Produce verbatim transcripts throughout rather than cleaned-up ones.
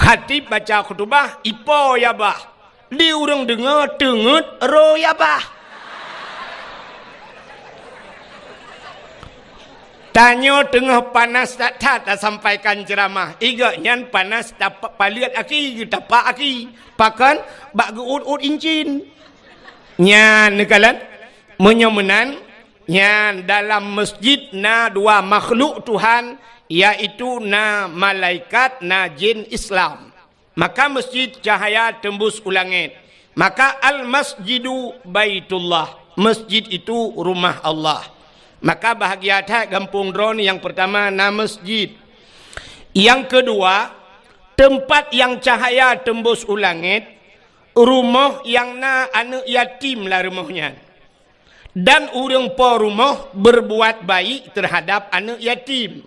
Khatib baca khutubah, ipo ya bah. Di ureuëng deungoe teungeut ro ya bah. Tanyoe teungoh panas that-that tasampaikan ceuramah. Igok nyan panas tapa-, paleuet aki, geutapak aki. Pakon? Bak geuôt-ôt incin. Nyan neukalon. Meunyoe meunan, nyan dalam masjid na dua makhluk Tuhan, yaitu na malaikat, na jin Islam. Maka masjid cahaya teumbus u langét. Maka al-masjidu baitullah. Masjid itu rumah Allah. Maka bahagia that gampông droeneuh nyang pertama na masjid. Nyang keudua, teumpat nyang cahaya teumbus u langét, rumoh nyang na aneuëk yatim lam rumoh nyan. Dan ureuëng po rumoh berbuat baik terhadap aneuëk yatim.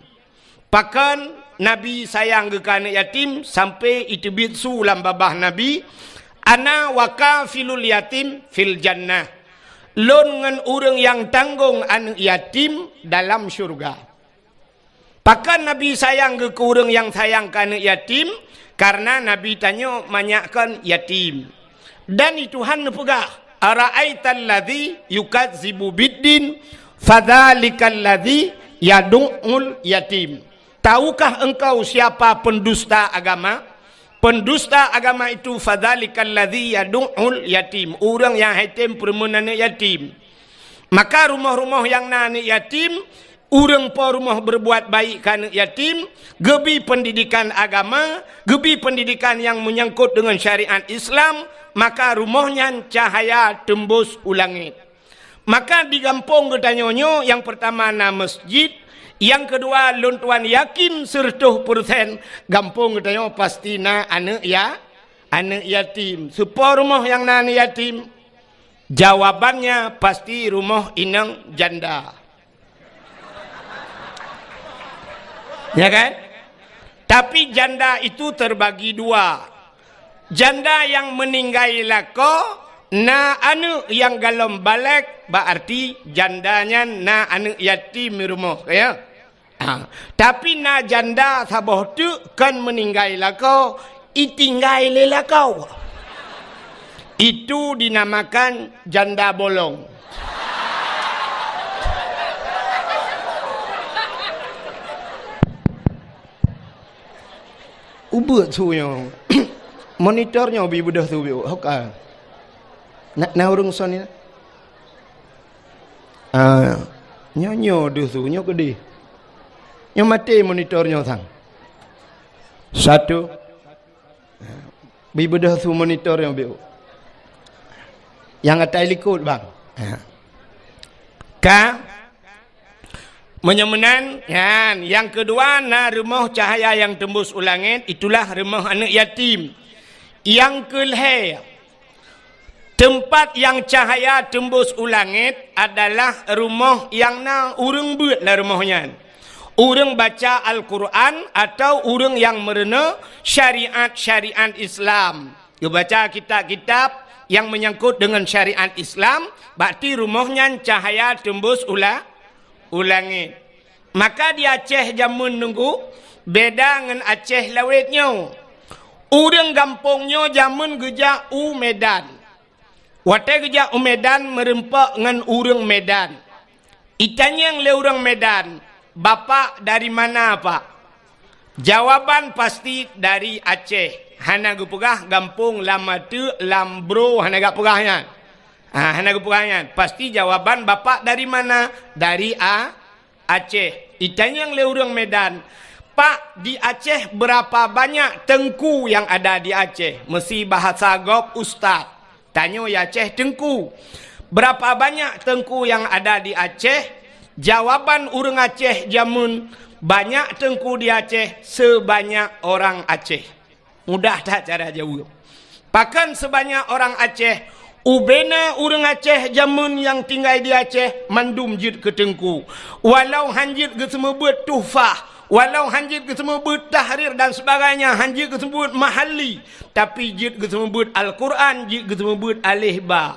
Pakon Nabi sayang geuh keu aneuëk yatim sampai iteubiet su lam babah Nabi, "Ana wa kafilul yatim fil jannah." Lôn ngon ureuëng nyang tanggong aneuëk yatim dalam syurga. Pakon Nabi sayang geuh keu ureuëng nyang sayang keu aneuëk yatim? Karena Nabi tanyoe manyak kon yatim. Dan di Tuhan neupeugah, "Ara'aital ladzi yukazzibu biddin, fadzalikal ladzi yadu'ul yatim." Tahukah engkau siapa pendusta agama? Pendusta agama itu, fadzalikal ladzi yadu'ul yatim, ureuëng nyang hai tem peureumeun aneuëk yatim. Maka rumoh-rumoh nyang na aneuëk yatim, ureuëng po rumoh berbuat baik keu aneuëk yatim, geubi pendidikan agama, geubi pendidikan nyang menyangkut dengan syariat Islam, maka rumoh nyan cahaya teumbus u langét. Maka di gampông geutanyoe nyoe, nyang pertama na masjid, nyang keudua lôn tuan yakin seureutôh persen gampông geutanyoe pasti na aneuëk ya-, aneuëk yatim. Soe po rumoh nyang na aneuëk yatim? Jawabannya pasti rumoh inong janda. Ya kan? Tapi janda itu terbagi dua. Janda nyang meuninggai lakoe na aneuëk nyang gohlom balek, bak arti janda nyan na aneuëk yatim di rumoh, ya. Ha. Tapi na janda saboh teuk kon meuninggai lakoe, itinggai lé lakoe. Itu dinamakan janda bolong. Ubeut su nyoe. Monitor nyoe bi beudôh su biôk. Hoka. Na, na ureuëng son nyoe? Ah, nyoe, nyoe deuh su, nyoe keudeh. Nyoe maté monitor nyoe sang. Satu. Bi beudôh su monitor nyoe biôk. Nyang atai likot, bang. Ha. Ka? Meunyoe meunan, nyan, nyang keudua na rumoh cahaya nyang teumbus u langét, itulah rumoh aneuëk yatim. Nyang keulhée, teumpat nyang cahaya teumbus u langét adalah rumoh nyang na ureuëng beuet lam rumoh nyan. Ureuëng baca Al-Quran atau ureuëng nyang meurunoe syariat-syariat Islam. Geubaca kitab-kitab nyang menyangkut dengan syariat Islam, bak ti rumoh nyan cahaya teumbus u la-, u langét. Maka di Aceh jameun nunggu beda ngon Aceh lawét nyoe. Ureuëng gampông nyoe jameun geujak u Medan. Watée geujak u Medan meureumpok ngon ureuëng Medan. Itanyong lé ureuëng Medan, "Bapak dari mana, Pak?" Jawaban pasti dari Aceh. Hana geupeugah gampông lam ateuk, lam bro, hana geupeugah nyan. Ha, hana geupeugah nyan. Pasti jawaban, "Bapak dari mana?" Dari A-, Aceh. Itanyong lé ureuëng Medan, "Pak, di Aceh berapa banyak teungku yang ada di Aceh?" Meusi bahasa gob ustaz. Tanyoe ya Aceh teungku. Berapa banyak teungku yang ada di Aceh? Jawaban ureuëng Aceh jameun, banyak teungku di Aceh sebanyak orang Aceh. Mudah that cara jaweueb. Pakon sebanyak orang Aceh? Ubena ureuëng Aceh jameun nyang tinggai di Aceh mandum jeuet keu teungku. Walau han jeuet geuseumeubeuet tuhfah, walau han jeuet geuseumeubeuet tahrir dan sebagainya, han jeuet geuseumeubeuet mahalli, tapi jeuet geuseumeubeuet Al-Quran, jeuet geuseumeubeuet aleh ba.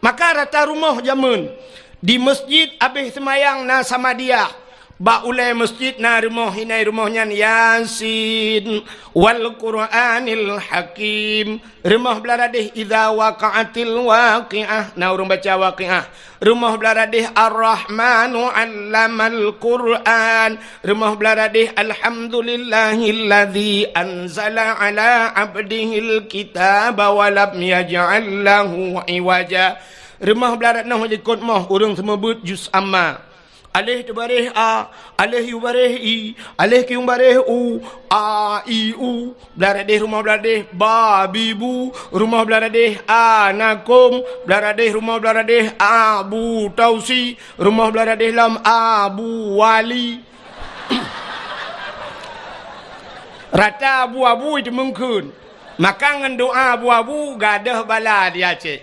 Maka rata rumoh jameun di masjid abéh seumayang na samadiah, Bak ulée masjid na rumoh, inan rumoh nyan Yasin, wal Qur'anil Hakim. Rumoh blah radeh Idza Waqa'atil Waqi'ah, na ureuëng baca Waqi'ah. Rumoh blah radeh Ar-Rahmanu 'Allamal Qur'an. Rumoh blah radeh Alhamdulillahilladzi anzala 'ala 'abdihil kitaba wa lam yaj'al lahu 'iwaja. Rumoh blah radeh noh likot moh ureuëng seumeubeuet juz amma. Aleh teubareh a, aleh yu bareh i, aleh kiung bareh u, a, i, u. Blah radeh rumoh blah radeh ba, bi, bu, rumoh blah radeh a, na, kum, blah radeh rumoh blah radeh a, bu, tausi, rumoh blah radeh lam a, bu, wali. Rata abu-abu itu meungkheun. Maka ngon doa abu-abu gadôh bala di Aceh.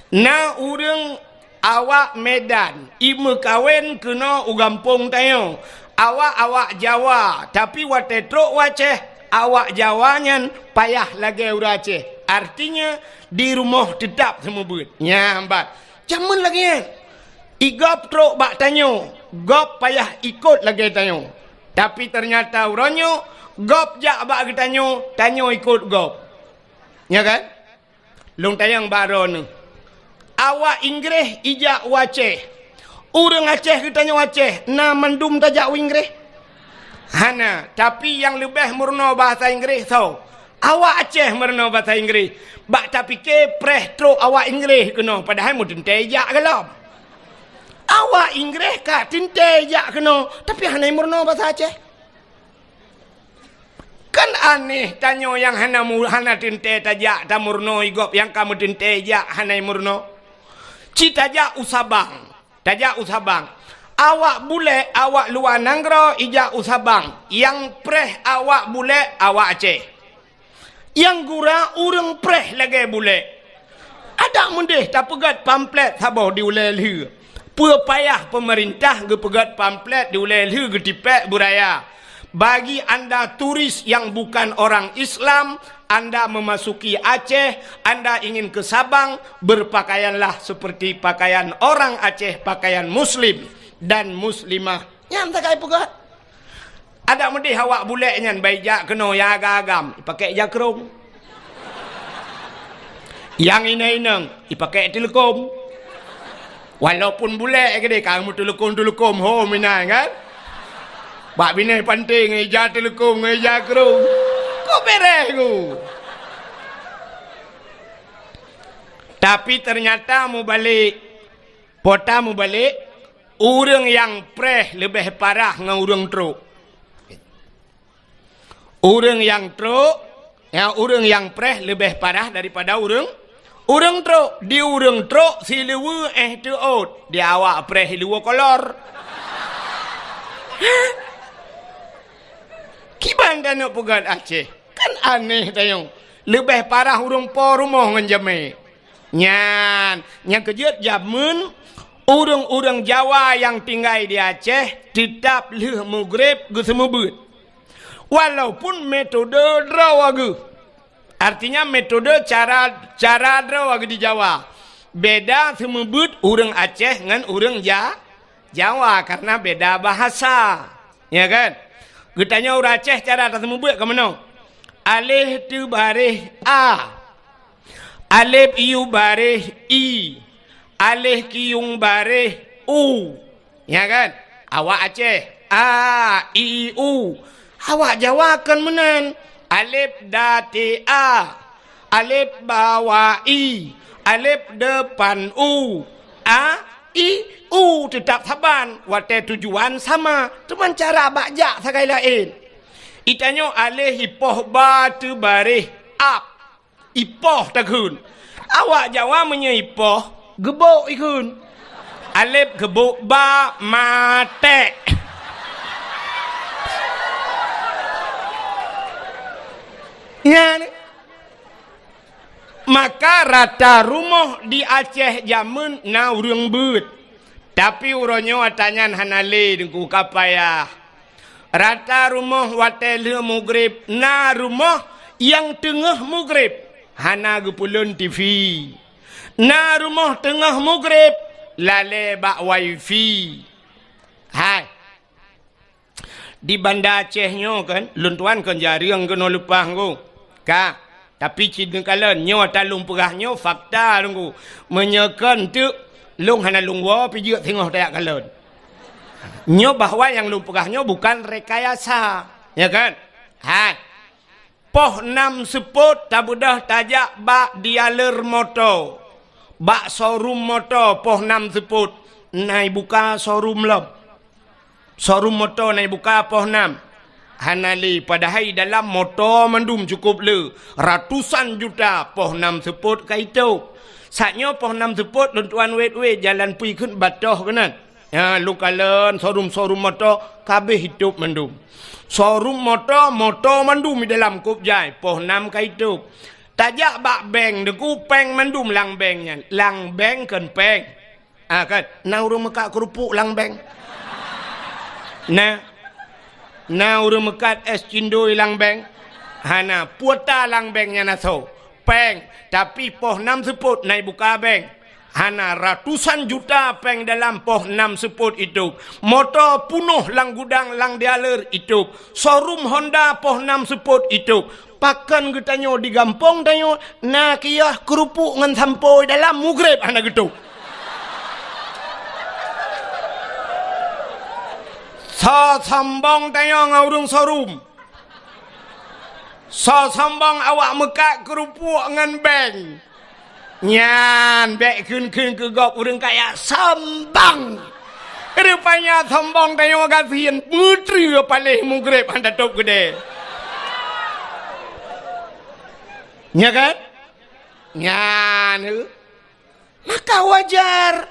Na ureuëng awak Medan, imeukawen keunoe u gampông tanyoe. Awak-awak Jawa, tapi watée trok u Aceh, awak Jawa nyan payah lagée ureuëng Aceh. Artinya, di rumoh teutap seumeubeuet. Nyan ban. Jameun lagée nyan. I gob trok bak tanyoe, gob payah ikot lagée tanyoe. Tapi teunyata uroe nyoe, gob jak bak geutanyoe, tanyoe ikot gob. Nya kan? Lôn tanyong bak droeneuh. Awak Inggréh ijak u Aceh. Ureuëng Aceh geutanyoe Aceh, na mandum tajak u Inggréh? Hana, tapi nyang leubeh meurunoe bahasa Inggréh soe? Awak Aceh meurunoe bahasa Inggréh. Bak tapike preh trok awak Inggréh keunoe, padahai meuteuntée ijak gohlom. Awak Inggréh ka teuntée ijak keunoe, tapi hana meurunoe bahasa Aceh. Kan aneh tanyoe nyang hana mu-, hana teuntée tajak tameurunoe i gob nyang ka meuteuntée jak hana meurunoe. Ci tajak u Sabang, tajak u Sabang. Awak bulek, awak luwa nanggroe ijak u Sabang. Nyang preh awak bulek, awak Aceh. Nyang gura ureuëng preh lagée bulek. Adak meudeh tapeugét pamflet saboh di ulée lheueh. Peue payah peumeurintah geupeugét pamflet di ulée lheueh geutipék beuraya. Bagi anda turis yang bukan orang Islam, anda memasuki Aceh, anda ingin ke Sabang, berpakaianlah seperti pakaian orang Aceh, pakaian muslim dan muslimah. Nyan sagai peugét. Adak meudeh awak bulek nyan bai jak keunoe nyang agam-agam, ipakèk jakrong. Nyang inong-inong, ipakèk teuleukom. Walaupun bulek keudeh ka meuteuleukom-teuleukom ho meunan kan. Bak binéh panté ngon ija teuleukom, ngon ija krong. Kok beres ku? Tapi ternyata mubalek, pota mubalek, ureuëng nyang preh leubeh parah ngon ureuëng trok. Ureuëng nyang trok, ya, ureuëng nyang preh leubeh parah daripada ureuëng, ureuëng trok. Di ureuëng trok siluweue éh teuôt, di awak preh siluweue kolor. Kiban tanyoe peugét Aceh? Kan aneh tanyoe. Leubeh parah ureuëng po rumoh ngon jamé. Nyan, nyang keujeuet jameun ureuëng-ureuëng Jawa nyang tinggai di Aceh teutab lheueh mugreb geuseumeubeuet. Walaupun metode droe geuh. Artinya metode cara, cara droe geuh di Jawa. Beda seumeubeuet ureuëng Aceh ngon ureuëng Ja-, Jawa karena beda bahasa. Ya kan? Geutanyoe ureuëng Aceh cara taseumeubeuet ka meunoe. Aleh teubareh a. Alef iu bareh i. Aleh kiung bareh u. Ya kan? Awak Aceh. A, i, u. Awak Jawa kon meunan. Alef da te a. Alef ba wa i. Alef depan u. A, i, u teutab saban. Watée tujuan sama. Teuma cara bak jak sagai laén. Itanyoe aleh ipoh ba teubareh ab. Ipoh takheun. Awak Jawa meunyoe ipoh, geubok ikheun. Alef geubok ba matek. Nyan. Maka rata rumoh di Aceh jameun na ureuëng beuet. Tapi uroe nyoe ata nyan hana lé Teungku, ka payah. Rata rumoh watée lheueh mugreb na rumoh nyang teungoh mugreb hana geupeulon T V. Na rumoh teungoh mugreb lalée bak wifi. Hai. Di Banda Aceh nyoe kan, lôn tuan kon jareueng keunoe leupah ngku. Ka, tapi cit neukalon, nyoe ata lôn peugah nyoe fakta lôn ngku. Meunyoe kon teuk, lôn hana lôn woe pih jeuet singoh tajak kalon. Nyoe bahwa nyang lôn peugah nyoe bukan rekayasa, ya kan? Hai. Poh nam seupôt tabeudôh tajak bak dealer moto, bak showroom moto poh nam seupôt, na ibuka showroom lom. Showroom moto na ibuka poh nam. Hana lé, padahai dalam moto mandum cukôp le, ratusan juta poh nam seupôt ka itôp. Saat nyoe poh nam seupôt lôn tuan wét-wét jalan pui kheun batoh keunan. Ya, lôn kalon showroom-showroom moto kabéh itôp mandum. Showroom moto, moto mandum di dalam kôb jai, poh nam ka itôp. Tajak bak bank, teungku, péng mandum lam bank nyan. Lam bank kon péng. Ah, kan? Na ureuëng meukat keurupuk lam bank? Na. Na ureuëng meukat és cindoi lam bank? Hana. Kuota lam bank nyan asoe. Péng, tapi poh nam seupôt na ibuka bank. Hana, ratusan juta péng dalam poh nam seupôt itôp. Moto punoh lam gudang lam dealer itôp. Showroom Honda poh nam seupôt itôp. Pakon geutanyoe di gampông tanyoe na kiah keurupuk ngon sampoe dalam, mugreb hana geutôp. Soe sombong tanyoe ngon ureuëng showroom? Soe sombong awak meukat keurupuk ngon bank? Nyan bék kheun-kheun keu gob ureuëng kaya sombong. Rupanya sombong tanyoe gasien, meutreue paléh mugreb hana tôp keudè. Nya kan? Nyan. Maka wajar.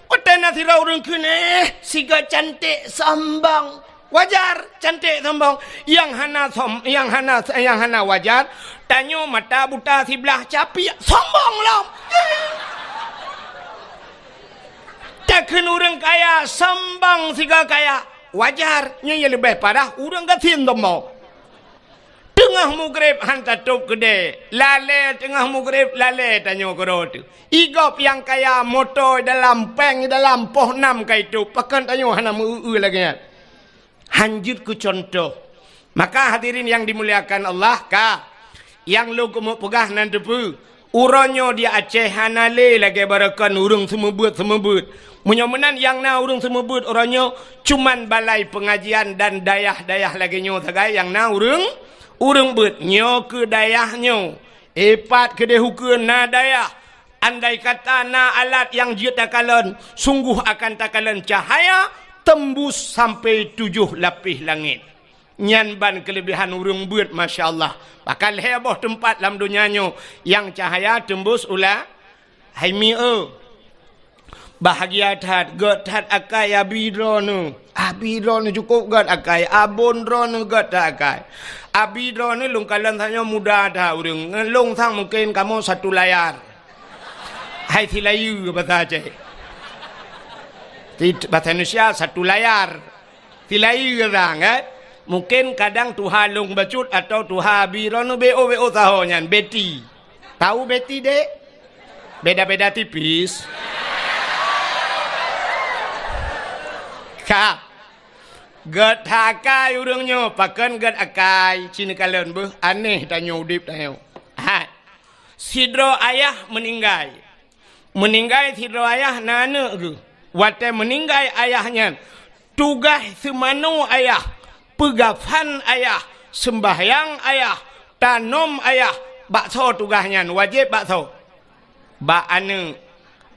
Watée na sidroe ureuëng kheun, "Eh, sigoe cantik sombong." Wajar, cantik sombong. Nyang hana som-, nyang hana, nyang hana wajar, tanyoe mata buta siblah capiak, sombong lom. Takheun ureuëng kaya sombong sigoe kaya, wajar. Nyoe nyang leubeh parah ureuëng gasien sombong. Teungoh mugreb han tatôb keudè. Lalè teungoh mugreb, lalè tanyoe keudroe teuh. Igob nyang kaya moto dalam, péng dalam, poh nam ka itôb, pakon tanyoe hana meu-eu lagée nyan. Han jeuet keu cuntoh. Maka hadirin nyang dimuliakan Allah, ka nyang lôn keumeung peugah nan teupeue, Uroe nyoe di Aceh hana lé lagée baroekon ureuëng seumeubeuet-seumeubeuet. Meunyoe meunan nyang na ureuëng seumeubeuet uroe nyoe, cuman balai peungajian dan dayah-dayah lagée nyoe sagai nyang na ureuëng, ureuëng beuet. Nyoe keu dayah nyoe, ipat keudeh ukeue na dayah. Andai kata na alat nyang jeuet takalon, sunggoh akan takalon cahya teumbus sampai tujoh lapéh langét. Nyan ban keuleubehan ureuëng beuet, masya Allah. Pakon lhée boh teumpat lam donya nyoe nyang cahya teumbus u la-, hai mi eu. Bahgia that, gét that akai abi droeneueh. Abi droeneueh cukôp gét akai, abon droeneueh gét that akai. Abi droeneueh lôn kalon tanyoe muda that ureuëng. Ngon lôn sang mungken kamoe satu layar. Hai silayeue basa Aceh. Ti-, basa Indonesia satu layar. Silayeue sang, kan? Mungken kadang tuha lôn bacut atau tuha abi droeneueh B O, B O saho nyan, Betty. Tahu Betty, Dek? Beda-beda tipis. Ka. Gét that akai ureuëng nyoe, pakon gét akai, ci neukalon beuh, aneh tanyoe udeb tanyoe. Hai. Sidroe ayah meuninggai. Meuninggai sidroe ayah na aneuëk geuh. Watée meuninggai ayah nyan, tugaih seumanoe ayah, peugafan ayah, seumbahyang ayah, tanom ayah, bak soe tugaih nyan, wajéb bak soe? Bak aneuëk.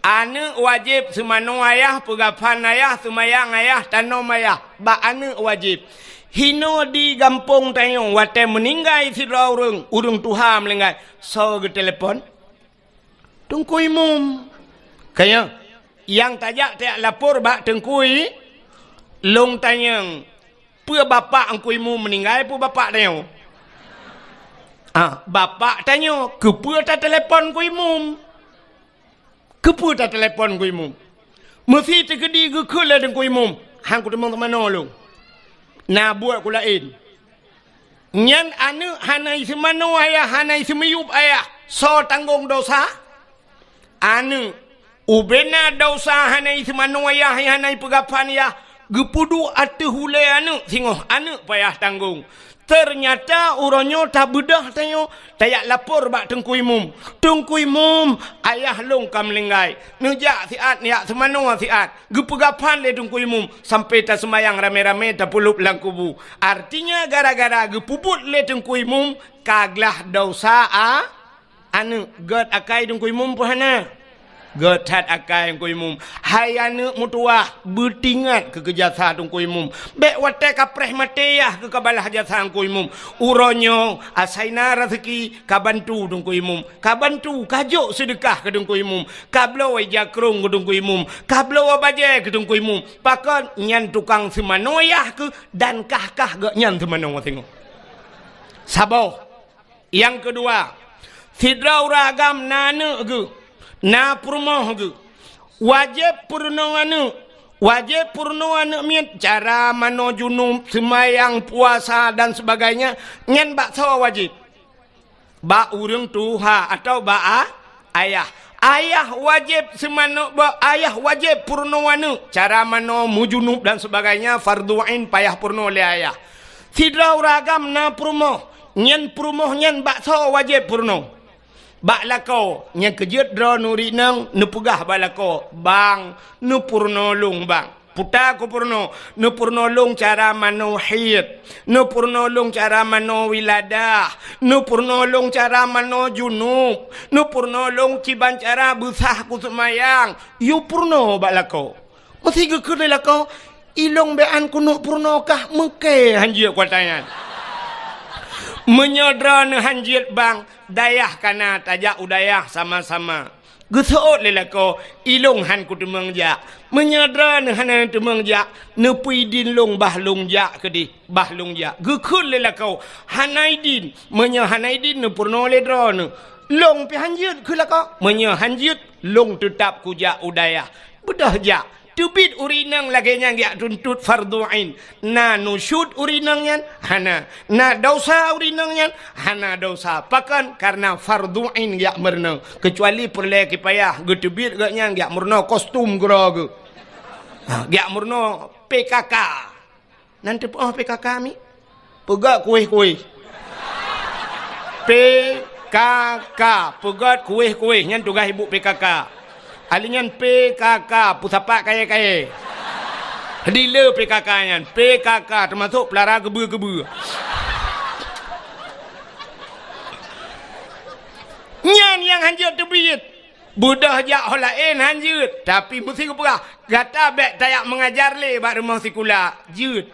Aneuëk wajéb seumanoe ayah, peugafan ayah, seumayang ayah, tanom ayah, bak aneuëk wajéb. Hinoe di gampông tanyoe watée meuninggai sidroe ureuëng, ureuëng tuha meuninggai, soe geutelepon? Teungku Imum. Kaya, nyang tajak tajak lapor bak Teungku I-, lôn tanyong, peue bapak Teungku Imum meuninggai, peue bapak tanyoe? Ah, bapak tanyoe, keupeue tatelepon Teungku Imum? Keupeue tatelepon Teungku Imum? Meusi teukeudi geukheun lé Teungku Imum, han kuteumong teumanoe lôn. Na buet ku laén. Nyan aneuëk hana iseumanoe ayah, hana iseumiyueb ayah. Soe tanggong dosa? Aneuëk. Ubena dosa hana iseumanoe ayah, hana ipeugafan ayah, Geupeuduek ateueh ulée aneuëk singoh, aneuëk payah tanggong. Teunyata uroe nyoe tabeudôh tanyoe, tajak lapor bak Teungku Imum. "Teungku Imum, ayah lôn ka meuninggai. Neujak siat, neujak seumanoe siat." Geupeugah phan lé Teungku Imum, sampai taseumayang ramé-ramé tapeulop lam kubu. Artinya, gara-gara geupeubuet lé Teungku Imum, ka glaih desya a-, aneuëk. Gét akai Teungku Imum peue hana? Gét that akai Teungku Imum. Hai aneuëk meutuwah, beutingat keu, keu jasa Teungku Imum. Bék watée ka preh maté yah keu ka balaih jasa Teungku Imum. Uroe nyoe asai na raseuki ka bantu Teungku Imum. Ka bantu, ka jok seudeukah keu Teungku Imum. Ka bloe ija krông keu Teungku Imum. Ka bloe bajée keu Teungku Imum. Pakon nyan tukang seumanoe yah keuh dan kah-kah geuh nyan seumanoe singoh. Saboh. Nyang keudua, sidroe ureuëng agam na aneuëk geuh, na peurumoh geuh. Wajéb peurunoe aneuëk. Wajéb peurunoe aneuëk miet, cara manoe junub, seumayang, puasa, dan sebagainya, nyan bak soe wajéb? Bak ureuëng tuha atawa bak a-, ayah. Ayah wajéb seumanoe, bak ayah wajéb peurunoe aneuëk. Cara manoe, meujunub dan sebagainya, fardhu ain payah peurunoe lé ayah. Sidroe ureuëng agam na peurumoh, nyan peurumoh nyan bak soe wajéb peurunoe? Bak lakoe. Nyang keujeuet droeneuh ureuëng inong neupeugah bak lakoe, "Bang, neupeurunoe lôn, Bang." Peue kupeurunoe? Neupeurunoe lôn cara manoe haid, neupeurunoe lôn cara manoe wiladah, neupeurunoe lôn cara manoe junub, neupeurunoe lôn kiban cara beusah kuseumayang. Yue peurunoe bak lakoe. Meusé geukheun lé lakoe, "Ilôn bék han keuneuk peurunoe kah, meuké han jeuet kuat nyan." Meunyoe droeneuh han jeuet, Bang, dayah ka na, tajak u dayah sama-sama. Geuseuôt lé lakoe, "Ilôn han kuteumeung jak." Meunyoe droeneuh hana teumeung jak, "Neupeuidin lôn bah lôn jak keudeh, bah lôn jak." Geukheun lé lakoe, "Hana idin." Meunyoe hana idin, neupeurunoe lé droeneuh, "Lôn pih han jeuet," kheun lakoe. "Meunyoe han jeuet, lôn teutab kujak u dayah." Beudôh jak. Teubiet ureuëng inong lagée nyan geujak tuntot fardhu ain. Na nusyuz ureuëng inong nyan? Hana. Na desya ureuëng inong nyan? Hana desya. Pakon? Karena fardhu ain geujak meurunoe. Keucuali peureulée kipayah, geuteubiet gobnyan geujak meurunoe kostum keudroe geuh. Ha, geujak meurunoe P K K. Nan teupeue P K K mi? Peugét kuéh-kuéh. P K K, peugét kuéh-kuéh, nyan tugaih ibu P K K. Ahli nyan P K K, peusapat kayée-kayée. Dealer P K K nyan, P K K teumasok peulara keubeu-keubeu. Nyan nyang han jeuet teubiet. Beudôh jak ho laén han jeuet, tapi meusé geupeugah, "Gata bék tajak meungajar lé bak rumoh sikula." Jeuet.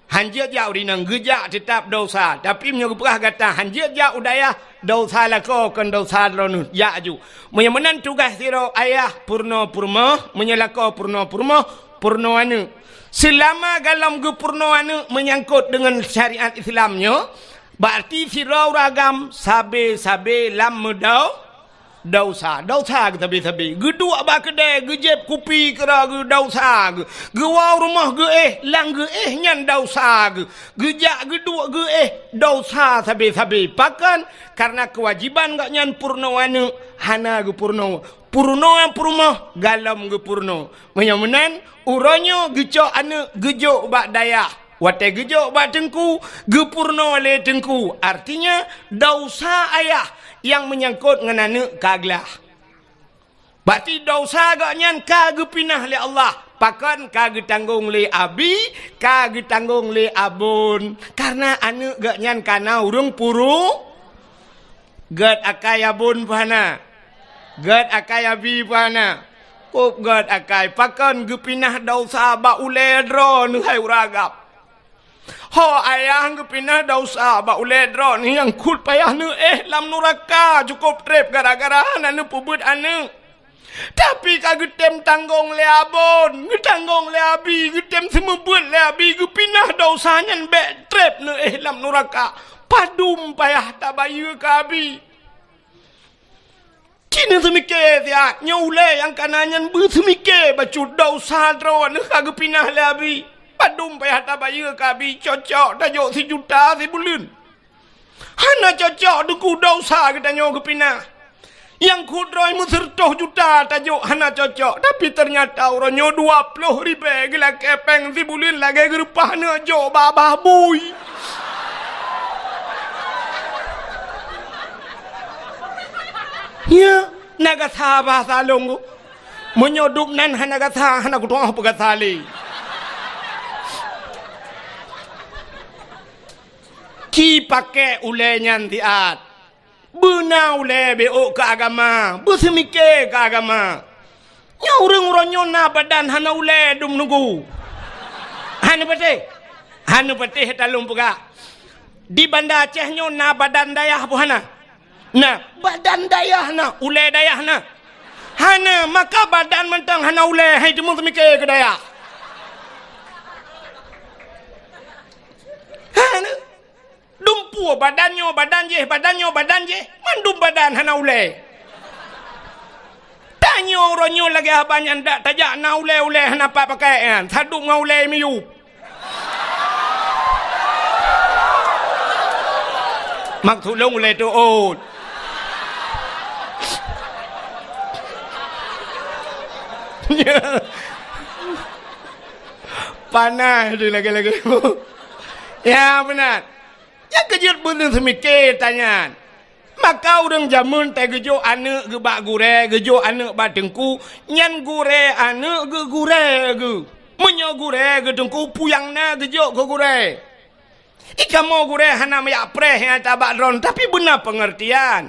Han jeuet jak ureuëng inong, geujak teutab desya. Tapi meunyoe geupeugah gata han jeuet jak u dayah, desya lakoe kon desya droeneuh, jak aju. Meunyoe meunan tugaih sidroe ayah peurunoe peurumoh, meunyoe lakoe peurunoe peurumoh, peurunoe aneuëk. Seulama golom geupeurunoe aneuëk meunyangkot deungon syariat Islam nyoe, berarti sidroe ureuëng agam sabe-sabe lam meudau-, desya. Desya geuh sabe-sabe. Geuduek bak keudée, geujieb kupi keudroe geuh desya geuh. Geuwoe rumoh geuéh, lam geuéh nyan desya geuh. Geujak geuduek geuéh, desya sabe-sabe. Pakon? Karena keuwajiban gobnyan peurunoe aneuëk hana geupeurunoe. Peurunoe peurumoh golom geupeurunoe. Meunyoe meunan, uroe nyoe geucok aneuëk geujok bak dayah. Watée geujok bak teungku, geupeurunoe lé teungku. Artinya, desya ayah nyang meunyangkot ngon aneuëk ka glaih. Berarti desya gobnyan ka geupinah lé Allah. Pakon? Ka geutanggong lé abi, ka geutanggong lé abon. Karena aneuëk gobnyan ka na ureuëng puru-, Gét akai abon peue hana? Gét akai abi peue hana? Kôb gét akai, pakon geupinah desya bak ulée droeneuh hai ureuëng agam? Ho ayah geupinah desya bak ulée droeneuh nyang kut payah neuéh lam nuraka cukôp treb gara-gara hana neupeubeuet aneuëk. Tapi ka geutem tanggong lé abon, geutanggong lé abi, geutem seumeubeuet lé abi, geupinah desya nyan bék treb neuéh lam nuraka. Padum payah tabayeue keu abi. Ci neuseumiké siat, nyoe ulée nyang kana nyan beuseumike bacut desya droeneuh ka geupinah lé abi. Padum payah tabayeue keu abi, cocok tajok sijuta sibuleuen. Hana cocok teungku desya geutanyoe geupinah. Nyang kudroe meuseureutoh juta tajok hana cocok, tapi teunyata uroe nyoe dua ploh ribèe geulakèe pèng sibuleuen lagèe geureupah aneuk jok babah bui. Nya, na gasa bahasa lôn ku. Meunyoe dub nan hana gasa, hana kutu'oh peugasa lé. Ci pakèk ulèe nyan siat. Beuna ulèe beuôk keu agama, beuseumiké keu agama. Nyoe ureueng uroe nyoe na badan hana ulèe dum nunggu. Hana patéh. Hana patéh talôn peugah. Di Banda Aceh nyoe na badan dayah peue hana? Na, badan dayah na, ulèe dayah na. Hana, maka badan mantong hana ulèe, hai teuma seumiké keu dayah. Hana. Dumpeue badan nyoe, badan jéh, badan nyoe, badan jéh. Mandum badan hana ulèe. Tanyoe uroe nyoe lagèe haba nyan dak tajak na ulèe-ulèe hana pat pakai nyan. Sadub ngon ulèe miyueb. Maksud lôn ulèe teuôt. Panas di lagèe-lagèe. Ya, beuna. Nyang keujeuet beuneuh seumiké tanyan. Maka ureueng jameun teugeujok aneuk geuh bak gurèe, geujok aneuk bak teungku, nyan gurèe aneuk geuh gurèe geuh. Meunyoe gurèe geuh teungku, peue nyang na geujok keu gurèe. I kamoe gurèe hana meuyak preh nyang tabak droen, tapi beuna peungeurtian.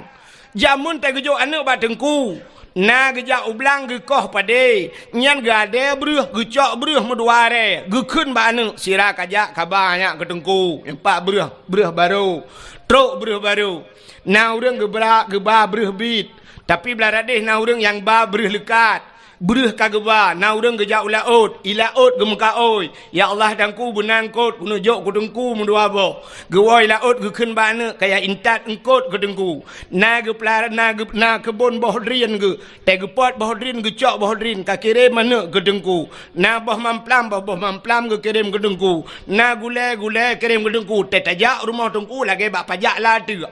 Jameun teugeujok aneuk bak teungku. Na geujak u blang geukoh padé, nyan geuadée breueh, geucok breueh meudua arée, geukheun bak aneuk, sira kajak kaba nyak keu teungku, empat breueh, breueh barô, trok breueh barô. Na ureueng geubra, geuba breueh bit, tapi blah radeh na ureueng nyang ba breueh leukat. Breueh ka geuba, na ureueng geujak u laôt, i laôt geumeukaôi, "Ya Allah, teungku beuna eungkôt, keuneuk jok keu teungku meudua boh." Geuwoe i laôt geukheun bak aneuk, "Kaya intat eungkôt keu teungku." Na geupeulara, na geu-, na keubon boh drien geuh, teugeupot boh drien, geucok boh drien, ka kirém aneuk keu teungku. Na boh mamplam, boh, boh mamplam geukirém keu teungku. Na gulée, gulée kirém keu teungku. Teutajak rumoh teungku lagée bak pajak la teuk.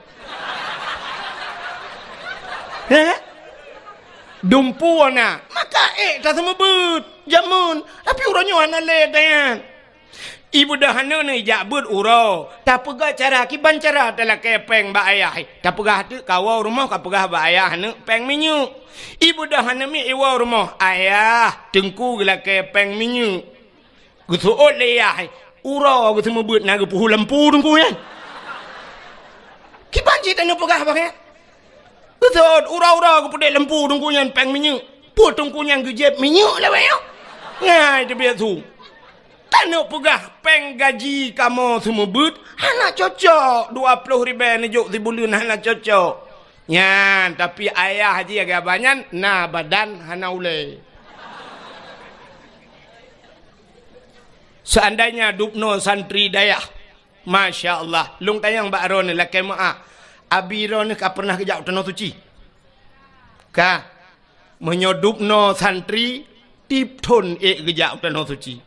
Heh? Dumpeue na, maka ék taseumeubeuet jameun, tapi uroe nyoe hana lé nyan. Ibeudôh aneuk neuh ijak beuet uroe, tapeugah cara kiban cara talakée péng bak ayah. Tapeugah teuk kawoe rumoh kapeugah bak ayah aneuk péng minyeuk. Ibeudôh aneuk miet iwoe rumoh, "Ayah, teungku geulakée péng minyeuk." Geuseuôt lé yah, uroe geuseumeubeuet na geupeuhu lampu teungku nyan. Kiban cit aneuk peugah bak nyan. Beutôi, uroe-uroe geupeudeh lampu teungku nyan péng minyeuk. Peue teungku nyan geujieb minyeuk lawét nyoe? Ngai teubiet su. Taneuk peugah péng gaji kamoe seumeubeuet hana cocok, dua ploh ribée neujok sibuleuen hana cocok. Nyan, tapi ayah jih lagée abah nyan na badan hana ulée. Seandainya dubnoe santri dayah, Masya Allah. Lôn tanyong bak droeneuh lakée meuáh. Abi droeneuh ka peureunah geujak u Tanoh Suci? Ka. Meunyoe dubnoe santri, tieb thon ék geujak u Tanoh Suci.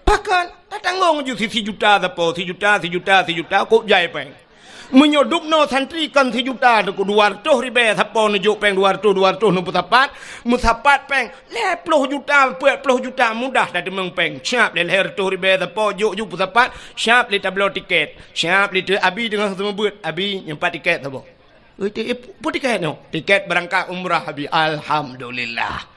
Pakon? Tatanggong ju si, sijuta sapo, sijuta, sijuta, sijuta, kok jai péng. Meunyoe dubnoe santri kon sijuta, dua reutôh ribée sapo neujok péng dua reutôh, dua reutôh neupeusapat, meusapat péng lhée ploh juta, peuet ploh juta mudah tateumeung péng. Siab lé lhée reutôh ribée sapo jok ju peusapat, siab lé tabloe tiket. Siab lé teu-, abi teungoh seumeubeuet, abi nyoe pat tiket saboh. Ui, ti-, eh, peue tiket nyoe? Tiket beurangkat umrah abi. Alhamdulillah.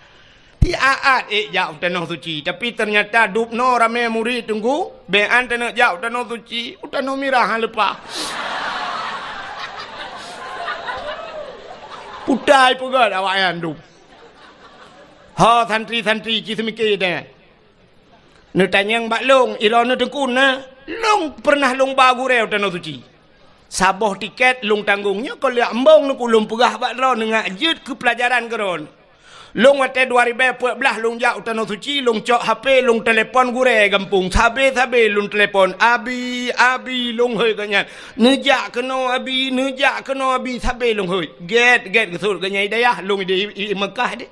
Ti aat ék jak u Tanoh Suci, tapi teunyata dubnoe ramé murit teungku, bék an taneuk jak u Tanoh Suci, u Tanoh Mirah han leupah. Putai peugét awaknyan dub. Ho santri-santri ci seumiké deh. Neutanyong bak lôn, iroe neuteukun na, lôn peureunah lôn ba gurée u Tanoh Suci. Saboh tiket lôn tanggong nyoe kon lheueh embong neukeu lôn peugah bak droe neungat jeuet keu peulajaran keudroe. Lôn watée dua ribée peuet blaih lôn jak u Tanoh Suci, lôn cok H P, lôn telepon gurée gampông, sabe-sabe lôn telepon, "Abi, abi," lôn hôi geuhnyan. "Neujak keunoe abi, neujak keunoe abi," sabe lôn hôi. Gét-gét geuseuôt geuhnyan i dayah, lôn di, i, i Meukah deh.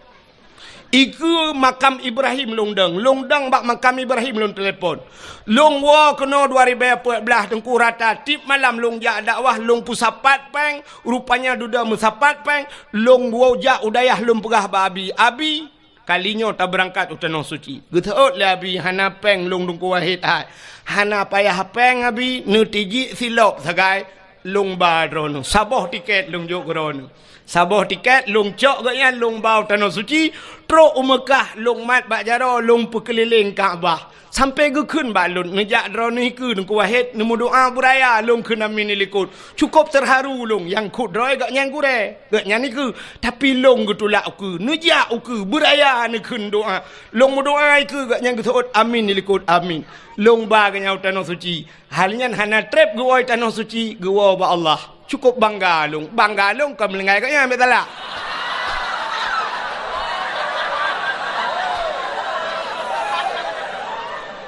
Ikeue makam Ibrahim lôn dong, lôn dong bak makam Ibrahim lôn telepon. Lôn woe keunoe dua ribèe peuet blah Teungku rata, tiep malam lôn jak dakwah, lôn peusapat péng, rupanya dudoe meusapat péng, lôn woe jak u dayah lôn peugah bak abi, "Abi, kali nyoe tabeurangkat u Tanoh Suci." Geuseuôt lé abi, "Hana péng lôn Teungku Wahid hai." "Hana payah péng abi, neutijik silop sagai." Lôn ba droeneuh, saboh tiket lôn jok keu droeneuh. Saboh tiket lôn cok gobnyan lôn ba u Tanoh Suci, trok u Meukah lôn mat bak jaroe lôn peukeulileng Ka'bah. Sampoe geukheun bak lôn, "Neujak droeneuh ikeue Teungku Wahid, neumeudoa beuraya." Lôn kheun, "Amin likot." Cukôp teuharu lôn, nyang kheun droe gobnyan gurèe, gobnyan ikeue. Tapi lôn geutulak ukeue, neujak ukeue, beuraya neukheun doa. Lôn meudoa ikeue gobnyan geuseuôt, "Amin likot, amin." Lôn ba gobnyan u Tanoh Suci. Hal nyan hana trép geuwoe Tanoh Suci, geuwoe bak Allah. Cukôp bangga lôn. Bangga lôn kon meulinggai gobnyan, bèk salah.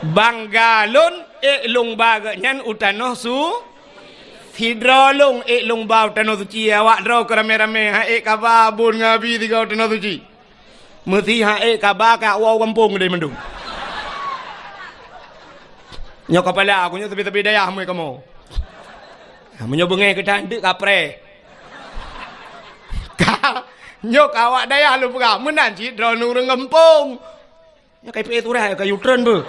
Bangga lôn, ék lôn ba gobnyan u Tanoh Su-, sidroe lôn ék lôn ba u Tanoh Suci, awak droe keu ramé-ramé, han ék kaba bun ngon abi sigoe u Tanoh Suci. Meusi han ék kaba ka woe u gampông deh mandum. Nyoe kapala, aku nyoe sabe-sabe dayah mui kamoe. Ha, meunyoe beungéh keu tan, deuk kapreh. Ka, nyoe ka awak dayah lôn peugah, meunan cit droeneuh ureueng gampông. Nyoe ka ipeuék surat, ka U-turn beuh.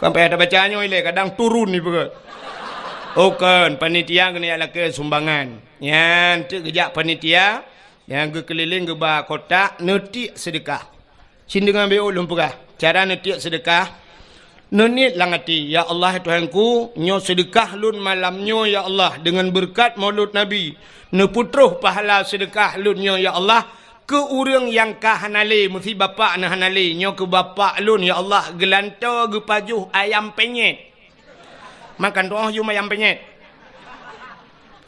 Sampai ada baca nyoe ilée, kadang turun ni peugah. Oh, kon, panitia keuneuk lakée sumbangan. Nyan teuk geujak panitia, nyang geukeulileng geuba kotak, neutiek seudeukah. Cit deungon beuh lôn peugah, cara neutiek seudeukah, neuniet lam até, "Ya Allah, Tuhanku, nyoe seudeukah lôn malam nyoe, ya Allah, deungon beureukat Maulud Nabi, neupeutroh pahala seudeukah lôn nyoe, ya Allah, keu ureueng nyang ka hana lé, meusi bapak na hana lé, nyoe keu bapak lôn, ya Allah, geulantoe geupajoh ayam penyet." Makan tuoh yum ayam penyet.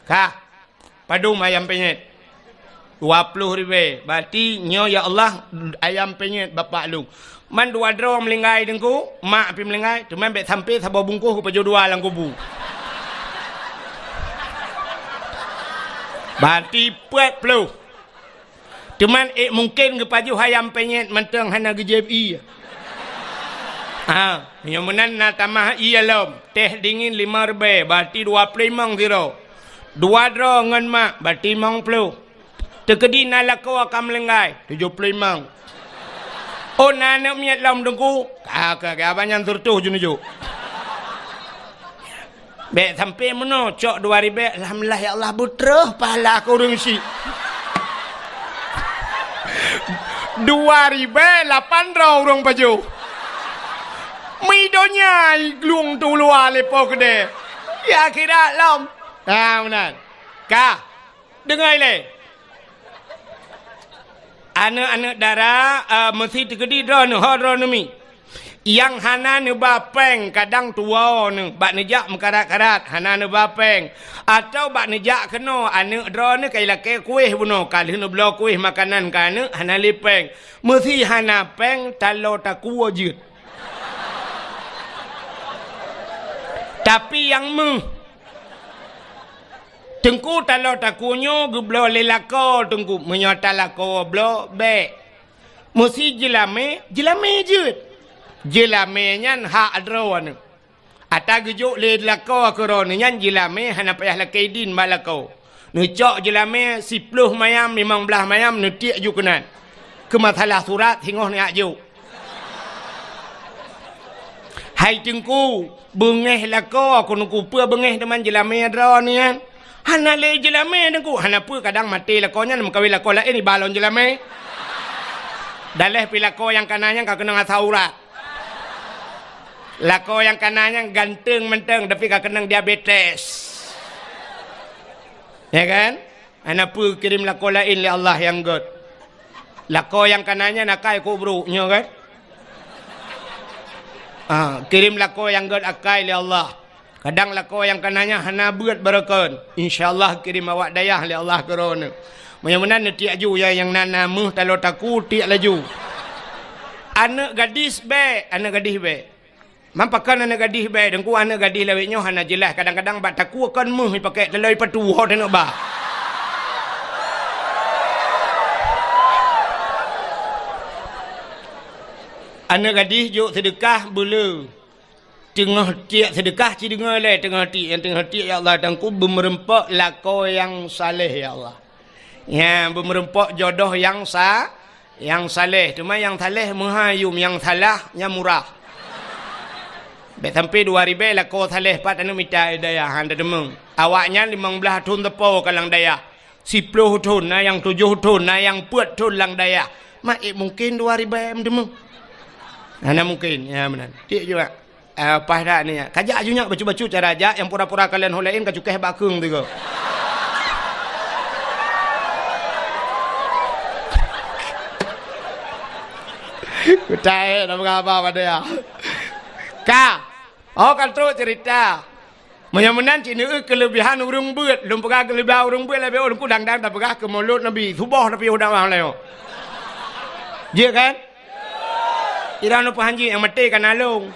Kah. Padum ayam penyet? Dua ploh ribèe. Berarti nyoe, ya Allah, ayam penyet bapak lôn. Man dua droe meulinggai Teungku, mak pih meulinggai, teuma bèk sampoe saboh bungkôh geupajoh dua lam kubu. Berarti peuet ploh. Teuma ék mungken geupajoh ayam penyet mantong hana geujieb ie. Ha, nyoe meunan na tamah ie lom. Teh dingin lima ribèe, berarti dua ploh limong sidroe. Dua droe ngon mak, berarti limong ploh. Teukeudi na lakoe ka meulinggai, tujoh ploh limong. Oh, na aneuk miet lom Teungku? Ka, ka, ka, abang nyan sireutôh jeuneujok. Bèk sampoe meunoe, cok dua ribèe, alhamdulillah ya Allah, beutroh pahala keu ureueng syiek. Dua ribèe lapan droe ureueng pajoh. Mi donya i glung tu luwa lé po keudè. Ya akhirat lom. Ha, meunan. Ka. Deungoe lé. Aneuk-aneuk dara, eh, meusi teukeudi droeneuh, ho droeneuh mi. Nyang hana neuba péng kadang tuwoe neuh, bak neujak meukarat-karat, hana neuba péng. Atawa bak neujak keunoe, aneuk droeneuh ka ilakée kuéh bunoe, ka lheueh neubloe kuéh makanan keu aneuk, hana lé péng. Meusi hana péng, taloe takue jeuet. Tapi nyang meuh, Teungku, taloe takue nyoe geubloe lé lakoe, Teungku. Meunyoe talakoe bloe, bèk. Meusi jeulamé, jeulamé jeuet. Jeulamé nyan hak droeneuh. Ata geujok lé lakoe keu droeneuh nyan jeulamé hana payah lakée idin bak lakoe. Neucok jeulamé siploh mayam, limong blaih mayam, neutiek ju keunan. Keu masalah surat singoh neujak jok. Hai Teungku, beungéh lakoe, keuneuk peue beungéh teuma jeulamé droeneuh nyan? Hana lé jeulamé Teungku, hana peue kadang maté lakoe nyan meukawen lakoe laén iba lom jeulamé. Daléh pih lakoe nyang kana nyan ka keunong asam urat. Lakoe nyang kana nyan ganteng mantong tapi ka keunong diabetes. Ya kan? Hana peue kirém lakoe laén lé Allah nyang gét. Lakoe nyang kana nyan akai keu brôk nyoe kan? Ah, kirém lakoe nyang gét akai lé Allah. Kadang lakoe nyang kana nyan hana beuet barokon. Insya Allah kirém awak dayah lé Allah keu droeneuh. Meunyoe meunan neutiek ju ya nyang na, na meuh taloe takue tiek laju. Aneuk gadis bèk, aneuk gadis bèk. Man pakon aneuk gadih bèk, Teungku, aneuk gadih lawét nyoe hana jeulaih, kadang-kadang bak takue kon meuh ipakèk taloe ipatu ho teuneuk ba. Aneuk gadih jok seudeukah beuleu. Teungoh tiek seudeukah ci deungoe lé, teungoh tiek, nyang teungoh tiek, "Ya Allah, Tuhanku, beumeureumpok lakoe nyang saleh, ya Allah." Nyan, beumeureumpok jodoh nyang sa-, nyang saleh. Teuma nyang saleh meuhai yum, nyang salah nyan murah. Bèk sampai dua ribèe lakoe saleh pat aneuk mita dayah, han tadeungoe. Awaknyan limong blaih thon teupo ka lam dayah. Siploh thon, na nyang tujoh thon, na nyang peuet thon lam dayah. Mak, eh, mungken dua ribèe meuteumé. Hana mungken, ya meunan. Tiek juga. Ah, paih dak ni, ya. Kajak aju nyak bacut-bacut cara jak, nyang pura-pura kalon ho laén ka cukéh bak keung tiga. Kutai, dah berapa pada ya? Ka. Oh, kan trok cerita. Meunyoe meunan cit neueu keuleubihan ureueng beuet, lôn peugah keuleubihan ureueng beuet lé, bèk lôn kudang-dang tapeugah keu Maulud Nabi, suboh tapiôh dakwah lé nyoe. Jeuet kan? Irang lôn peuhan jeuet nyang maté ka na lôn.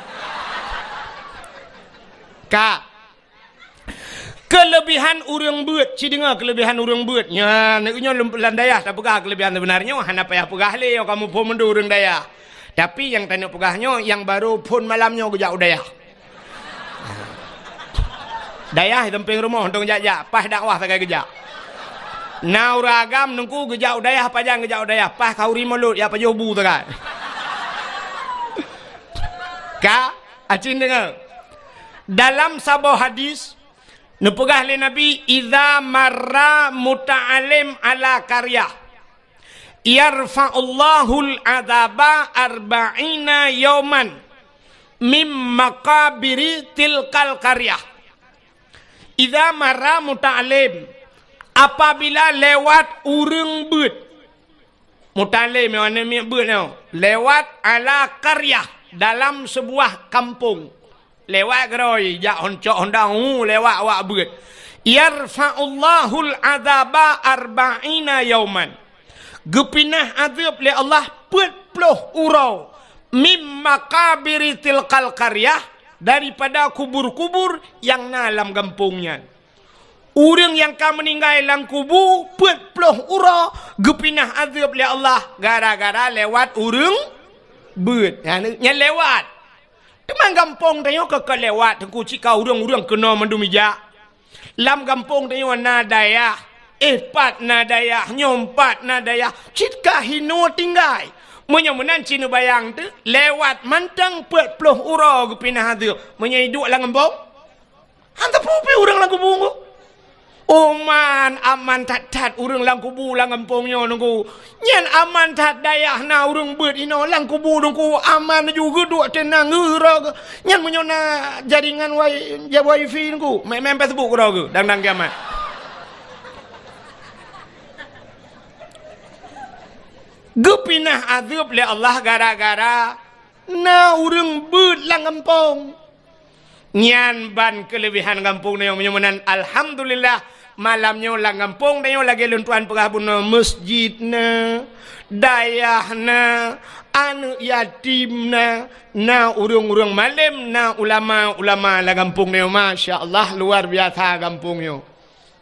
Ka. Keuleubihan ureueng beuet, ci deungoe keuleubihan ureueng beuet. Nyan, neueu nyoe lôn lam dayah tapeugah keuleubihan seubeuna nyoe, hana payah peugah lé, nyoe kamoe phôn mandum ureueng dayah. Tapi nyang taneuk peugah nyoe, nyang barô phôn malam nyoe geujak u dayah. Dayah di sampéng rumoh, untông jak-jak, paih dakwah sagai geujak. Na ureueng agam Teungku geujak u dayah, pajan geujak u dayah, paih khanduri Maulud, jak pajoh bu sagai. Ka, aci deungoe. Dalam saboh hadis, neupeugah lé Nabi, "Idza marra muta'allim ala qaryah." "Yarfa'ullahul adzaba arba'ina yauman mim maqabiri tilkal qaryah." Idza marra muta'allim, apabila lewat ureueng beuet. Muta'allim nyoe aneuk miet beuet nyoe, lewat ala qaryah, dalam sebuah kampung. Lewat keudroe, jak hon cok honda, hu, lewat awak beuet. "Yarfa'ullahul adzaba arba'ina yauman." Geupinah azeueb lé Allah peuet ploh uroe. "Mim maqabiri tilkal qaryah", daripada kubur-kubur nyang na lam gampông nyan. Ureueng nyang ka meuninggai lam kubu peuet ploh uroe geupinah azeueb lé Allah gara-gara lewat ureueng beuet. Nyan, nyan lewat. Teuma gampông tanyoe ka, ka lewat, Teungku, cit ka ureueng-ureueng keunoe mandum ijak. Lam gampông tanyoe na dayah, eh, pat na dayah, nyoe pat na dayah, cit ka hinoe tinggai. Meunyoe meunan cit neubayang teuk, lewat mantong peuet ploh uroe geupinah azeueb. Meunyoe iduek lam gampông, han teupeu pih ureueng lam kubu nyoe. Oh man, aman that-that ureueng lam kubu lam gampông nyoe Teungku. Nyan aman that dayah na ureueng beuet inoe lam kubu Teungku. Aman ju geuduek teunang geura geu. Nyan meunyoe na jaringan wai-, ja-, wifi Teungku. Main-main Facebook keudroe geu, dang-dang kiamat. Geupinah azeueb lé Allah gara-gara na ureueng beuet lam gampông. Nyan ban keuleubehan gampông tanyoe meunyoe meunan. Alhamdulillah, malam nyoe lam gampông tanyoe lagèe lôn tuan peugah bunoe, meuseujid na, dayah na, aneuk yatim na, na ureueng-ureueng malém, na ulama-ulama lam gampông tanyoe. Masya Allah, luar biasa gampông nyoe.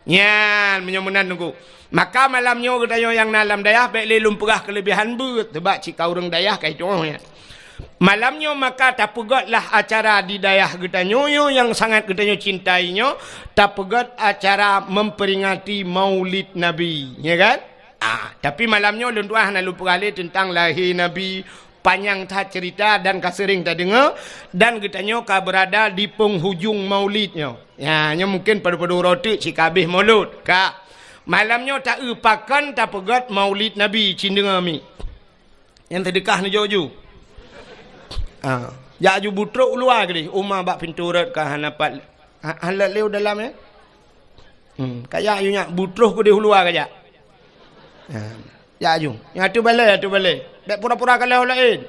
Nyan, meunyoe meunan Teungku. Maka malam nyoe geutanyoe nyang na lam dayah, bèk lé lôn peugah keuleubehan beuet, sabab cit ka ureueng dayah ka itu'oh nyan. Malam nyoe maka tapeugötlah acara di dayah geutanyoe nyoe nyang sangat geutanyoe cintai nyoe, tapeugöt acara memperingati Maulid Nabi, ya kan? Ah, tapi malam nyoe lôn tuan hana lôn peugah lé teuntang lahé Nabi, panyang that cerita dan ka seuring tadeungoe, dan geutanyoe ka beurada di penghujung Maulid nyoe. Ya, nyoe mungken padub-padub uroe teuk cit ka habéh Maulud. Ka. Malam nyoe taeu pakon tapeugöt Maulid Nabi, cit deungoe mi. Nyang seudeukah neujok ju. Ha, jak ju butrok u luwa keudeh, uma bak pintoe rot ka hana pat, ha, hana lé u dalam, ya. Hmm, kajak ju nyak butrok keudeh u luwa kajak. Ha. Jak ju. Nyang ateueh balèe, ateueh balèe. Bèk pura-pura kalon laén.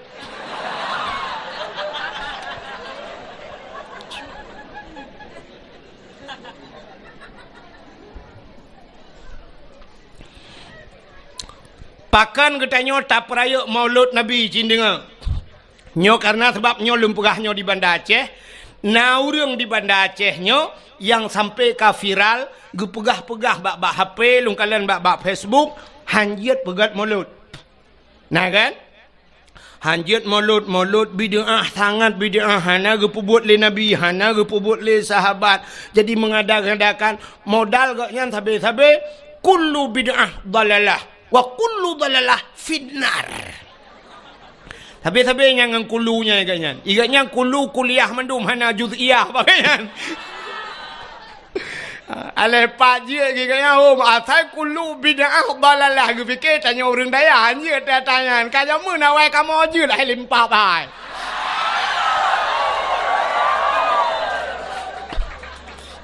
Pakon geutanyoe tapeurayeuk Maulud Nabi, cit deungoe. Nyoe kareuna sabab nyoe lôn peugah nyoe di Banda Aceh, na ureueng di Banda Aceh nyoe nyang sampai ka viral, geupeugah-peugah bak, bak H P, lôn kalon bak, bak Facebook, han jeuet peugöt Maulud. Na kan? Han jeuet mulod, mulod bid'ah, sangat bid'ah, hana geupeubuet lé Nabi, hana geupeubuet lé sahabat. Jadi mengada-ngadakan modal gobnyan sabe-sabe, kullu bid'ah dalalah, wa kullu dalalah finnar. Sabe-sabe nyang ngon kullu nyan gobnyan. Gobnyan kullu kuliah mandum hana juz'iyah bak gobnyan. Alah pat jeuet geuh nyan, oh, asai kullu bid'ah dalalah geupike tanyoe ureuëng dayah, han jeuet teuh tanyan. Ka jameun awai kamoe jeuet hai limpah bai.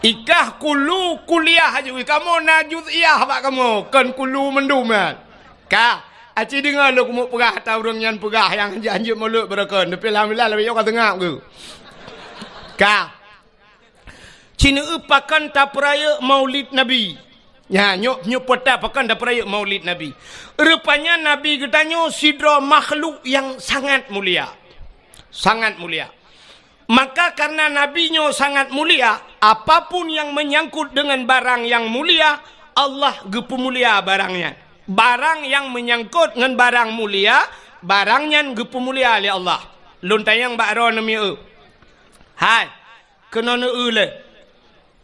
Ikah kullu kuliah aju kamoe na juz'iyah bak kamoe, kon kullu mandum nyan. Ka, aci deungoe lôn keumeung peugah ata ureuëng nyan peugah nyang hanjeuet-hanjeuet mulod beureukan, tapi alhamdulillah lagée nyoe ka teungab geuh. Ka. Cineu pakon tapeurayeuk Maulid Nabi. Nya, nyoe, nyoe peuta pakon tapeurayeuk Maulid Nabi. Rupanya Nabi geutanyoe sidroe makhluk nyang sangat mulia. Sangat mulia. Maka karena Nabi nyoe sangat mulia, apapun yang menyangkut dengan barang yang mulia, Allah geupeumulia barang nyan. Barang yang menyangkut ngon barang mulia, barang nyan geupeumulia lé Allah. Lôn tanyong bak droeneuh mieu. Hai, keunoe neueu lé.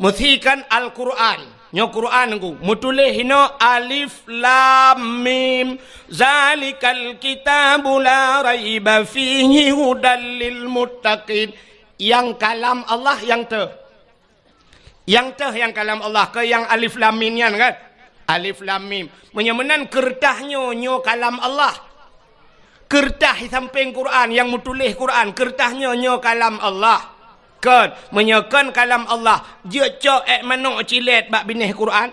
Meusikan Al-Qur'an. Nyoe Qur'an Teungku. Meutuléh inoe alif lam mim. Zalikal kitabu la raiba fihi hudal lil muttaqin. Nyang kalam Allah nyang teuh. Nyang teuh nyang kalam Allah, kon nyang alif lam mim nyan kan? Alif lam mim. Meunyoe meunan keureutah nyoe, nyoe kalam Allah. Keureutah di sampéng Qur'an, nyang meutuléh Qur'an, keureutah nyoe, nyoe kalam Allah. Kon, meunyoe kon kalam Allah, jeuet cok ék manok cilét bak binéh Qur'an?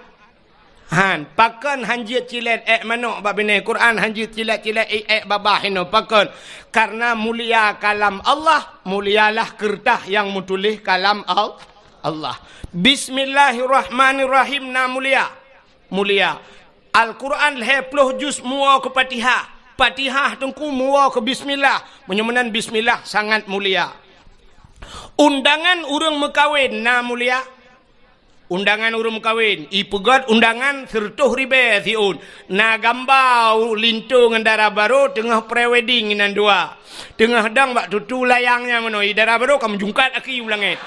Han, pakon han jeuet cilét ék manok bak binéh Qur'an, han jeuet cilét-cilét ék, ék babah inoe, pakon? Karena mulia kalam Allah, mulialah keureutah nyang meutuléh kalam Al-, Allah. Bismillahirrahmanirrahim na mulia. Mulia. Al-Qur'an lhée ploh juz muwoe keu Fatihah. Fatihah Teungku muwoe keu bismillah. Meunyoe meunan bismillah sangat mulia. Undangan ureuëng meukawen na mulia. Undangan ureuëng meukawen, ipeugét undangan sireutôh ribée siôn. Na gamba linto ngon dara barô teungoh pre-wedding inan dua. Teungoh dong bak tutu layang nyan meunoe, i dara barô ka meujungkat aki u langét.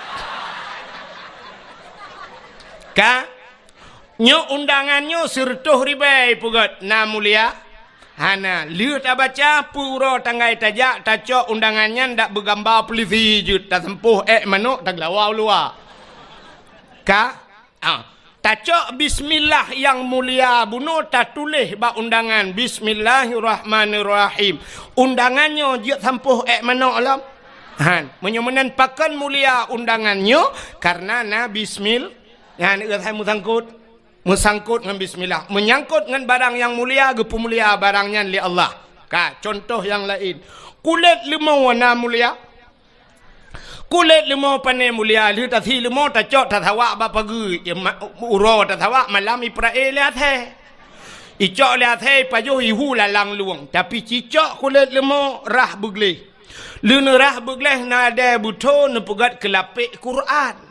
Ka? Nyoe undangan nyoe sireutôh ribée ipeugét, na mulia? Hana. Lheueh tabaca, peue uroe tanggai tajak, tacok undangan nyan dak beugamba peulisi jeuet, tasampôh ék manok, taglawa u luwa. Ka? Ah. Tacok bismillah nyang mulia bunoe tatuléh bak undangan, Bismillahirrahmanirrahim. Undangan nyoe jeuet sampôh ék manok lom? Han. Meunyoe meunan pakon mulia undangan nyoe? Karena na bismil-, nyan, eh, hai meusangkot. Meusangkot ngon bismillah. Menyangkot ngon barang nyang mulia, geupeumulia barang nyan lé Allah. Ka, contoh nyang laén. Kulét leumo na mulia? Kulét leumo pane mulia, lheueh tasi leumo tacok tasawak bak pageue, ya, ma-, uroe tasawak malam ipeurae lé asée. Icok lé asée ipajoh ihu lalang lueng, tapi cicok kulét leumo rhah beugleh. Lheueh neurhah beugleh na dée beutho neupeugét keu lapék Qur'an.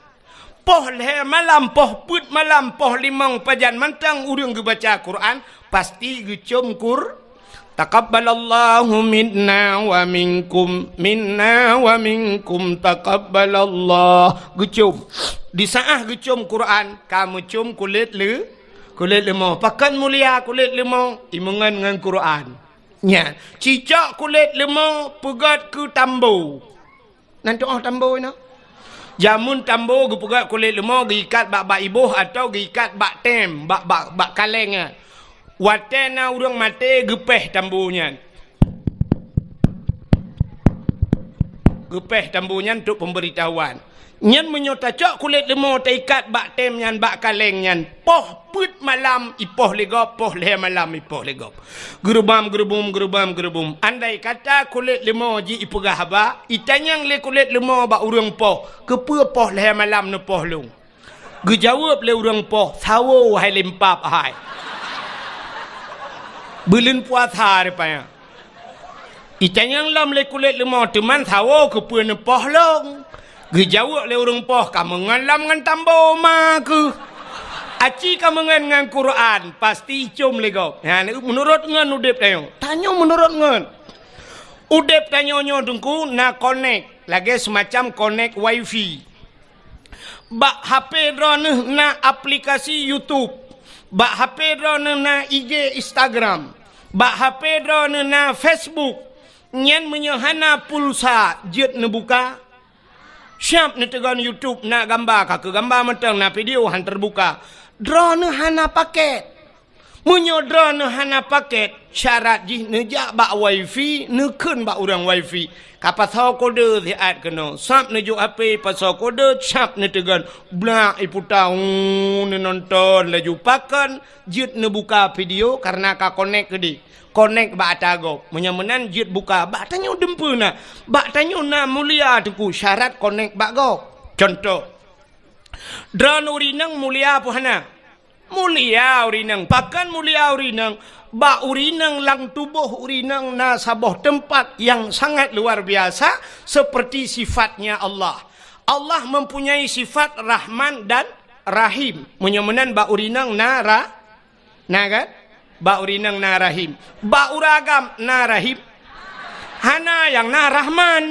Poh lhée malam, poh peuet malam, poh limong pajan mantong ureuëng geubaca Qur'an, pasti geucom Qur-, Taqabbalallahu minna wa minkum, minna wa minkum, taqabbalallah. Geucom. Di saát geucom Qur'an, ka meucom kulét leu-, kulét leumo. Pakon mulia kulét leumo? Imeungon ngon Qur'an. Nyan, cicok kulét leumo peugét keu tambo. Nan tuoh tambo inoe. Jameun tambo geupeugét kulét leumo geuikat bak, bak iboh atawa geuikat bak tem, bak, bak, bak kaleng nyan. Watée na ureuëng maté geupéh tambo nyan. Geupéh tambo nyan untuk pemberitahuan. Nyan meunyoe tacok kulét leumo taikat bak tem nyan, bak kaleng nyan, poh peuet malam ipoh lé gob, poh lhée malam ipoh lé gob. Geurubam, geurubum, geurubam, geurubum. Andai kata kulét leumo jih ipeugah haba, itanyong lé kulét leumo bak ureuëng poh, "Keupeue poh lhée malam neupoh lôn?" Geujaweueb lé ureuëng poh, "Sawo hai limpab hai." Buleuen puasa rupanya. Itanyong lom lé kulét leumo, "Teuma sawo keupeue neupoh lôn?" Geujaweueb lé ureuëng poh, "Kameungon lom ngon tambo ma keuh. Aci kameungon ngon Qur'an, pasti icom lé gob." Nyan, meunurot ngon udeb tanyoe. Tanyoe meunurot ngon. Udeb tanyoe nyoe Teungku na konek, lagée seumacam konek wifi. Bak H P droeneuh na aplikasi YouTube. Bak H P droeneuh na I G Instagram. Bak H P droeneuh na Facebook. Nyan meunyoe hana pulsa, jeuet neubuka? Siab neuteugon YouTube, na gamba, ka keu gamba mantong, na video, han teubuka. Droeneuh hana paket. Meunyoe droeneuh hana paket, syarat jih neujak bak wifi, neukheun bak ureuëng wifi. Ka pasoe kode siat keunoe. Sab neujok H P, pasoe kode, sab neuteugon. Blak iputa, uu, neunonton laju. Pakon jeuet neubuka video, kareuna ka konek keudeh. Konek bak ata gob. Meunyoe meunan jeuet buka, bak tanyoe dumpeue na. Bak tanyoe na mulia Teungku, syarat konek bak gob. Contoh, droeneuh ureuëng inong mulia peue hana? Mulia ureuëng inong. Pakon mulia ureuëng inong? Bak ureuëng inong lam tuboh ureuëng inong na saboh teumpat nyang sangat luar biasa, seperti sifatnya Allah. Allah mempunyai sifat Rahman dan Rahim. Meunyoe meunan bak ureuëng inong na ra-, na kan? Bak ureuëng inong na Rahim. Bak ureuëng agam na Rahim. Hana, nyang na Rahman.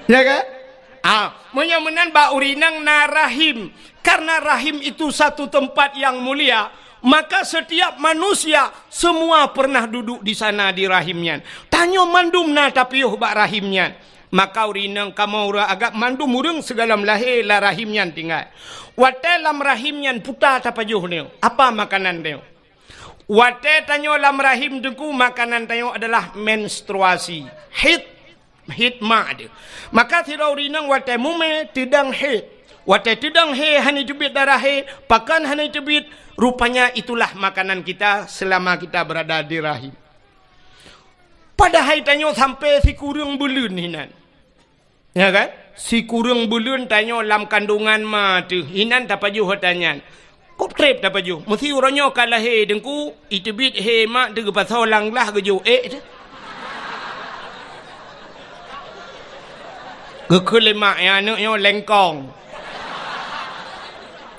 Ya kan? Ah, meunyoe meunan bak ureuëng inong na Rahim. Karena Rahim itu satu tempat yang mulia, maka setiap manusia semua pernah duduk di sana di Rahim nyan. Tanyoe mandum na tapiôh bak Rahim nyan. Maka ureuëng inong kamoe ureuëng agam mandum ureuëng sigohlom lahé lam Rahim nyan tinggai. Watée lam Rahim nyan puta tapajoh nyoe, apa makanan nyoe? Watée tanyoe lam Rahim Teungku, makanan tanyoe adalah menstruasi. Haid, haid mak teuh. Maka sidroe ureuëng inong watée mumé teudong haid. Watée teudong haid hana teubiet darah haid, pakon hana teubiet, rupanya itulah makanan kita selama kita berada di rahim. Padahai tanyoe sampai sikureueng buleuen hinan. Ya kan? Sikureueng buleuen tanyoe lam kandungan ma teuh, hinan tapajoh ata nyan. Kok treb tapajoh? Meusi uroe nyoe ka lahé Teungku, iteubiet hé mak teuh geupasoe lam glah geujok ék teuh. Geukheun lé mak, "Ya, aneuk nyoe lengkong."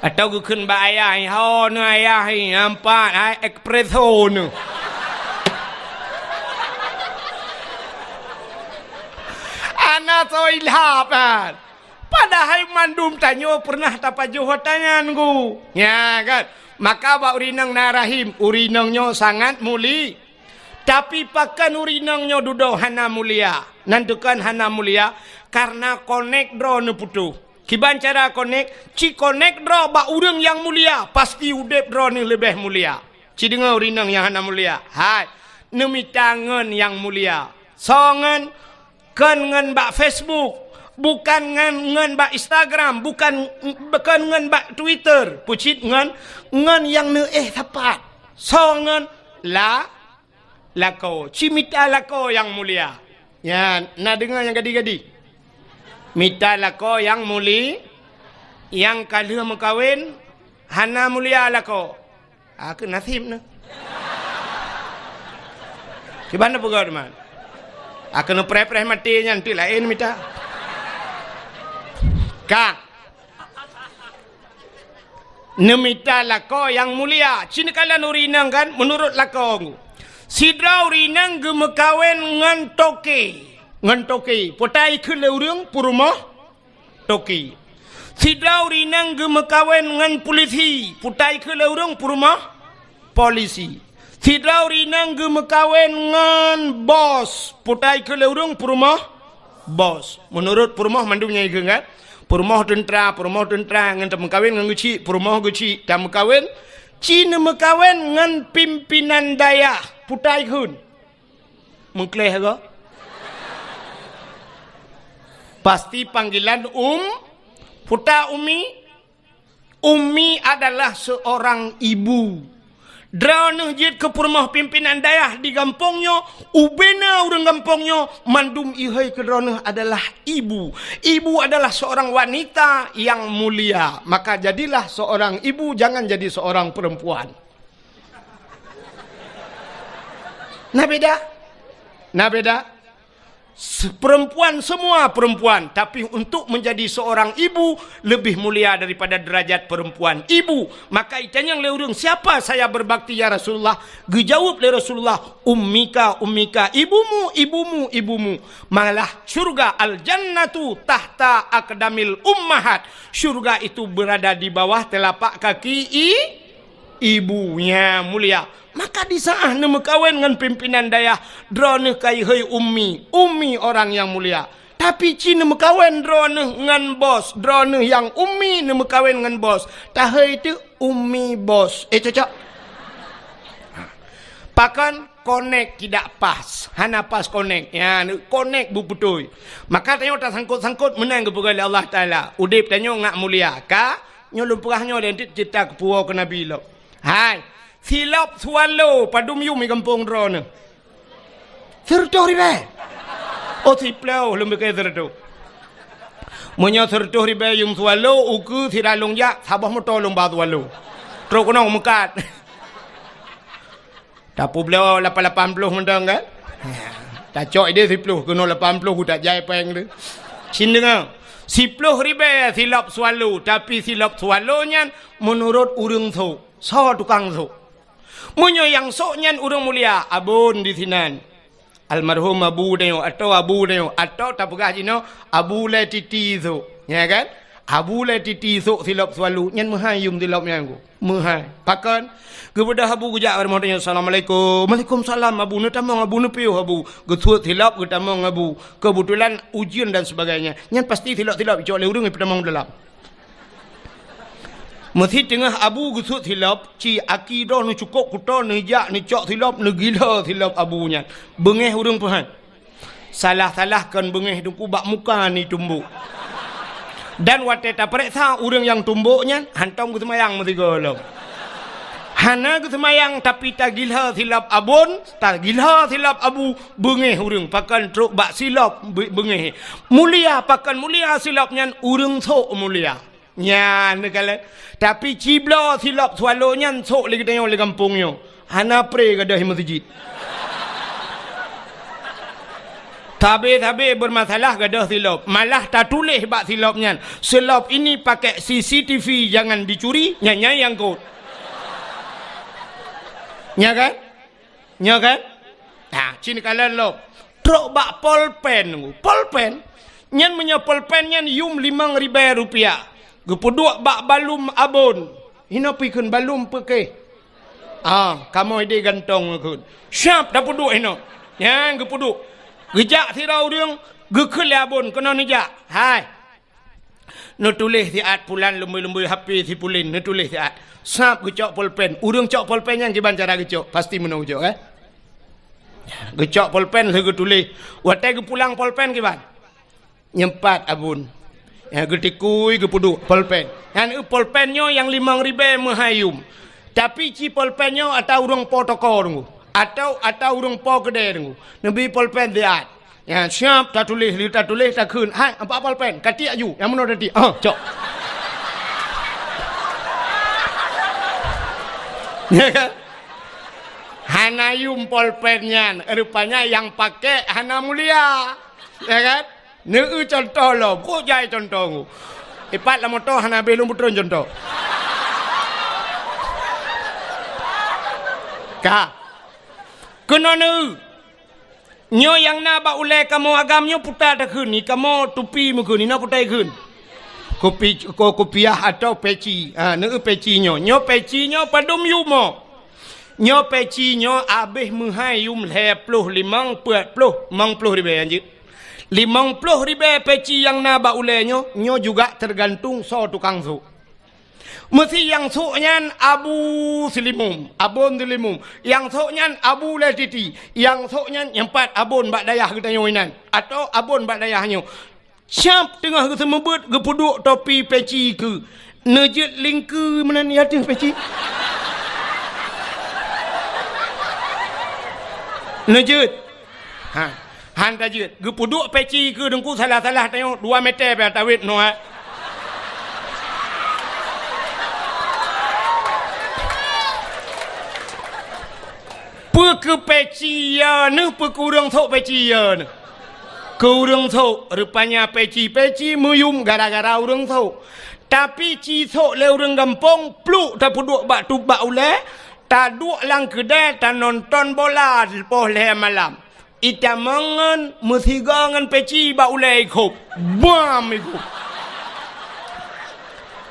Atau geukheun bak ayah, "Ho neuh ayah, nyan pat, hai espresso neuh." Hana soe ilham kan. Padahai mandum tanyoe pernah tapajoh ata nyan Teungku. Ya kan? Maka bak ureuëng inong na rahim, ureuëng inong nyoe sangat muli. Tapi pakon ureuëng inong nyoe dudoe hana mulia? Nan teukan hana mulia, karena konek droe neuputôh. Kiban cara konek, ci konek droe bak ureuëng nyang mulia, pasti udeb droe neuh leubeh mulia. Ci deungoe ureuëng inong nyang hana mulia. Hai, neumita ngon nyang mulia. Soe ngon? Kon ngon bak Facebook, bukan ngon, ngon bak Instagram, bukan, kon ngon bak Twitter. Peucit ngon, ngon nyang neuéh sapat. Soe ngon? La, lakoe. Ci mita lakoe nyang mulia. Nyan, na deungoe nyang gadi-gadi. Mita lakoe nyang muli, nyang ka lheueh meukawen, hana mulia lakoe. Ah, keu naseb neuh. Kiban neupeugah teuma. Ah, keu neupreh-preh maté nyan, teuk laén mita. Ka. Neumita lakoe nyang mulia. Ci neukalon ureuëng inong kan, meunurot lakoe. Sidroe ureuëng inong geumeukawen ngon toke. Ngon toke. Peue ta ikheun lé ureuëng? Peurumoh toke. Sidroe ureuëng inong geumeukawen ngon pulisi. Peue ta ikheun lé ureuëng? Peurumoh polisi. Sidroe ureuëng inong geumeukawen ngon bos. Peue ta ikheun lé ureuëng? Peurumoh bos. Meunurot peurumoh mandum nyang ikheun kan? Peurumoh teuntra, peurumoh teuntra ngon tameukawen ngon geuchik, peurumoh geuchik tameukawen. Ci neumeukawen ngon pimpinan dayah. Peue ta ikheun? Meukleh go. Pasti panggilan um, peue ta umi. Umi adalah seorang ibu. Droeneuh jeuet keu peurumoh pimpinan dayah di gampông nyoe, ubena ureuëng gampông nyoe, mandum ihôi keu droeneuh adalah ibu. Ibu adalah seorang wanita yang mulia. Maka jadilah seorang ibu, jangan jadi seorang perempuan. Na beda? Na beda? Se-, perempuan, semua perempuan, tapi untuk menjadi seorang ibu lebih mulia daripada derajat perempuan. Ibu, maka itanyong lé ureuëng, "Siapa saya berbakti, ya Rasulullah?" Geujaweueb lé Rasulullah, "Ummika, ummika, ibumu, ibumu, ibumu." Malah syurga, al-jannatu tahta aqdamil ummahat. Syurga itu berada di bawah telapak kaki i-, ibu. Nyan mulia. Maka di saat neumeukawen ngon pimpinan dayah, droeneuh kayhôi ummi, ummi orang yang mulia. Tapi ci neumeukawen droeneuh ngon bos, droeneuh nyang ummi neumeukawen ngon bos, tahôi teuk ummi bos. Eh, cocok? Pakon? Konek tidak pas. Hana pas konek. Ya, konek beubeutôi. Maka tanyoe tasangkot-sangkot meunan geupeugah lé Allah Taala. Udeb tanyoe ngat mulia. Ka? Nyoe lôn peugah nyoe lé, cit-, cita keupuwoe keu Nabi lom. Hai, silop swallow padum yum di gampông droeneuh? Sireutôh ribée. Oh, siploh lôn piké sireutôh. Meunyoe sireutôh ribée yum swallow, ukeue sira lôn jak, saboh moto lôn ba swallow. Trok keunoe meukat. Tapeubloe lapan lapan ploh mantong kan? Tacok idéh siploh, keunoe lapan ploh, ku tajai péng tu. Cit deungoe, siploh ribée silop swallow, tapi silop swallow nyan meunurot ureuëng sôk. Soe tukang sôk? Meunyoe nyang sôk nyan ureuëng mulia, abon di sinan. Almarhum abu tanyoe, atau abu tanyoe, atau tapeugah jinoe, Abu Lé Titi sôk. Ya kan? Abu Lé Titi sôk silop swallow, nyan meuhai yum silop nyan ku. Meuhai. Pakon? Geubeudôh abu geujak bak rumoh tanyoe, "Assalamualaikum." "Waalaikumsalam, abu." "Neutamong, abu, neupiôh, abu." Geusuet silop, geutamong abu. Keubeutulan ujeuen dan sebagainya. Nyan pasti silop-silop icok lé ureuëng ipeutamong dalam. Meusi teungoh abu geusuet silop, ci aki droe neucukôp kuto, neujak, neucok silop, neugila silop abu nyan. Beungéh ureuëng peuhan. Salah-salah kon beungéh teungku bak muka neutumbok. Dan watée tapareksa ureuëng nyang tumbok nyan, hántom geuseumayang meusigoe lom. Hana geuseumayang, tapi tagila silop abon, tagila silop abu, beungéh ureuëng, pakon trok bak silop be-, beungéh. Mulia, pakon mulia silop nyan, ureuëng sôk mulia. Nyan neukalon. Tapi cibloe silop swallow nyan sôk lé geutanyoe lé gampông nyoe. Hana pré gadôh meuseujid. Sabe-sabe beumasalah gadôh silop. Malah tatuléh bak silop nyan, "Silop ini pakai C C T V, jangan dicuri," nyan, nyan nyang kot. Nya kan? Nyoe kan? Nah, cit neukalon lom. Trok bak polpen. Polpen? Nyan meunyoe polpen nyan yum limong ribée rupiah. Geupeuduek bak balum abon. Hinoe pih kheun balum peukéh. Ah, kamoe idéh gantong kheun. Siap tapeuduek hinoe. Nyan geupeuduek. Geujak sidroe ureuëng, geukheun lé abon, keunoe neujak. Hai. Neutuléh siat pulan leumbôi-leumbôi H P si pulan, neutuléh siat. Sab geucok polpen. Ureuëng cok polpen nyan kiban cara geucok, pasti meunoe geucok, kan? Geucok polpen lheueh geutuléh. Watée geupulang polpen kiban? Nyempat abon. Ya, geutikui, geupeuduek polpen. Nyan eu polpen nyoe nyang limong ribée meuhai yum. Tapi ci polpen nyoe ata ureuëng po toko deungoe. Atau ata ureuëng po keudée deungoe. Neubi polpen siat. Ya, siap tatuléh, lheueh tatuléh takheun. "Hai, ampat polpen, katiek aju, nyang meunoe tatiek." Ah, cok. Ya kan? Hana yum polpen nyan, rupanya nyang pakai hana mulia. Ya kan? Neu contoh lom, kok jai contoh ngu. Ipat lam moto hana habéh lôn beutron contoh. Ka. Keunoe neu. Nyoe nyang na bak ulée kamoe agam nyoe puta takheun, ni kamoe tupi meukheun, ni na puta ikheun. Kupi-, ko-, kupiah atau peci. Ha, neu peci nyoe. Nyoe peci nyoe padum yumo. Nyoe peci nyoe abéh meuhai yum lhée ploh limong, peuet ploh, limong ploh ribée anjeut. Limong ploh ribée peci nyang na bak ulée nyoe, nyoe juga tergantung soe tukang sôk. Meusi nyang sôk nyan Abu Silimum, Abon Silimum. Nyang sôk nyan Abu Lé Titi. Nyang sôk nyan nyang pat abon bak dayah geutanyoe inan, atau abon bak dayah nyoe. Siap teungoh geuseumeubeuet geupeuduek topi peci keu neujeuet lingkeu meunan di ateueh peci. Neujeuet. Ha. Han tajeuet. Geupeuduek peci keu deungku salah-salah tanyoe dua meter pih tawét noe. Peu keu peci ya neuh, peu keu ureuëng sôk peci ya neuh. Keu ureuëng sôk, rupanya peci-peci meuyum gara-gara ureuëng sôk. Tapi ci sôk lé ureuëng gampông, pluk tapeuduek bak tub bak ulée, taduek lam keudée tanonton bola poh lhée malam. Itamong ngon meusigoe ngon peci bak ulée ikhôb. Bam ikhôb.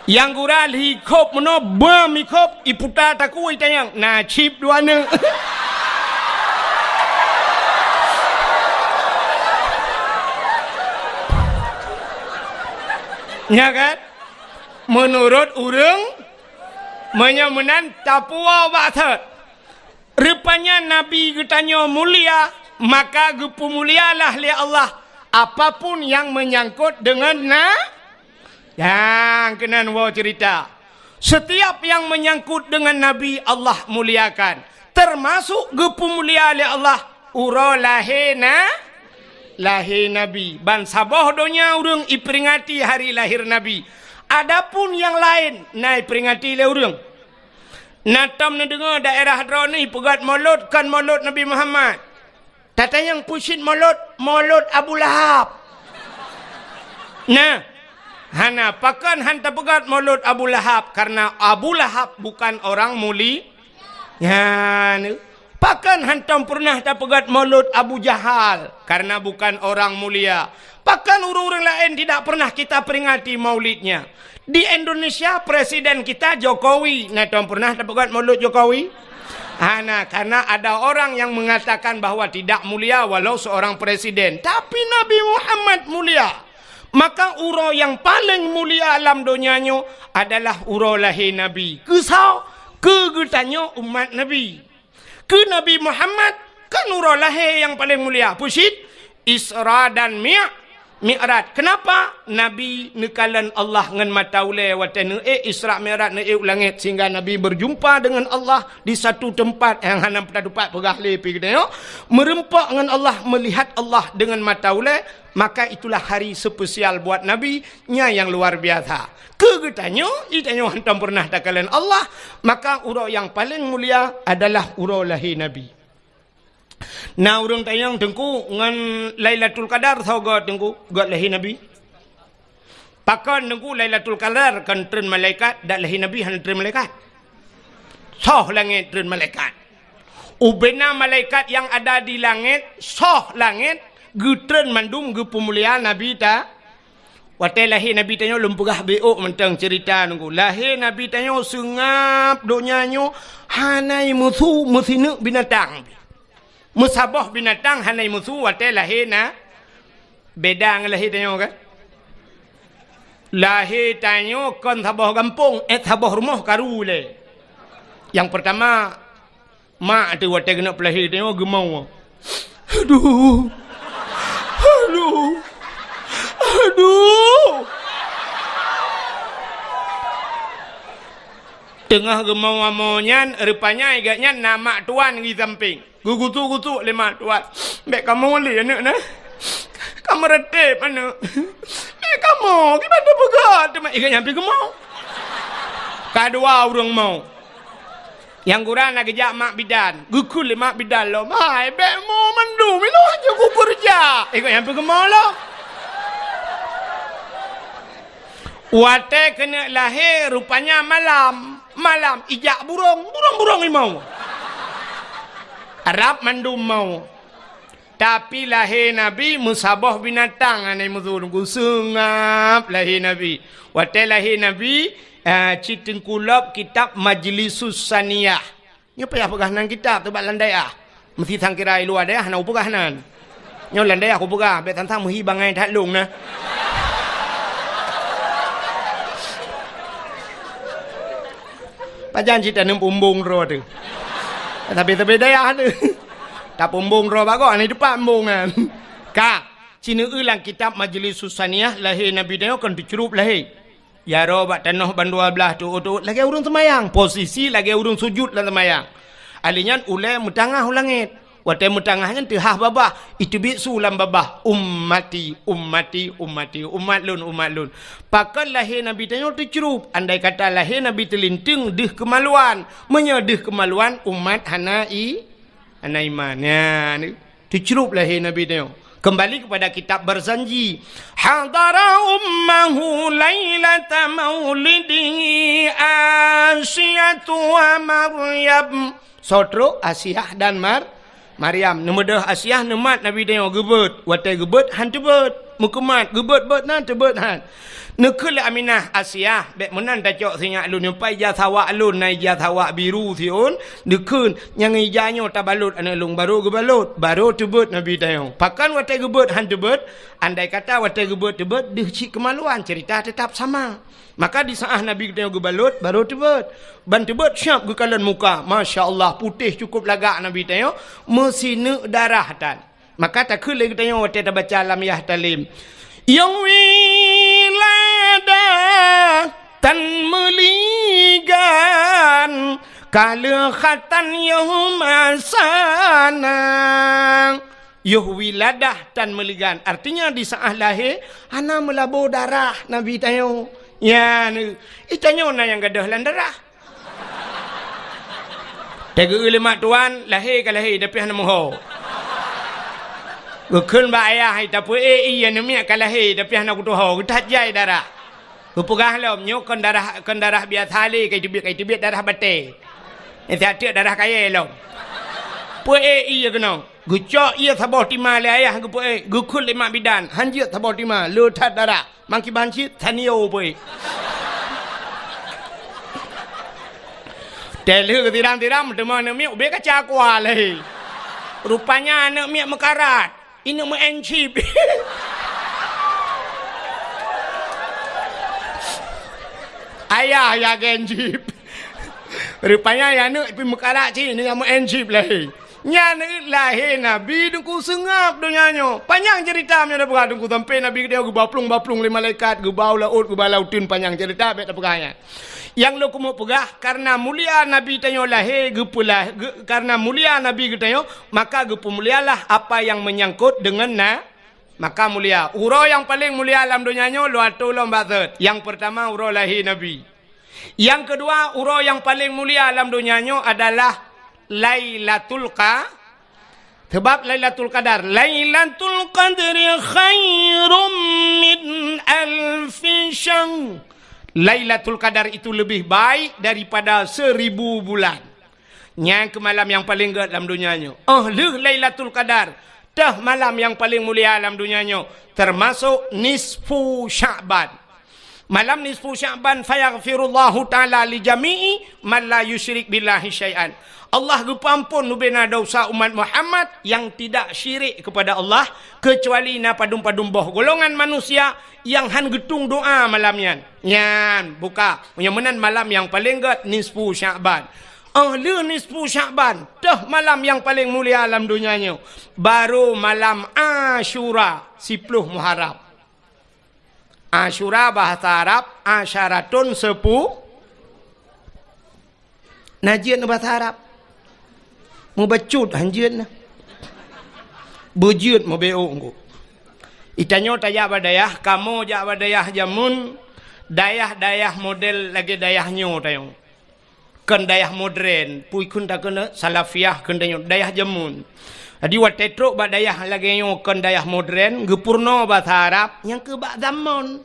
Nyang gura lhi khôb meunoe, bam ikhôb, iputa takue itanyong, na cit dua neuk. Nya kan? Meunurot ureuëng, meunyoe meunan tapuwoe bak sot. Rupanya Nabi geutanyoe mulia, maka geupeumulialah lé Allah apapun nyang meunyangkot deungon na-, nyang keunan woe ceurita. Setiap nyang meunyangkot deungon Nabi, Allah muliakan, teumasok geupeumulia lé Allah uroe lahé na-, lahé Nabi. Ban saboh donya ureuëng iperingati hari lahir Nabi. Adapun nyang laén na iperingati lé ureuëng. Na tom neudeungoe daerah droeneuh peugét molot kon molot Nabi Muhammad. Tatanyong peue cit molot, molot Abu Lahab. Nah, hana, pakon han tapeugét molot Abu Lahab, karena Abu Lahab bukan orang muli-, nyan. Pakon hantom peureunah tapeugét molot Abu Jahal, karena bukan orang mulia. Pakon ureuëng-ureuëng laén tidak pernah kita peringati maulidnya? Di Indonesia, presiden kita Jokowi. Na tom peureunah tapeugét molot Jokowi? Hana, karena ada orang yang mengatakan bahwa tidak mulia walau seorang presiden. Tapi Nabi Muhammad mulia. Maka uroe nyang paleng mulia lam donya nyoe adalah uroe lahé Nabi. Keu soe? Keu geutanyoe umat Nabi. Keu Nabi Muhammad kan uroe lahé nyang paleng mulia. Peue cit? Isra dan Mi-, Mi'raj. Kenapa? Nabi neukalon Allah ngon mata ulée watée neuék Isra Mi'raj, neuék u langét, sehingga Nabi berjumpa dengan Allah di satu tempat nyang hana meutupat peugah lé pih geutanyoe. Meureumpok ngon Allah, melihat Allah dengan mata ulée, maka itulah hari spesial buat Nabi, nya nyang luar biasa. Keu geutanyoe, geutanyoe hantom peureunah takalon Allah, maka uroe nyang paleng mulia adalah uroe lahé Nabi. Na ureuëng tanyong, "Teungku, ngon Lailatul Qadar soe göt, Teungku?" "Göt lahé Nabi." "Pakon, Teungku, Lailatul Qadar kon treun malaikat, dak lahé Nabi hana treun malaikat?" "Soh langét treun malaikat. Ubena malaikat nyang ada di langét, soh langét, geutreun mandum geupeumulia Nabi ta-, Watée lahé Nabi tanyoe lôn peugah beuôk mantong ceurita nunggu. Lahé Nabi tanyoe seungab donya nyoe hana meusu meusineuk binatang. Meusaboh binatang hana meusu watée lahé na-, beda ngon lahé tanyoe kan? Lahé tanyoe kon saboh gampông, eh, saboh rumoh karu lé. Nyang peurtama, mak teuh watée keuneuk peulahé tanyoe geumao. Aduh. Aduh. Aduh. Teungoh geumao-mao nyan, rupanya gobnyan na mak tuan di sampéng. Geugusu-gusu lé mak tuan. "Bék kamoe lé aneuk na. Kamoe reuteb aneuk. Bék kamoe, kiban teupeugah teuma iga nyang pi geumao." Kadua ureuëng mao. Nyang gura na geujak mak bidan. Geukheun lé mak bidan lom, "Hai, bék mo mandum, inoe hana kukeureuja." Iga nyang pi geumao lom. Watée keuneuk lahé, rupanya malam. Malam ijak burông, burông-burông imau. Rab mandum mau. Tapi lahé Nabi meusaboh binatang hana meusu, seungab lahé Nabi. Watée lahé Nabi, eh, cit teungku lop kitab Majlisus Saniyah. Nyoe payah peugah nan kitab teuh bak lam dayah. Meusi sangkira i luwa dayah hana kupeugah nan. Nyoe lam dayah kupeugah, bék sang-sang meuhi bangai that lông na. Pajan cit taneum pumbong droe teuh. Tapi-tapi dayah teuh. Tapumbong droe bagoe, hana teupeu pumbong nyan. Ka, sineuk lam kitab Majlisus Saniyah lahé Nabi nyoe kon teucrueb lahé. Jaroe bak tanoh bandua blaih teuôt-teuôt lagée ureuëng seumayang, posisi lagée ureuëng sujut lam seumayang. Alèh nyan ulée meutangah u langét. Watée meutangah nyan teuhah babah, iteubiet su lam babah, "Ummati, ummati, ummati, umat lôn, umat lôn." Pakon lahé Nabi tanyoe teucrueb, andai kata lahé Nabi teulinteung deuh keumaluan, meunyoe deuh keumaluan umat hana i-, hana iman. Nyan, teucrueb lahé Nabi tanyoe. Kembali kepada kitab Barzanji. Hadara ummahu lailata maulidihi Asiyatu wa Maryam. Soe trok? Asiah dan Mar-, Maryam. Neumeudoh Asiah neumat Nabi tanyoe geubeuet. Watée geubeuet, han teubeuet. Meukeumat, geubeuet-beuet na, teubeuet han. Neukheun lé Aminah, "Asiah, bék meunan tacok sinyak lôn nyoe, pai ija sawak lôn, na ija sawak biru siôn." Neukheun, "Nyang ija nyoe tabalot aneuëk lôn." Barô geubalot, barô teubeuet Nabi tanyoe. Pakon watée geubeuet han teubeuet? Andai kata watée geubeuet teubeuet, deuh cit keumaluan, ceurita teutap sama. Maka di saát Nabi geutanyoe geubalot, barô teubeuet. Ban teubeuet siab geukalon muka. Masya Allah, putéh cukup lagak Nabi tanyoe, meusineuk darah tan. Maka takheun lé geutanyoe watée tabaca lam Yah Talim. Yoh wiladah tan meuligan, ka lheueh khatan yoh masana. Yoh wiladah tan meuligan, artinya di saát lahé hana meulabô darah Nabi tanyoe. Nyan, i tanyoe na nyang gadôh lam darah. Teugeu lé mak tuan, lahé ka lahé, tapi hana meuho. Geukheun bak ayah, "Hai, tapeuék ié, aneuëk miet ka lahé, tapi hana kutuho, geuthat jai darah." Geupeugah lom, "Nyoe kon darah, kon darah biasa lé, kai teubiet, kai teubiet darah batée. Nyan siat teuk darah kayée lom." Peuék ié keunoe. Geucok ié saboh tima lé ayah geupeuék, geukheun lé mak bidan, han jeuet saboh tima, le that darah. Mangkiban cit, tanio peuék. Teulheueh tiram-tiram, teuma aneuëk miet ubé kaca kuah lé. Rupanya aneuëk miet meukarat. Inong meu-en chip. Ayah ya gen chip. Rupanya ya aneuëk pih meukarat cit, inong meu-en chip lé. Nyan lahé Nabi Teungku seungab donya nyoe. Panyang ceurita meunyoe tapeugah Teungku, sampai Nabi geutanyoe geuba plueng-ba plueng lé malaikat, geuba u laôt, geuba lauteun, panyang ceurita bék tapeugah nyan. Nyang lôn keumeung peugah, kareuna mulia Nabi tanyoe lahé geupeulah-, geu-, kareuna mulia Nabi geutanyoe, maka geupeumulialah apa nyang meunyangkot deungon na-, maka mulia. Uroe nyang paleng mulia lam donya nyoe lôn atô lom bak thot. Nyang peurtama uroe lahé Nabi. Nyang keudua, uroe nyang paleng mulia lam donya nyoe adalah Lailatul Qa-, sabab Lailatul Qadar. "Lailatul Qadri khairum min alfi syahr." Lailatul Qadar itu lebih baik daripada seribu bulan. Nyan keuh malam nyang paleng gét lam donya nyoe. Óh lheueh Lailatul Qadar, teuh malam nyang paleng mulia lam donya nyoe, teumasok nisfu Sya'ban. Malam nisfu Sya'ban, "Fayaghfirullahu ta'ala li jami'i man la yusyrik billahi syai'an." Allah geupeuampon bubena desya umat Muhammad nyang tidak syirik kepada Allah, keucuali na padum-padum boh golongan manusia nyang han geutueng doa malam nyan. Nyan, buka. Nyang meunan malam nyang paleng gét nisfu Sya'ban. Óh lheueh nisfu Sya'ban, teuh malam nyang paleng mulia lam donya nyoe, barô malam Asyura, siploh Muharram. Asyura bahasa Arab, asyaratun sepu-, na jeuet na bahasa Arab. Mubacut han jeuet na. Beujeuet meubeuk engko. Itanyoe tajak bak dayah, kamoe jak bak dayah jameun, dayah-dayah model lagée dayah nyoe tanyoe. Kon dayah modern, pui kheun takheun salafiyah kheun tanyoe, dayah jameun. Jadi watée trok bak dayah lagée nyoe kon dayah modern, geupeurunoe basa Arab, nyang keu bak zamon.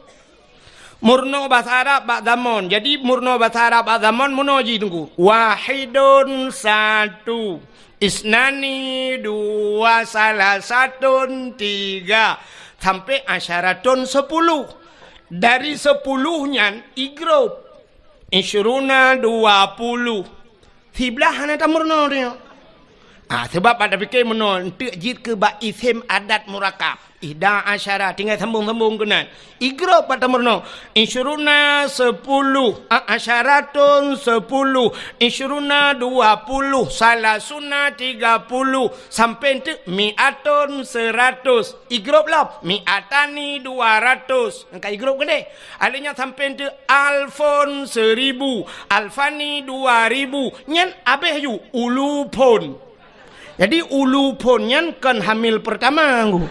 Meurunoe basa Arab bak zamon. Jadi meurunoe basa Arab bak zamon meunoe jih Teungku. Wahidun satu, isnani dua, salasatun tiga, sampai asyaratun sepuluh. Dari sepuluh nyan i grup. Isyruna dua puluh. Siblaih hana tameurunoe tanyoe. Ah, sabab bak tapike meunoe, eunteuk jeuet keu bak isem adat murakab. Ihda asyara, tinggai sambong-sambong keunan. I grup bak tameurunoe. Isyruna sepuluh, a-, asyaratun sepuluh, isyruna dua puluh, salasuna tiga puluh, sampai eunteuk mi'atun seratus. I grup lom, mi'atani dua ratus. Nyang ka i grup keudeh. Alheuh nyan sampai eunteuk alfun seribu, alfani dua ribu. Nyan abéh ju ulufun. Jadi ulufun nyan kon hamil pertama ngku.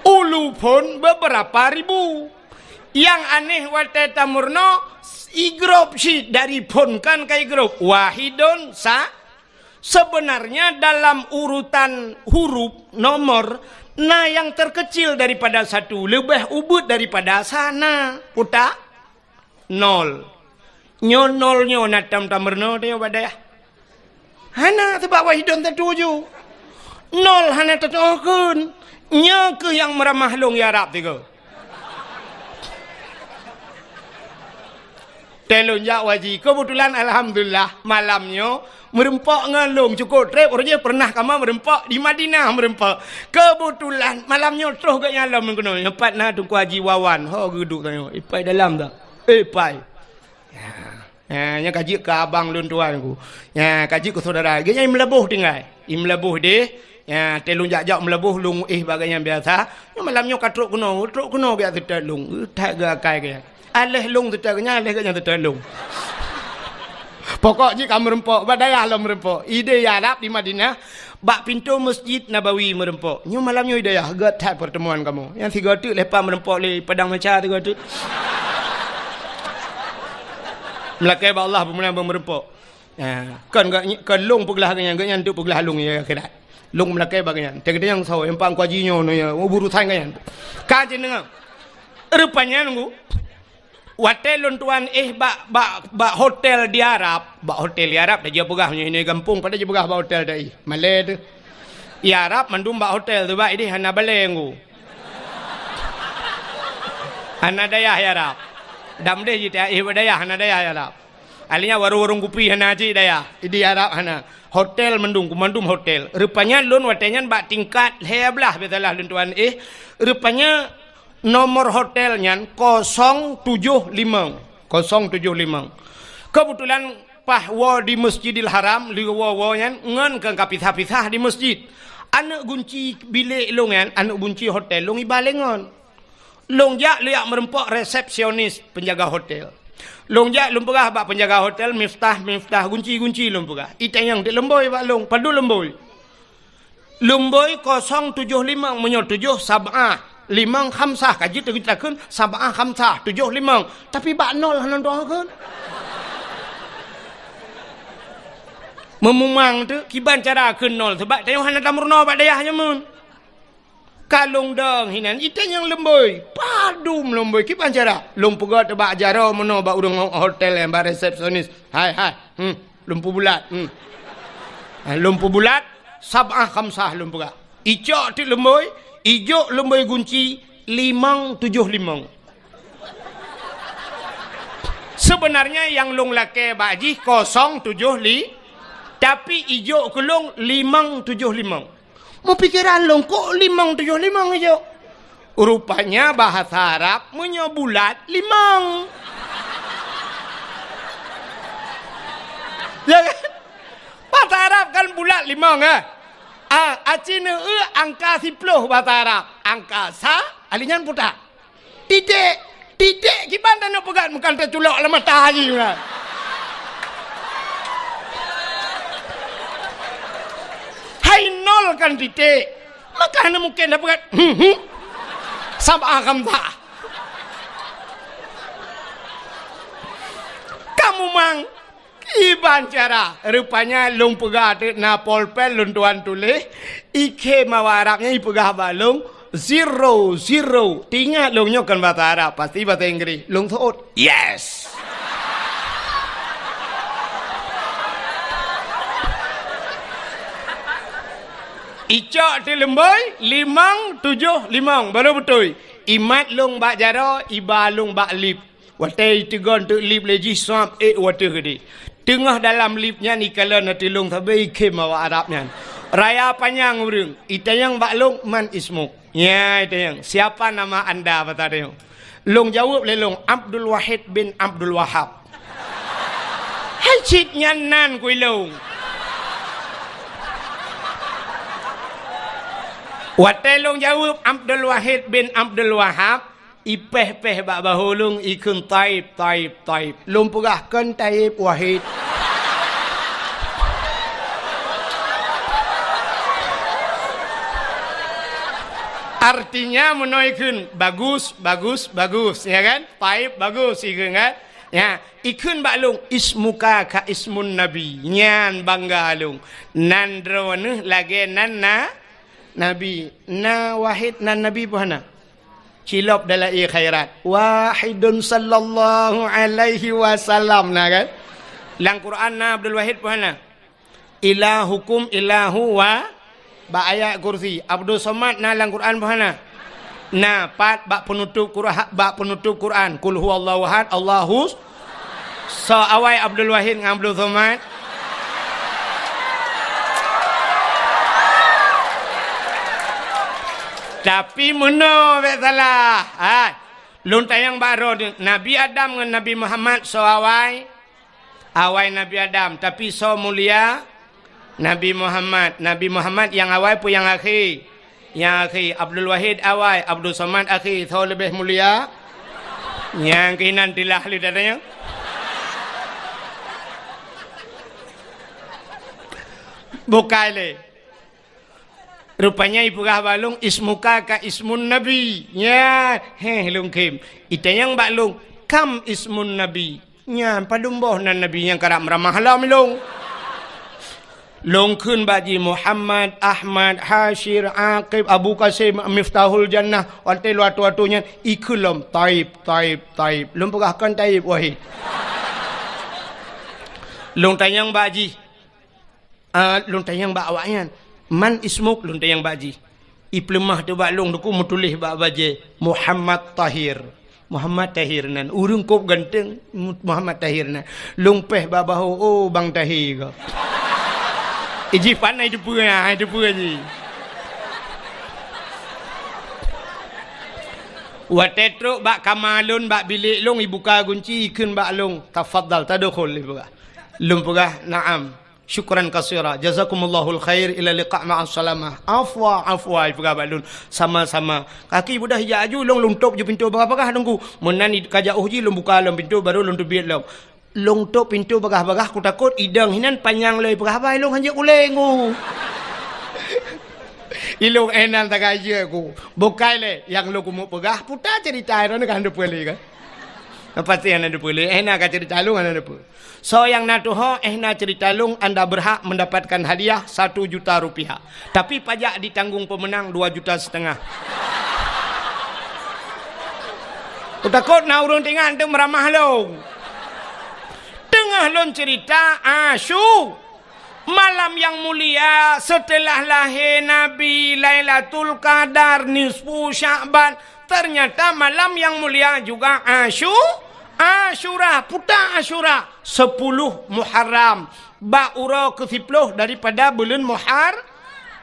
Ulufun beberapa ribu. Nyang aneh watée tameurunoe, Igrop cit dari phon kan ka igrop. Wahidun sa-, sebenarnya dalam urutan huruf nomor, na yang terkecil daripada satu, leubeh ubit daripada sana. Utak? Nol. Nyoe nol nyoe na tam-tam meurunoe teuh nyoe bak dayah. Hana, sabab wahidun tatuju. Nol hana tatuju kheun. Nyoe keuh nyang meuramah lôn ya Rab tiga. Teuh lôn jak haji. Keubeutulan alhamdulillah malam nyoe meureumpok ngon lôn cukôp trép, uroe jih pernah kamoe meureumpok di Madinah meureumpok. Keubeutulan malam nyoe troh geuhnyan lom keunoe. Nyoe pat na Teungku Haji Wawan. Ho geuduek tanyoe. Ipai dalam dak? Ipai. Ya, nyan ka jeuet keu abang lôn tuan ku. Ya, ka jeuet keu syedara. Geuhnyan i Meulaboh tinggai. I Meulaboh deh. Ya, teuh lôn jak-jak Meulaboh lôn éh bak geuhnyan biasa. Nyoe malam nyoe ka trok keunoe, trok keunoe geuh seutôt lôn. That geuh akai geuhnyan. Aléh lôn seutôt geuhnyan, aléh geuhnyan seutôt lôn. Pokok jih ka meureumpok, bak dayah lom meureumpok. Idéh ya Rab di Madinah, bak pintoe Masjid Nabawi meureumpok. Nyoe malam nyoe idéh ya, göt that peurtemuan kamoe. Nyang sigoe teuk leupah meureumpok lé padang macha sigoe teuk. Meulakée bak Allah peue meunan meureumpok. Ha, kon geuh, kon lôn peuglah geuhnyan, geuhnyan teuk peuglah lôn ya akhirat. Lôn meulakée bak geuhnyan. Teukeudeh nyang soe, nyang pang kuaji nyoe, nyoe ya, urusan geuhnyan. Ka jeuet deungoe. Rupanya nunggu. Watée lôn tuan éh bak, bak, bak hotel di Arab, bak hotel di Arab, dak jipeugah nyoe, nyoe gampông, padahai jipeugah bak hotel dak i. Malée teuh. I Arab mandum bak hotel teuh, bak idéh hana balée nunggu. Hana dayah i Arab. Dam deh jita éh bak dayah, hana dayah i Arab. Akhirnya warong-warong kupi hana cit dayah. Di Arab hana. Hotel mandum, kumandum hotel. Rupanya lôn watée nyan bak tingkat lhée blaih biasalah lôn tuan éh. Rupanya nomor hotel nyan kosong tujoh limong. Kosong tujoh limong. Keubeutulan paih woe di Masjidil Haram, lheueh woe-woe nyan ngon ka, ka pisah-pisah di masjid. Aneuk gunci bilék lôn nyan, aneuk gunci hotel lôn iba lé ngon. Lôn jak, lôn jak meureumpok resepsionis penjaga hotel. Lôn jak lôn peugah bak penjaga hotel, "Miftah, Miftah, gunci, gunci," lôn peugah. Itanyong teuk leumbôi bak lôn, padub leumbôi. Leumbôi kosong tujoh limong, meunyoe tujoh sab'ah, limong khamsah, ka jeuet takheun sab'ah khamsah, tujoh limong. Tapi bak nol hana teukeun. Meumumang teuk, kiban cara kheun nol, sabab tanyoe hana tameurunoe bak dayah jameun. Ka lôn dong hinan, itanyong leumbôi. Padub leumbôi, kiban cara? Lôn peugah teuk bak jaroe meunoe bak ureuëng hotel nyan, bak resepsionis. "Hai, hai, hmm, lôn peubulat, hmm. Ha, lôn peubulat, sab'ah khamsah lôn peugah." Icok teuk leumbôi, ijok leumbôi gunci, limong tujoh limong. Sebenarnya nyang lôn lakée bak jih kosong tujoh li, tapi ijok keu lôn limong tujoh limong. Meupikeran lôn, kok limong tujoh limong ijok? Rupanya bahasa Arab meunyoe bulat, limong. Ya kan? Bahasa Arab kan bulat, limong, eh? Ah, aci neueu angka siploh bahasa Arab. Angka sa, ali nyan puta. Titék, titék kiban taneuk peugah meukan taculok lam mata jih meunan. Hai nol kan titék. Maka hana mungken tapeugah, hmm, hmm. Sab'ah khamsah. Kamu mang Kiban cara, rupanya lôn peugah teuk na polpen lôn tuan tuléh, ikhém awak Arab nyan ipeugah bak lôn, zero, zero. Teuingat lôn nyoe kon basa Arab, pasti basa Inggréh. Lôn seuôt, "Yes!" Icok teuk leumbôi, limong tujoh limong, baru beutôi. Imat lôn bak jaroe, iba lôn bak lip. Watée iteugon teuk lip lé jih, sab ék u ateueh keudeh. Teungoh dalam lip nyan ikalon ateueh lôn sabe ikhém awak Arab nyan. Raya panyang ureuëng, itanyong bak lôn, "Man ismuk?" Nya itanyong, "Siapa nama anda?" basa tanyong. Lôn jaweueb lé lôn, "Abdul Wahid bin Abdul Wahab." Hai cit nyan nan kui lôn. Watée lôn jaweueb, "Abdul Wahid bin Abdul Wahab," ipéh-péh bak bahô lôn, ikheun, "Taib, Taib, Taib." Lôn peugah, "Kon Taib, Wahid." Artinya meunoe ikheun, "Bagus, bagus, bagus," ya kan? "Taib, bagus," ikheun kan? Ya, ikheun bak lôn, "Ismuka ka ismun nabi." Nyan bangga lôn. Nan droeneuh lagée nan na-, nabi. Na Wahid nan nabi peue hana? Cilop dalam ie khairat. Wahidun sallallahu alaihi wasallam na kan? Lam Quran na Abdul Wahid peue hana? Ilahukum ilahu wa, bak ayat kursi. Abdus Somad na lam Quran peue hana? Na, pat bak penutup Quran, bak penutup Quran. Qul huwallahu ahad, Allahus. Soe awai Abdul Wahid ngon Abdus Somad? Tapi meunoe bék salah. Hai. Lôn tanyong bak droeneuh, Nabi Adam ngon Nabi Muhammad soe awai? Awai Nabi Adam, tapi soe mulia? Nabi Muhammad. Nabi Muhammad nyang awai peue nyang akhé? Nyang akhé. Abdul Wahid awai, Abdul Somad akhé. Soe leubeh mulia? Nyang keunan tilah lé datanya. Bukai lé. Rupanya ipeugah bak lôn, "Ismuka ka ismun nabi." Nya, heh, lôn khém. Itanyong bak lôn, "Kam ismun nabi?" Nyan, padum boh nan nabi nyang karab meuramah lom lôn. Lôn kheun bak jih, Muhammad, Ahmad, Hasyir, Aqib, Abu Qasim, Miftahul Jannah, watée lôn atoe-atoe nyan, ikheun lom, Taib, Taib, Taib. Lôn peugah kon Taib, Wahid. Lôn tanyong bak jih, Ah, lôn tanyong bak awaknyan, "Man ismuk?" Lôn tanyong bak jih. Ipeuleumah teuh bak lôn, duku meutuléh bak bajée, "Muhammad Tahir." Muhammad Tahir nan. Ureuëng kôb ganteng, Mu-, Muhammad Tahir nan. Lôn péh bak bahô, "Oh, Bang Tahir ka." Ijih pan ai teupeue, ai teupeue jih. Watée trok bak kama lôn, bak bilék lôn, ibuka gunci, ikheun bak lôn, "Tafadhal, tadkhul," ipeugah. Lôn peugah, "Na'am." Syukran katsira. Jazakumullahu khair, ila liqa ma'as salamah. Afwa, afwa, ipeugah bak lôn. Sama-sama. Kaki beudah ijak aju, lôn, lôn tôp ju pintoe bagah-bagah, Teungku. Meunan i-, ka jauh jih, lôn buka lom pintoe, baru lôn teubiet lom. Lôn tôp pintoe bagah-bagah, kutakot idong hinan panyang lom ipeugah haba, ilôn hanjeuet ulée ngu. Ilôn éh nan tagajeuet ku. Bukai lé, nyang lôn keumeung peugah, puta cerita droeneuh kan deupeu lé kan. Pasti hana deupeu lé, éh na ka cerita lôn hana deupeu. Soe nyang na tuho, éh na cerita lôn, anda berhak mendapatkan hadiah satu juta rupiah. Tapi pajak ditanggung pemenang dua juta setengah. Kutakot na ureuëng teuingat teuh meuramah lôn. Teungoh lôn cerita, Asyu-, malam nyang mulia setelah lahé Nabi, Lailatul Qadar, nisfu Sya'ban, ternyata malam nyang mulia juga Asyu-, Asyura, puta Asyura, sepuluh Muharram, bak uroe keusiploh daripada buleuen Muhar-,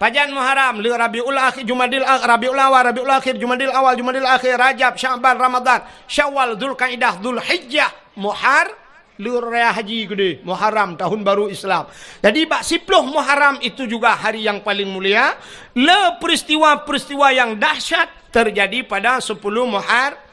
pajan Muharram, le Rabiul Akhir, Jumadil A-, Rabiul Awal, Rabiul Akhir, Jumadil Awal, Jumadil Akhir, Rajab, Sya'ban, Ramadan, Syawal, Zulkaidah, Zulhijjah, Muhar-, le raya haji keudeh, Muharram, tahun baru Islam. Jadi, bak siploh Muharram itu juga hari yang paling mulia, le peristiwa-peristiwa yang dahsyat terjadi pada sepuluh Muhar-,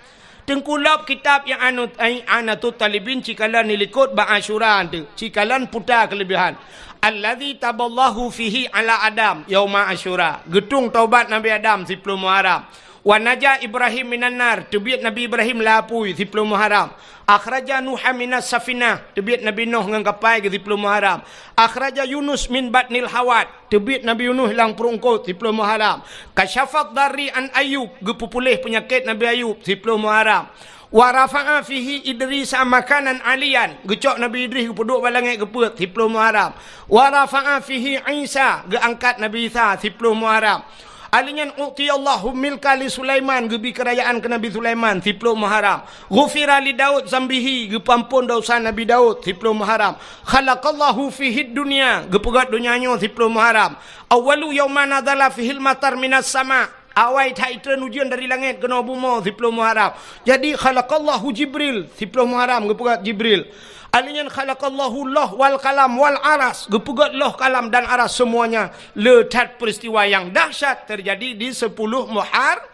Teungku, lôb kitab nyang anu, ai, I'anatut Thalibin cikalon nilikot bak Asyura tu, cikalon puta keulebihan. Allazi taballahu fihi ala Adam yauma Asyura. Geutung taubat Nabi Adam siploh Muharram. Wa naja Ibrahim minan nar, teubiet Nabi Ibrahim lam apui siploh Muharram. Akhraja Nuha minas safinah, teubiet Nabi Nuh ngon kapai geuh siploh Muharram. Akhraja Yunus min batnil hawat, teubiet Nabi Yunus lam pruet eungkôt siploh Muharram. Kasyafad darri an Ayub, geupeupuléh peunyakét Nabi Ayub siploh Muharram. Wa rafa'a fihi Idrisa makanan aliyan, geucok Nabi Idris geupeuduek bak langét geupeuet siploh Muharram. Wa rafa'a fihi Isa, geuangkat Nabi Isa siploh Muharram. Alheuh nyan, u'tiyallahu milka li Sulaiman, geubi keurajaan keu Nabi Sulaiman siploh Muharram. Ghufira li Daud zambihi, geupeuamphon desya Nabi Daud siploh Muharram. Khalaqallahu fihid dunya, geupeugét donya nyoe siploh Muharram. Awwalu yauma nazala fihil matar minas sama, awai that itreun ujeuen dari langét keunoe bumoe siploh Muharram. Jadi, khalaqallahu Jibril siploh Muharram, geupeugét Jibril. Alheuh nyan, khalaqallahu loh wal kalam wal aras, geupeugét loh, kalam dan aras, semuanya. Le that peristiwa yang dahsyat terjadi di sepuluh Muhar-,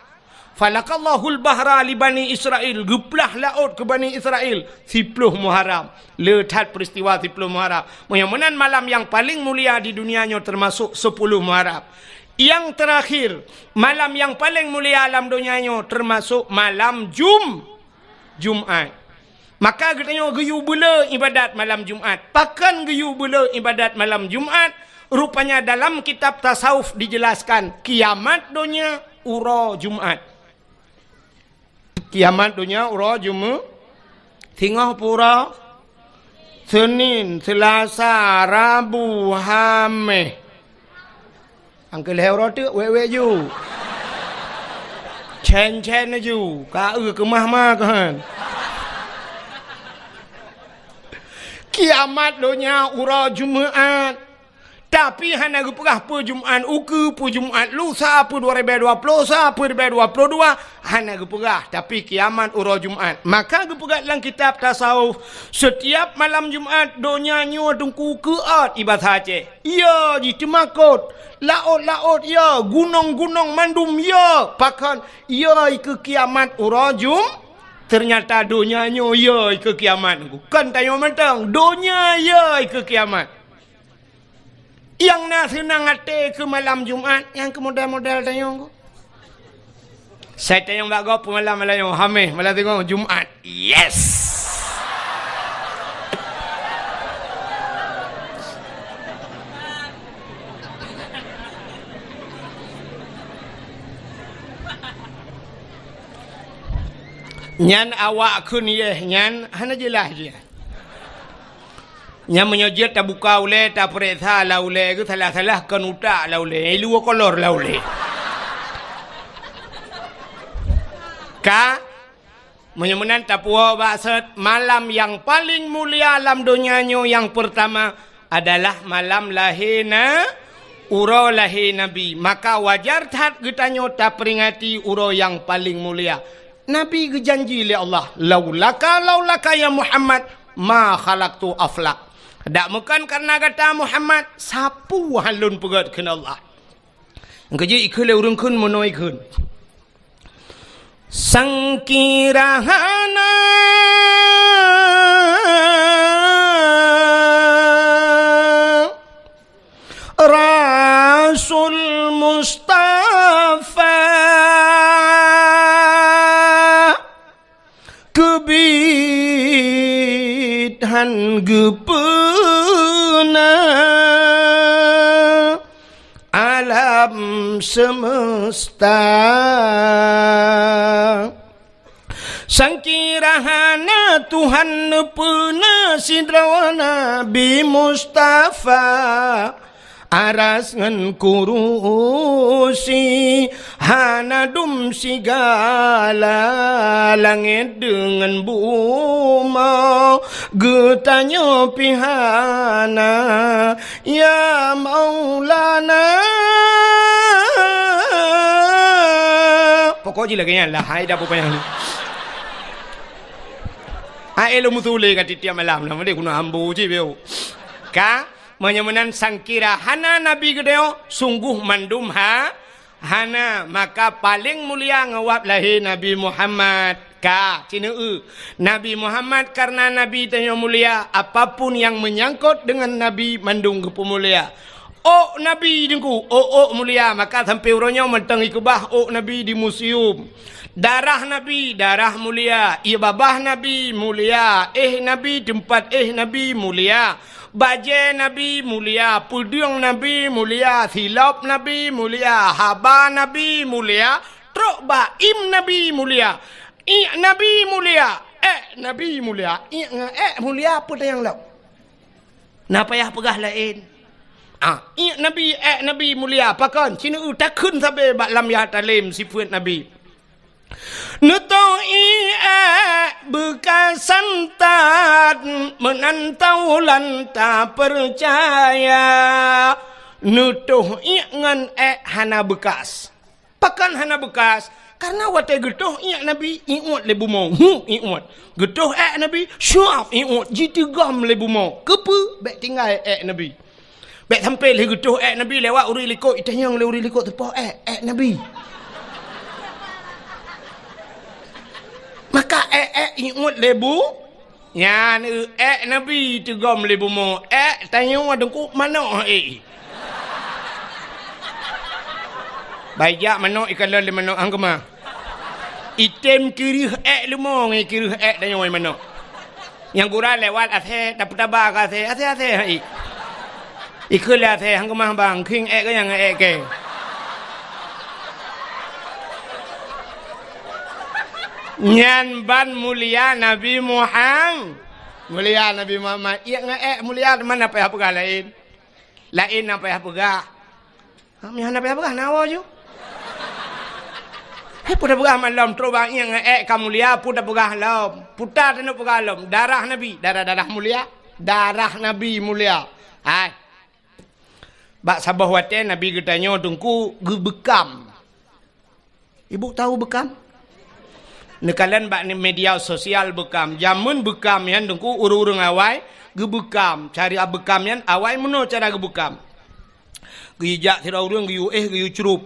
falakallahul bahra li Bani Israil, geuplah laôt keu Bani Israil siploh Muharram. Le that peristiwa siploh Muharram. Meunyoe meunan malam nyang paleng mulia di dunia nyoe teumasok sepuluh Muharram. Nyang teurakhir, malam nyang paleng mulia lam donya nyoe teumasok malam Jum-, Jumat. Maka geutanyoe geuyue beuleu ibadat malam Jumat. Pakon geuyue beuleu ibadat malam Jumat? Rupanya dalam kitab tasawuf dijelaskan, kiamat donya uroe Jumat. Kiamat donya uroe Jumat. Singoh pura, Senin, Selasa, Rabu, Hameh. Angkeu lhèe uroe teuk wék-wék ju. Cen-cen ju, ka eu keumah ma keuhan. Kiamat donya uroe Jumat. Tapi hana geupeugah peue Jumat ukeue, peue Jumat lusa, peue dua ribèe dua ploh sa, peue ribèe dua ploh dua, hana geupeugah. Tapi kiamat uroe Jumat. Maka geupeugah lam kitab tasawuf, setiap malam Jumat donya nyoe teungku keuôt i basa Aceh. Yo jiteumakot, laôt-laôt yo, gunong-gunong mandum yo. Pakon? Yo ikeue kiamat uroe Jum-, ternyata donya nyoe yo ikeue kiamat. Kon tanyoe mantong, donya yo ikeue kiamat. Nyang na seunang até keu malam Jumat, nyang keu model-model tanyoe. Sai tanyong bak gob peumalam malam nyoe, Hameh, malam teungoh, Jumat. Yes! Nyan awak kheun yeh nyan hana jeulaih jih. Nyan meunyoe jeuet tabuka ulèe, tapeuriksa lam ulèe geuh, salah-salah kon utak lam ulèe, i luwa kolor lam ulèe. Ka, meunyoe meunan tapuwoe bak sot, malam nyang paleng mulia lam donya nyoe nyang peurtama adalah malam lahé na-, uroe lahé Nabi. Maka wajar that geutanyoe taperingati uroe nyang paleng mulia. Nabi geujanji lé Allah, "Laulaka, laulaka ya Muhammad, ma khalaqtu aflak." Dak meukon kareuna gata Muhammad, sapeue han lôn peugét kheun Allah. Keujeuet ikheun lé ureueng kheun meunoe kheun. Sangkira hana Rasul Mustafa keubiet han geupeuna alam semesta. Sangkira hana Tuhan neupeuna sidroe Nabi Mustafa, aras ngon kurusi hana dum sigala, langét deungon bumoe geutanyoe pih hana. Ya Maulana. Pokok jih lagèe nyan lah, hai dah pokok nyan. Hai lôn meutuléh ka tiep-tiep malam lah, meunan keunoe ambo cit beu. Ka, meunyoe meunan sangkira hana Nabi geutanyoe, sunggoh mandum ha, hana, maka paleng mulia ngon wab lahé Nabi Muhammad. Ka, ci neu-eu. Nabi Muhammad kareuna Nabi tanyoe mulia, apapun nyang meunyangkot deungon Nabi mandum geupeumulia. Ôk Nabi teungku, ôk-ôk mulia, maka sampoe uroe nyoe mantong ikeubah ôk Nabi di museum. Darah Nabi, darah mulia. Ié babah Nabi mulia. Éh Nabi, teumpat éh Nabi mulia. Bajèe Nabi mulia, peudeueng Nabi mulia, silop Nabi mulia, haba Nabi mulia, trok bak im Nabi mulia, iék Nabi mulia, èk Nabi mulia, iék ngon èk mulia peue tanyong lom. Na payah peugah laén. Ah, iék Nabi, èk Nabi mulia, pakon? Ci neu-eu takheun sabe bak lam ya talem sifeuet Nabi. Neutoh ié èk beukasan that, meunan taulan tapeucaya. Neutoh iék ngon èk hana beukas. Pakon hana beukas? Kareuna watèe geutoh iék Nabi, iuet lé bumoe. Hu, iuet. Geutoh èk Nabi, syuap, iuet. Jiteugom lé bumoe. Keupeue? Bèk tinggai èk Nabi. Bèk sampoe lheueh geutoh èk Nabi lewat ureueng likot, itanyong lé ureueng likot, "Soe po èk?" "Èk Nabi." Maka èk-èk iuet lé bu-, nyan, eu, èk Nabi teugom lé bumoe. Èk tanyoe teungku manok, eh. Baijak manok ikalon lé manok hang keumah. Item kireuh èk leumo ngon kireuh èk tanyoe manok. Nyang gura lewat asèe, tapeutaba keu asèe, asèe, asèe, hai. Ikheun lé asèe, han keumah bang, khieng èk keu nyang èk kèe. Nyan ban mulia Nabi Muhammad. Mulia Nabi Muhammad. Iek ngon èk mulia, teuma na payah peugah laén. Laén na payah peugah. Ha, meuhana payah peugah, na woe ju. Hai, peue tapeugah malom, trok bak iek ngon èk ka mulia, peue tapeugah lom. Puta taneuk peugah lom, darah Nabi, darah-darah mulia, darah Nabi mulia. Hai. Bak saboh watèe Nabi geutanyoe Teungku geubeukam. Ibu tahu beukam? Neukalon bak media sosial beukam. Jameun beukam nyan Teungku ureueng-ureueng awai geubeukam. Cara beukam nyan awai meunoe cara geubeukam. Geujak sidroe ureueng geuyue éh geuyue crup.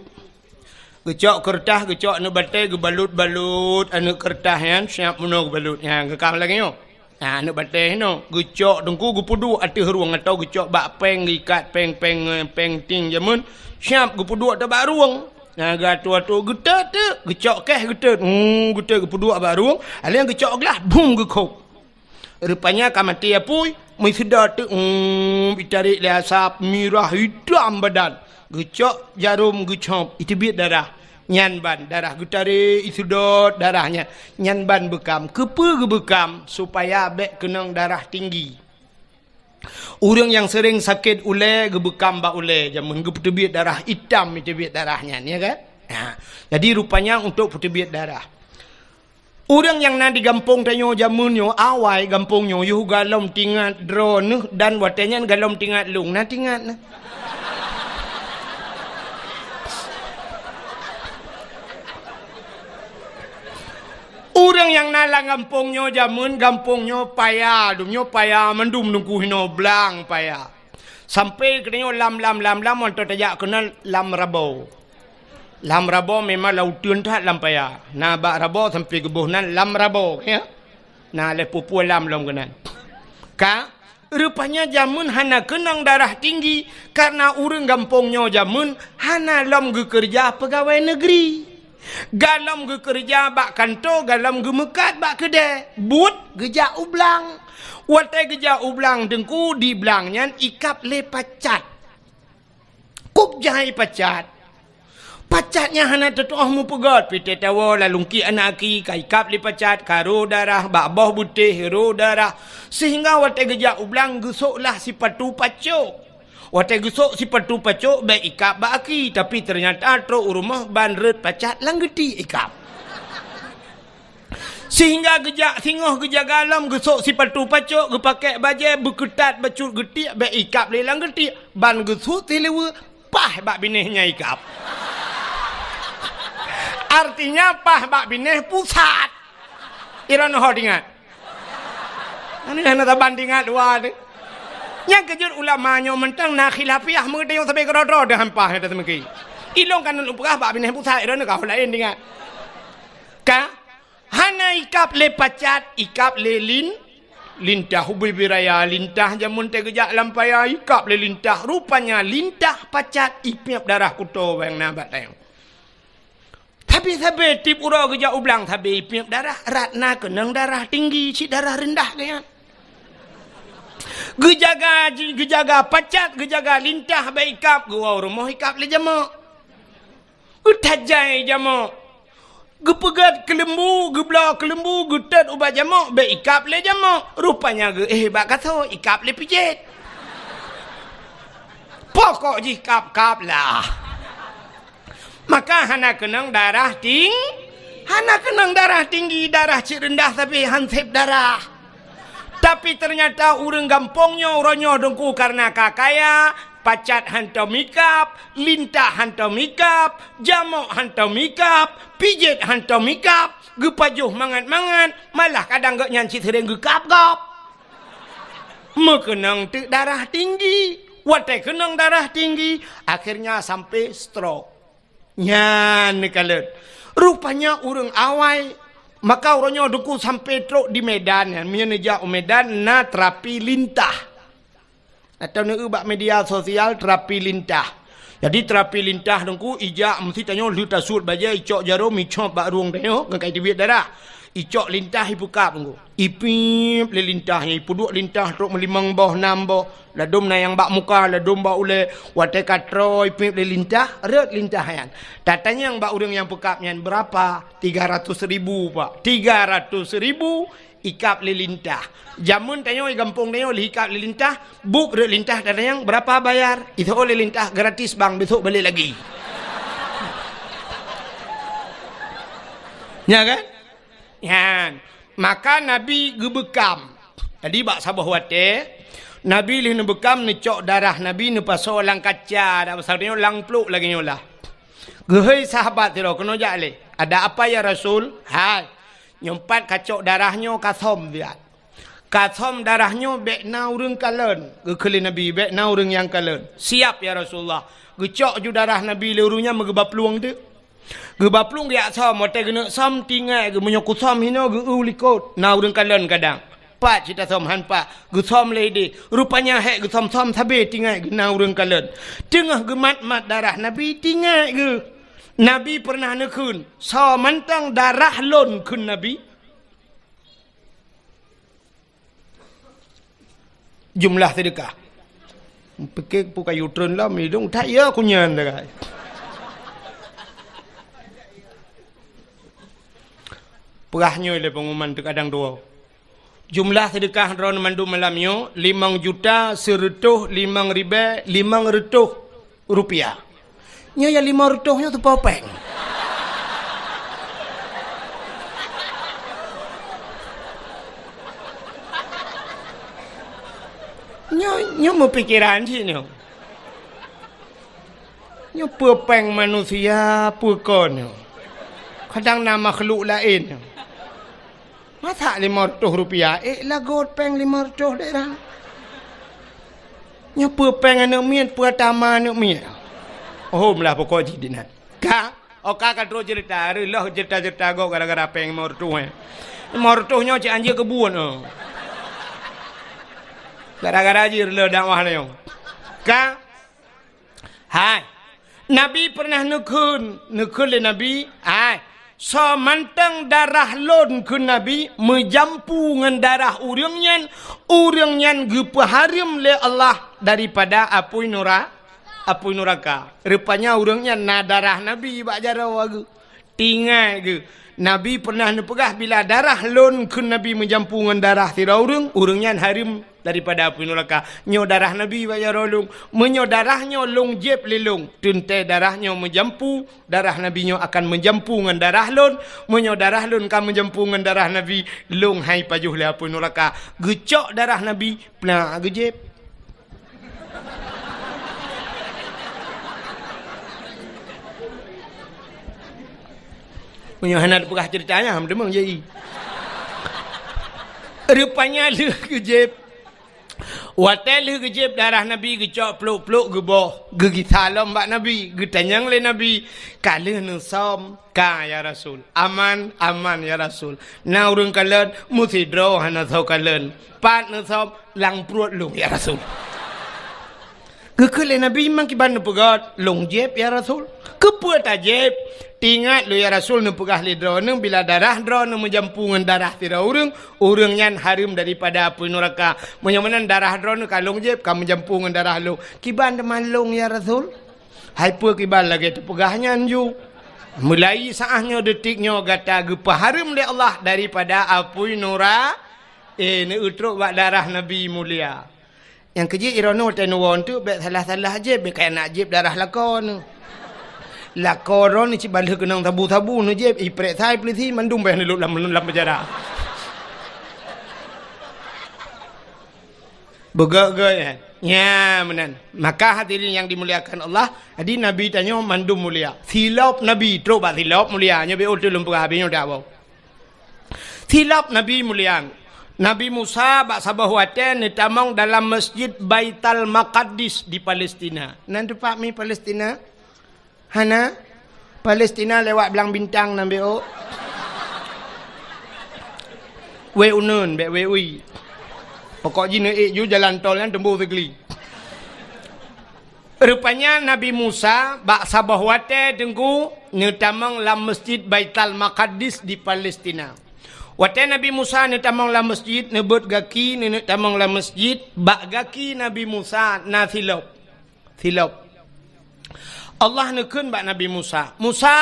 Geucok keureutah, geucok aneuk batèe, geubalot-balot aneuk keureutah nyan siap meunoe geubalot. Nyan geukam lagèe nyoe. Nah, aneuk batèe hinoe geucok Teungku geupeuduek ateueh rueng atau geucok bak pèng, geuikat pèng-pèng, eh, pèng ting jameun, siap geupeuduek ateueh bak rueng. Nah, geuatoe-atoe geutot teuk, geucok kèh geutot. Hmm, geutot geupeuduek bak rueng, alèh geucok glah, bum geukhôb. Rupanya ka maté apui, meusidot teuk, hmm, jitarek lé asap, mirah, itam badan. Geucok jarôm geucop, iteubiet darah. Nyan ban darah geutarek, iseudot darah nyan. Nyan ban beukam. Keupeue geubeukam? Supaya bèk keunong darah tinggi. Ureueng nyang seuréng sakét ulèe geubeukam bak ulèe, jameun geupeuteubiet darah itam, iteubiet darah nyan, ya kan? Ha. Jadi rupanya untuk peuteubiet darah. Ureueng nyang na di gampông tanyoe jameun nyoe, awai gampông nyoe, yoh galom tingat droeneuh dan watèe nyan galom tingat lôn, na tingat na. Ureueng nyang na lam gampông nyoe jameun, gampông nyoe paya, dum nyoe paya mandum Teungku hinoe blang paya. Sampai keunoe lam, lam, lam, lam, mantong tajak keunan lam Rabo. Lam Rabo memang lam uteuen that lam paya. Na bak Rabo sampai geuboh nan lam Rabo, ya. Na lhèe peuet lam lom keunan. Ka, rupanya jameun hana keunong darah tinggi karena ureueng gampông nyoe jameun hana lom geukeureuja peugawai neugri. Galom geukeureuja bak kantô, galom geumeukat bak keudè, buet geujak u blang. Watèe geujak u blang Teungku, di blang nyan ikab lé pacat. Kub jai pacat. Pacat nyan hana teutuoh meupeugöt, pih teuh tawoe lalungki aneuk aki ka ikab lé pacat, ka rô darah, bak boh beutéh rô darah, sehingga watèe geujak u blang geusôk lah sipatu pacok. Watèe geusôk sipatu pacok bèk ikab bak aki, tapi teunyata trôk u rumoh ban rhöt pacat lam geuti ikab. Sehingga geujak singoh geujaga lom geusôk sipatu pacok, geupakèk bajèe, beukeutat bacut geutiek bèk ikab lé lam geutiek, ban geusut sileue, paih bak binéh nyan ikab. Artinya paih bak binéh pusat. Iron ho tingat. Ani hana saban tingat dua tu. Nyang keujeuet ulama nyoe mantong na khilafiah meuteuyong sabe keudroe-droe deuh hampah nyan teumeuki. Ilong kan lôn peugah bak binéh pusat droeneuh ka laén tingat. Ka hana ikab lé pacat, ikab lé lin, lintah ubé biraya, lintah jameun teugeujak lam paya ikab lé lintah. Rupanya lintah pacat ipiep darah kuto bang na bak tayong. Tapi sabe tiep uroe geujak u blang sabe ipiep darah, rot na keunong darah tinggi, cit darah reundah geuyan. Geujaga, geujaga pacat, geujaga lintah bèk ikab, geuwoe rumoh ikab lé jamok. Geutajai jamok. Geupeugöt keuleumbu, geubloe keuleumbu, geutot ubat jamok, bèk ikab lé jamok. Rupanya geuéh bak kaso, ikab lé pijet. Pokok jih kab-kab lah. Maka hana keunong darah ting-, hana keunong darah tinggi, darah cit reundah sabe han sép darah. Tapi teunyata ureueng gampông nyoe uroe nyoe Teungku kareuna ka kaya, pacat hantom ikab, lintah hantom ikab, jamok hantom ikab, pijet hantom ikab, geupajoh mangat-mangat, malah kadang gobnyan cit seuréng geukab gob. Meukeunong teuk darah tinggi. Watèe keunong darah tinggi, akhirnya sampai stroke. Nyan neukalon. Rupanya ureueng awai, maka uroe nyoe Teungku sampai trok di Medan nyan. Meunyoe neujak u Medan na terapi lintah. Atau neueu bak media sosial terapi lintah. Jadi terapi lintah Teungku ijak meusti tanyoe lheueh tasuet bajèe icok jarom icop bak rueng tanyoe ngon kai teubiet darah. Icok lintah ipeukab ngon. Ipiep lé lintah nyan, ipeuduek lintah trok meulimong boh, nam boh. Ladôm na nyang bak muka, ladôm bak ulèe. Watèe ka troe ipiep lé lintah, rhot lintah nyan. Tatanyong bak ureueng nyang peukab nyan, "Beurapa?" "Tiga ratus ribu, Pak." Tiga ratus ribu ikab lé lintah. Jameun tanyoe di gampông tanyoe lheuh ikab lé lintah, buet rhot lintah tatanyong, "Berapa bayar?" Iseuôt lé lintah, "Gratis, Bang, besok balik lagi." Nya kan? Nyan. Maka Nabi geubeukam. Jadi bak saboh watèe, Nabi lheuh neubeukam, neucok darah Nabi neupasoe lam kaca, dak pasal nyoe lam plôk lagèe nyoe lah. Geuhôi sahabat sidroe, "Keunoe jak lé." "Ada apa ya Rasul?" "Hai, nyoe pat kacok darah nyoe kasöm siat. Kasöm darah nyoe bèk na ureueng kalon." Geukheun lé Nabi, "Bèk na ureueng nyang kalon." "Siap ya Rasulullah." Geucok ju darah Nabi lé ureueng nyan, meugeubaplueng teuk. Geubaplueng geujak söm, watèe geuneuk söm, teuingat geuh, "Meunyoe kusöm hinoe geu-eu likot, na ureueng kalon kadang." "Pat cit tasöm?" "Han pat." Geusöm lé idéh. Rupanya hék geusöm-söm sabé teuingat geuh na ureueng kalon. Teungoh geumat-mat darah Nabi, teuingat geuh. Nabi peureunah neukheun, "Soe mantong darah lôn," kheun Nabi. Jumlah seudeukah. Pike peue kayu treun lom, idong that ya kunyan sagai. Peugah nyoe lé pengumuman teugadang dua. Jumlah seudeukah droeneuh mandum malam nyoe, limong juta seureutôh limong ribèe limong reutôh rupiah. Nyoe nyang limong reutôh nyoe teupeue péng. Nyoe, nyoe meupikeran cit nyoe. Nyoe peue péng manusia, peue kon nyoe. Kadang na makhluk laén nyoe. Masa limong reutôh rupiah, ék lagot péng limong reutôh dek rang. Nyoe peue péng aneuk miet, peue tama aneuk miet. Hom lah pokok jih dinan. Ka, oh ka, ka trok cerita, reuloh cerita-cerita gob gara-gara péng limong reutôh, eh. Limong reutôh nyoe cit anjeuk keubuet, oh. Gara-gara jih reuloh dakwah nyoe. Ka, Hai, Nabi peureunah neukheun, neukheun lé Nabi, "Hai, soe mantong darah lôn," kheun Nabi, "meujampu ngon darah ureueng nyan, ureueng nyan geupeuhareuem lé Allah daripada apui nura-, apui nuraka." Rupanya ureueng nyan na darah Nabi bak jaroe geuh. Teuingat geuh, Nabi peureunah neupeugah, "Bila darah lôn," kheun Nabi, "meujampu ngon darah sidroe ureueng, ureueng nyan hareuem daripada apui nuraka." Nyoe darah Nabi bak jaroe lôn. Meunyoe darah nyoe lôn jieb lé lôn, teuntèe darah nyoe meujampu, darah Nabi nyoe akan meujampu ngon darah lôn. Meunyoe darah lôn ka meujampu ngon darah Nabi, lôn hai pajoh lé apui nuraka. Geucok darah Nabi, plak geujieb. Meunyoe hana teupeugah ceurita nyan, han meudeungoe jai. Rupanya lheueh geujieb. Watèe lheueh geujieb darah Nabi, geucok plôk-plôk geuboh, geugisa lom bak Nabi, geutanyong lé Nabi, "Ka lheueh neusöm?" "Ka, ya Rasul." "Aman?" "Aman, ya Rasul." "Na ureueng kalon?" "Meusidroe hana soe kalon." "Pat neusöm?" "Lam pruet lôn, ya Rasul." Geukheun lé Nabi, "Memang kiban neupeugah?" "Lôn jieb, ya Rasul." "Keupeue tajieb?" "Teuingat lôn, ya Rasul, neupeugah lé droeneuh, bila darah droeneuh meujampu ngon darah sidroe ureueng, ureueng nyan hareuem daripada apui nuraka. Meunyoe meunan darah droeneuh ka lôn jieb, ka meujampu ngon darah lôn. Kiban teuma lôn, ya Rasul?" "Hai peue kiban lagèe teupeugah nyan ju? Mulai saát nyoe, detik nyoe gata geupeuhareuem lé Allah daripada apui nura-, eh, neutrok bak darah Nabi mulia." Nyang keujeuet droeneuh watèe neuwoe teuk bèk salah-salah jieb, bèk kaya nak jieb darah lakoe neuh. Lakoe droeneuh cit ban lheueh keunong sabu-sabu neujieb, iprèksa polisi mandum bèk neulok lam, lam penjara. Beugèt-gèt, eh. Nya, meunan. Maka hadirin yang dimuliakan Allah, jadi Nabi tanyoe mandum mulia. Silop Nabi, trok bak silop mulia. Nyoe bèk ulôn peugah habéh nyoe dak boh. Silop Nabi mulia. Nabi Musa bak saboh watèe neutamong dalam Masjid Baital Maqaddis di Palestina. Nan teumpat mi Palestina? Hana? Palestina lewat Blang Bintang nan bèk ôk. Wèh uneun, bèk wèh ui. Pokok jih neuék ju jalan tol nyan teumbôh Sigli. Rupanya Nabi Musa bak saboh watèe teungku neutamong lam Masjid Baital Maqaddis di Palestina. Watée Nabi Musa neutamong lam masjid, neubeuet gaki, neuneuk tamong lam masjid, bak gaki Nabi Musa na silop. Silop. Allah neukheun bak Nabi Musa, "Musa!"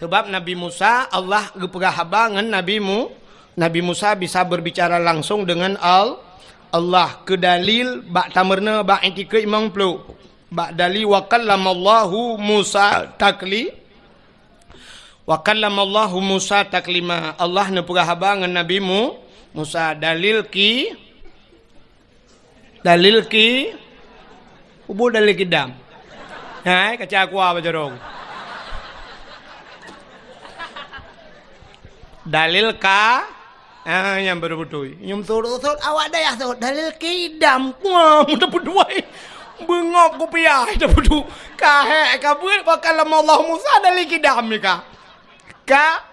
Sabab Nabi Musa, Allah geupeugah haba ngon Nabi Mu-, Nabi Musa bisa berbicara langsung dengan Al-, Allah, keu dalil bak tameurunoe bak itikeuet limong ploh. Bak dalil, "Wa kallamallahu Musa takli-, wa kallamallahu Musa taklima." Allah neupeugah haba ngon Nabi Mu-, Musa. Dalil ki-, Dalil ki-, ubul dalil kidam. Hai, kaca kuah bajarong. Dalil ka, ah, nyang beutôi-beutôi. Nyum sot-sot awak dayah sot. Dalil kidam. Wah, mudah beutôi. Beungop kupiah, dah beutôi. Ka hek, ka buet, wa kallamallahu Musa dalil kidam ni ka. Ka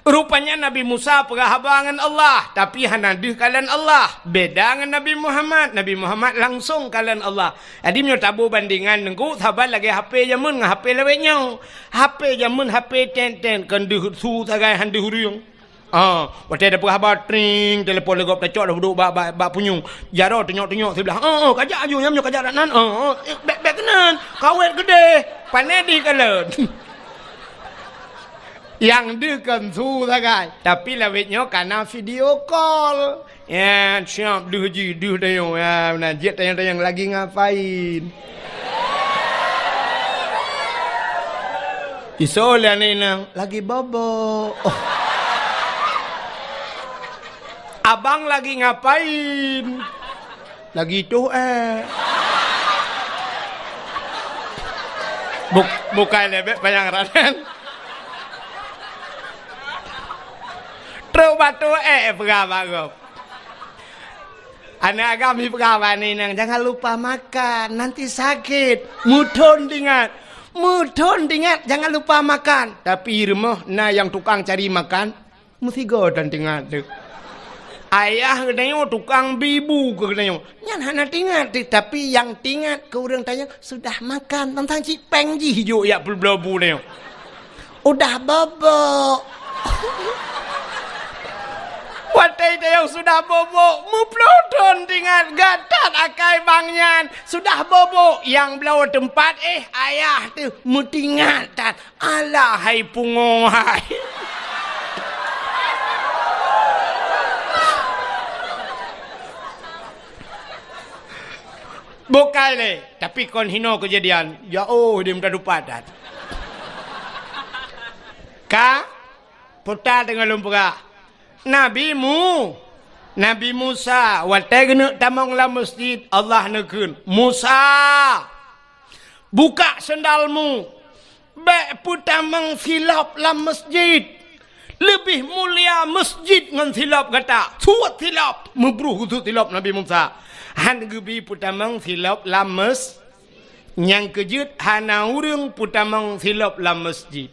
Rupanya Nabi Musa peugah haba ngon Allah, tapi hana deuh kalon Allah. Beda ngon Nabi Muhammad, Nabi Muhammad langsong kalon Allah. Jadi meunyoe taboh bandingan Teungku, saban lagée H P jameun ngon H P lawét nyoe. H P jameun, H P ten-ten, kon deuh su sagai han deuh ureuëng. Ah, watée tapeugah haba, tring, telepon lé gob tacok dah duek bak, bak, bak punyueng. Jaroe tunyok-tunyok siblah. Oh, oh, kajak aju nyam nyoe kajak dak nan. Oh, oh, eh, bék, bék keunan. Kawét geudeh. Pané di kalon. Nyang deuh kon su sagai, tapi lawét nyoe kana video call. Ya, siap deuh jih, deuh tanyoe. Ya, meunan jeuet tanyong-tanyong lagi ngapain. Isoe lé aneuk inong, lagi bobo. Oh. Abang lagi ngapain? Lagi toh, eh. Buk-, bukai lé bék panyang ranan. Trok bak toh, eh, peugah bak gob. Aneuk agam jipeugah bak aneuk inong, "Jangan lupa makan, nanti sakit." Meuthon teuingat. Meuthon teuingat, "Jangan lupa makan." Tapi rumoh na nyang tukang cari makan. Meusigoe tan teuingat teuh. Ayah geutanyoe tukang bi bu keu geutanyoe. Nyan hana teuingat teuh, tapi nyang teuingat keu ureuëng tanyoe sudah makan, tantang cit péng jih jok jak peubloe bu tanyoe. Udah bobo. Watée tanyoe sudah bobo, meuploh thon teuingat gata akai bang nyan sudah bobo, nyang bloe teumpat, eh, ayah teuh meuteuingat that. Alah hai pungo hai. Bukai lé, tapi kon hino keujadian. Ya oh, dia minta dupat dat. Ka, puta teungoh lôn peugah. Nabi Mu-, Nabi Musa, watée geuneuk tamong lam masjid, Allah neukheun, "Musa, buka sendalmu, bék peutamong silop lam masjid. Leubeh mulia masjid ngon silop gata. Suet silop." Meubruh geusuet silop Nabi Musa. Han geubi peutamong silop lam mas-, nyang keujeuet hana ureuëng peutamong silop lam masjid.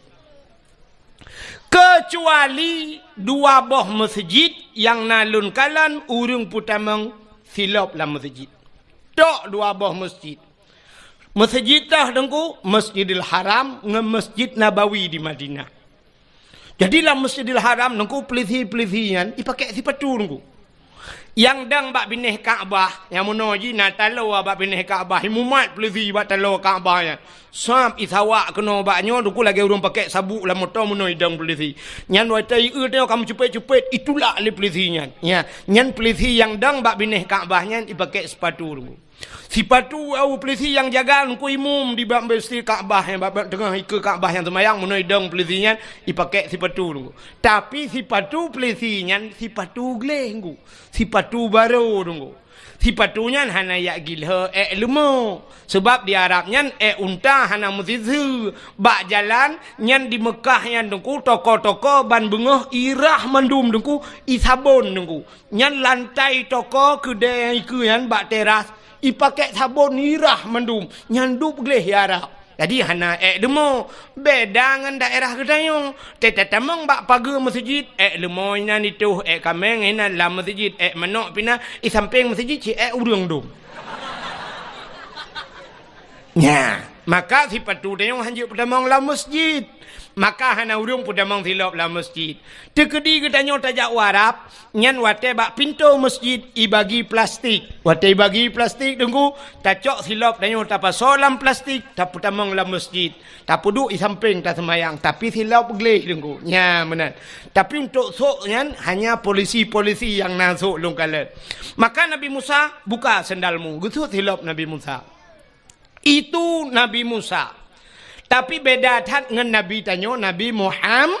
Keucuali dua boh meuseujid nyang na lôn kalon ureuëng peutamong silop lam meuseujid. Tok dua boh meuseujid. Meuseujid toh Teungku, Masjidil Haram ngon Masjid Nabawi di Madinah. Jadi lam Masjidil Haram Teungku, peulisi-peulisi nyan jipakék sipatu Teungku. Nyang dong bak binéh Ka'bah, nyang meunoe jih na taloe bak binéh Ka'bah, jimumat peulisi bak taloe Ka'bah nyan. Sab jisawak keunoe bak nyoe, Teungku, lagée ureuëng pakék sabuk lam moto meunoe jidong peulisi. Nyan watée jieu tanyoe ka meucupet-cupet, jitulak lé peulisi nyan. Nya, nyan peulisi nyang dong bak binéh Ka'bah nyan jipakék sipatu Teungku. Sipatu awak peulisi nyang jaga Teungku, imum di bak Masjid Ka'bah nyan, bak, bak teungoh ikeue Ka'bah nyang seumayang, meunoe jidong peulisi nyan jipakék sipatu Teungku. Tapi sipatu peulisi nyan sipatu gleh Teungku. Sipatu barô Teungku. Sipatu nyan hana jak gilho ék leumo. Sabab di Arab nyan ék unta hana meusiseue. Bak jalan nyan di Meukah nyan Teungku, toko-toko ban beungoh irah mandum Teungku, jisabon Teungku. Nyan lantai toko keudée nyang ikeue nyan bak teras, jipakék sabon irah mandum. Nyan dub gleh di Arab. Jadi hana ék leumo, beda ngon daerah geutanyoe. Teutamong bak pageue meuseujid, ék leumo inan jitoh, ék kaméng inan lam meuseujid, ék manok pih na, di sampéng meuseujid cit ék ureuëng dum. Nya. Maka sipatu tanyoe hanjeuet peutamong lam masjid. Maka hana ureuëng peutamong silop lam masjid. Teukeudi geutanyoe tajak u Arab, nyan watée bak pintoe masjid ibagi plastik. Watée ibagi plastik Teungku, tacok silop tanyoe tapasoe lam plastik, tapeutamong lam masjid. Tapeuduek i sampéng taseumayang, tapi silop gleh Teungku. Nya meunan. Tapi untuk sôk nyan hanya polisi-polisi nyang na sôk lôn kalon. Maka Nabi Musa, "Buka sendalmu." Geusut silop Nabi Musa. Itu Nabi Musa. Tapi beda that ngon Nabi tanyoe, Nabi Muham-,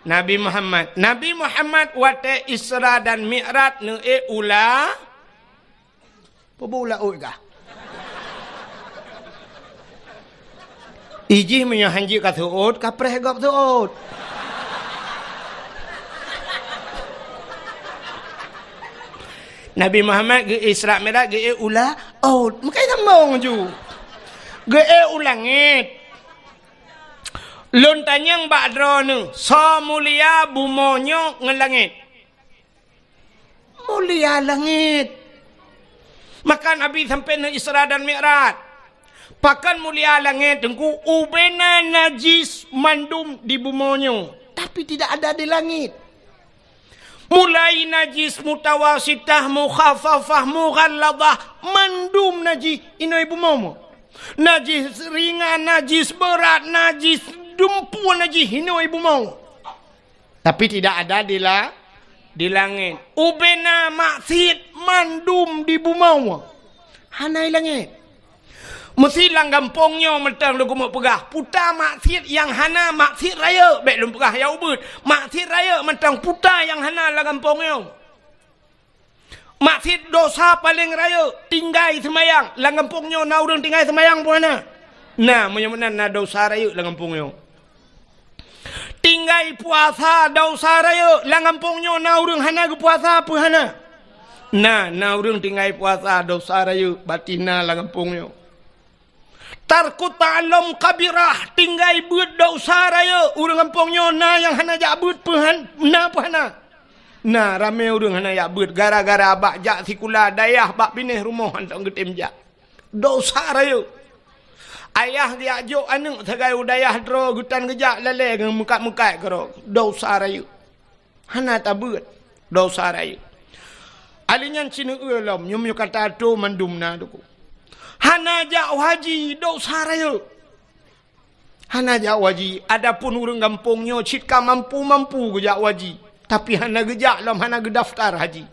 Nabi Muhammad. Nabi Muhammad watée Isra dan Mi'raj neuék u la-, peue bu laôt kah? Ijih meunyoe hanjeuet ka seuôt, ka preh gob seuôt. Nabi Muhammad geu-Isra Mi'raj geu-ék u laôt, meukai sambong ju. Geu-ék u langét. Lôn tanyong bak droeneuh, soe mulia bumoe nyoe ngon langét? Mulia langét. Maka Nabi sampai neu Isra dan Mi'raj. Pakon mulia langét Teungku, ubena najis mandum di bumoe nyoe, tapi tidak ada di langét. Mulai najis mutawasitah, mukhafafah, mughalladhah, mandum najis inoe bumoe. Najis ringan, najis beurat, najis dumpeue, najis inoe bumoe. Tapi tidak ada di la-, di langét. Ubena maksiet mandum di bumoe. Hana i langét. Meusi lam gampông nyoe mantong lôn keumeung peugah, puta maksiet nyang hana maksiet rayeuk, bék lôn peugah nyang ubit. Maksiet rayeuk mantong puta nyang hana lam gampông nyoe. Maksiet dosa paleng rayeuk, tinggai seumayang. Lam gampông nyoe na ureuëng tinggai seumayang peue hana? Na, meunyoe meunan na dosa rayeuk lam gampông nyoe. Tinggai puasa dosa rayeuk, lam gampông nyoe na ureuëng hana geupuasa peue hana? Na, na ureuëng tinggai puasa dosa rayeuk, batina lam gampông nyoe. Tarku ta'allum kabirah, tinggai beuet dosa rayeuk, ureuëng gampông nyoe na nyang hana jak beuet peue han-, na peue hana? Na, ramé ureuëng hana jak beuet gara-gara bak jak sikula dayah bak binéh rumoh hana geutem jak. Dosa rayeuk. Ayah geujak jok aneuëk sagai u dayah droe geutan geujak lalée ngon meukat-meukat keudroe. Dosa rayeuk. Hana tabeuet. Dosa rayeuk. Alheuh nyan sineue lom, nyoe meunyoe ka tato mandum na Teungku. Hana jak haji, dosa rayeuk. Hana jak haji. Adapun ureuëng gampông nyoe cit ka mampu-mampu geujak haji, tapi hana geujak lom, hana geudaftar haji.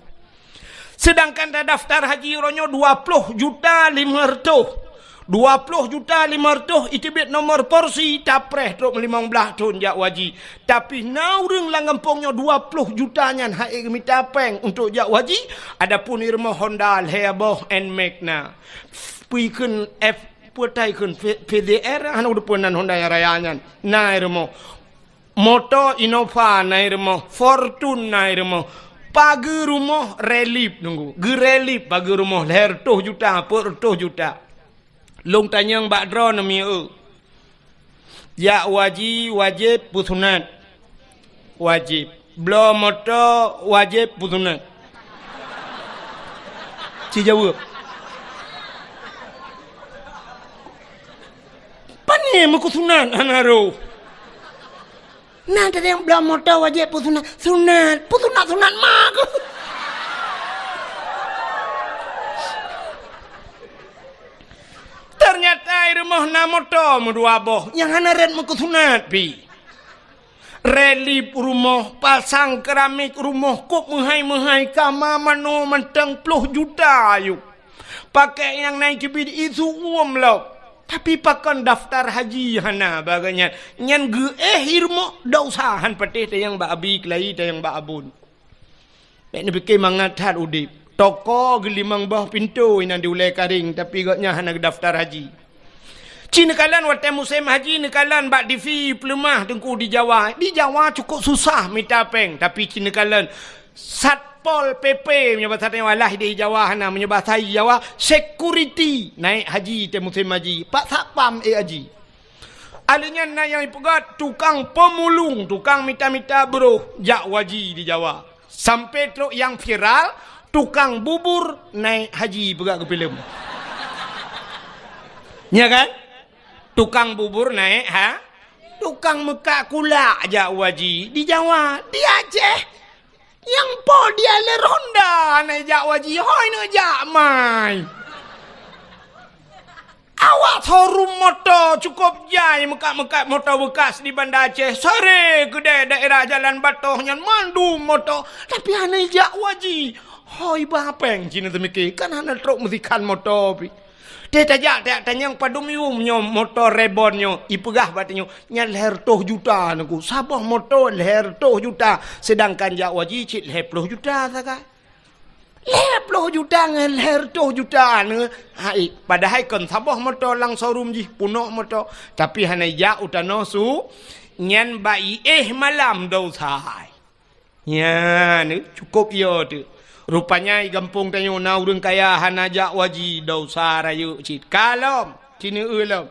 Seudangkan tadaftar haji uroe nyoe dua ploh juta limong reutôh. Dua ploh juta limong reutôh iteubiet nomor polisi, tapreh trok limong blaih thon jak haji. Tapi na ureuëng lam gampông nyoe dua ploh juta nyan han ék geumita péng untuk jak haji, adapun i rumoh Honda lhée boh Nmax na. Peue kheun F Peue tai kheun P-, P D R, hana udeupeue nan Honda nyang raya nyan. Na i rumoh. Moto Innova na i rumoh, Fortuner na i rumoh. Pageue rumoh relip Teungku. Geurelip pageue rumoh lhée reutôh juta, peuet reutôh juta. Lôn tanyong bak droeneuh mieu. Jak haji wajéb peusunat? Wajéb. Bloe moto wajéb peusunat? Ci jaweueb. Pane meukeusunat hana roh? Na teudeung bloe moto wajéb peusunat. Sunat, peusunat-sunat ma keuh. Teunyata i rumoh na moto meudua boh nyang hana rot meukeusunat pih. Relip rumoh, pasang keramik rumoh, kôb meuhai-meuhai, kama manoe mantong ploh juta ayue. Pakék nyang na i keubiet isu uem lom. Tapi pakon daftar haji hana bak geuh nyan. Nyan geuéh i rumoh, dosa han patéh tanyong bak abi keulayi, tanyong bak abon. Bék neupike mangat that udeb. Toko geulimong boh pintoe inan di Ulée Karéng, tapi gobnyan hana geudaftar haji. Ci neukalon watée musém haji neukalon bak T V peuleumah Teungku di Jawa. Di Jawa cukup susah mita péng, tapi ci neukalon Satpol P P meunyoe basa tanyoe alah di Jawa hana, meunyoe basa Jawa security naik haji tée musém haji. Pak satpam ék haji. Alheuh nyan na nyang ipeugét tukang peumulung, tukang mita-mita broh jak haji di Jawa. Sampai trok nyang viral, tukang bubur naik haji peugah keu filem. Nya kan? Tukang bubur naik ha, tukang meukat kulak jak u haji di Jawa, di Aceh. Nyang po dia le ronda naik jak u haji, hoi neujak mai. Awak showroom moto cukup jai meukat-meukat moto beukas di Banda Aceh. Sore keudeh daerah Jalan Batoh nyan mandum moto. Tapi hana ijak u haji. Hoi ba péng cina teumike, kan hana trok meusikan moto pi. Teuh tajak, tajak tanyong padum yum nyoe moto Reborn nyoe. Ipeugah bak tanyoe, nyan lhèe reutôh juta neuk. Saboh moto lhèe reutôh juta, sedangkan jak u haji cit lhèe ploh juta sagai. Lhèe ploh juta ngon lhèe reutôh juta nyoe. Hai, padahai kon saboh moto lam showroom jih, peunoh moto. Tapi hana ijak u tanoh su, nyan bak iéh malam dosa. Nyan, cukôp yo teuk. Rupanya di gampông tanyoe na ureuëng kaya hana jak u haji, dosa rayeuk cit. Ka lom, cineue lom.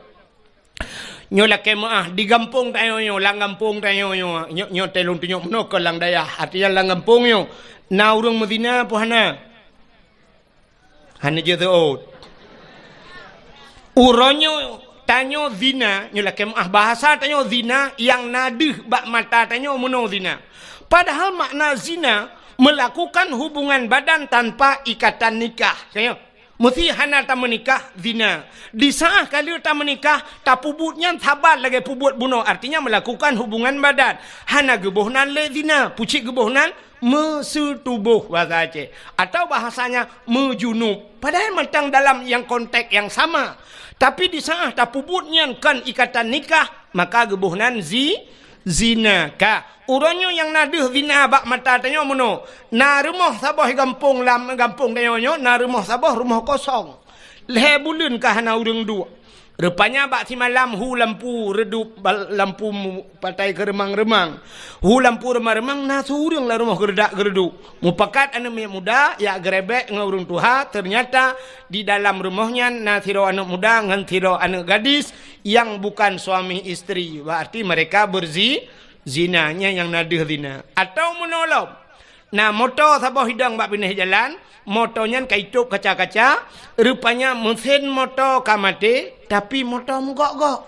Nyoe lakée meuáh di gampông tanyoe nyoe, lam gampông tanyoe nyoe, nyoe, nyoe teuh lôn tunyok meunoe keu lam dayah. Artinya lam gampông nyoe na ureuëng meuzina peue hana? Hana jeuet seuôt. Uroe nyoe tanyoe zina, nyoe lakée meuáh bahasa tanyoe zina nyang na deuh bak mata tanyoe meunoe zina. Padahal makna zina melakukan hubungan badan tanpa ikatan nikah. Tanyoe, meusi hana tameunikah zina. Di saát ka lheueh tameunikah, tapeubuet nyan saban lagée peubuet bunoe, artinya melakukan hubungan badan. Hana geuboh nan lé zina, pucit geuboh nan meuseutuboh bahasa Aceh, atau bahasanya meujunub. Padahai mantong dalam nyang konteks nyang sama, tapi di saát tapeubuet nyan kon ikatan nikah, maka geuboh nan zi-, zina. Ka, uroe nyoe nyang na deuh zina bak mata tanyoe meunoe, na rumoh saboh gampông, lam gampông tanyoe nyoe na rumoh saboh rumoh kosong. Lhée buleuen ka hana ureuëng duek. Rupanya bak simalam hu lampu redup bal-, lampu mu-, patai keureumang-reumang. Hu lampu reumang-reumang na siureuëng lam rumoh geuredak geureuduk. Mupakat aneuëk miet muda jak geurebek ngon ureuëng tuha, ternyata di dalam rumoh nyan na sidroe aneuëk muda ngon sidroe aneuëk gadis nyang bukan suami istri. Berarti mereka berzi-, zina, nyan nyang na deuh zina. Atau meunoe lom, na moto saboh hidong bak binéh jalan, moto nyan ka itôb kaca-kaca, rupanya meusén moto ka maté, tapi moto meugok-gok.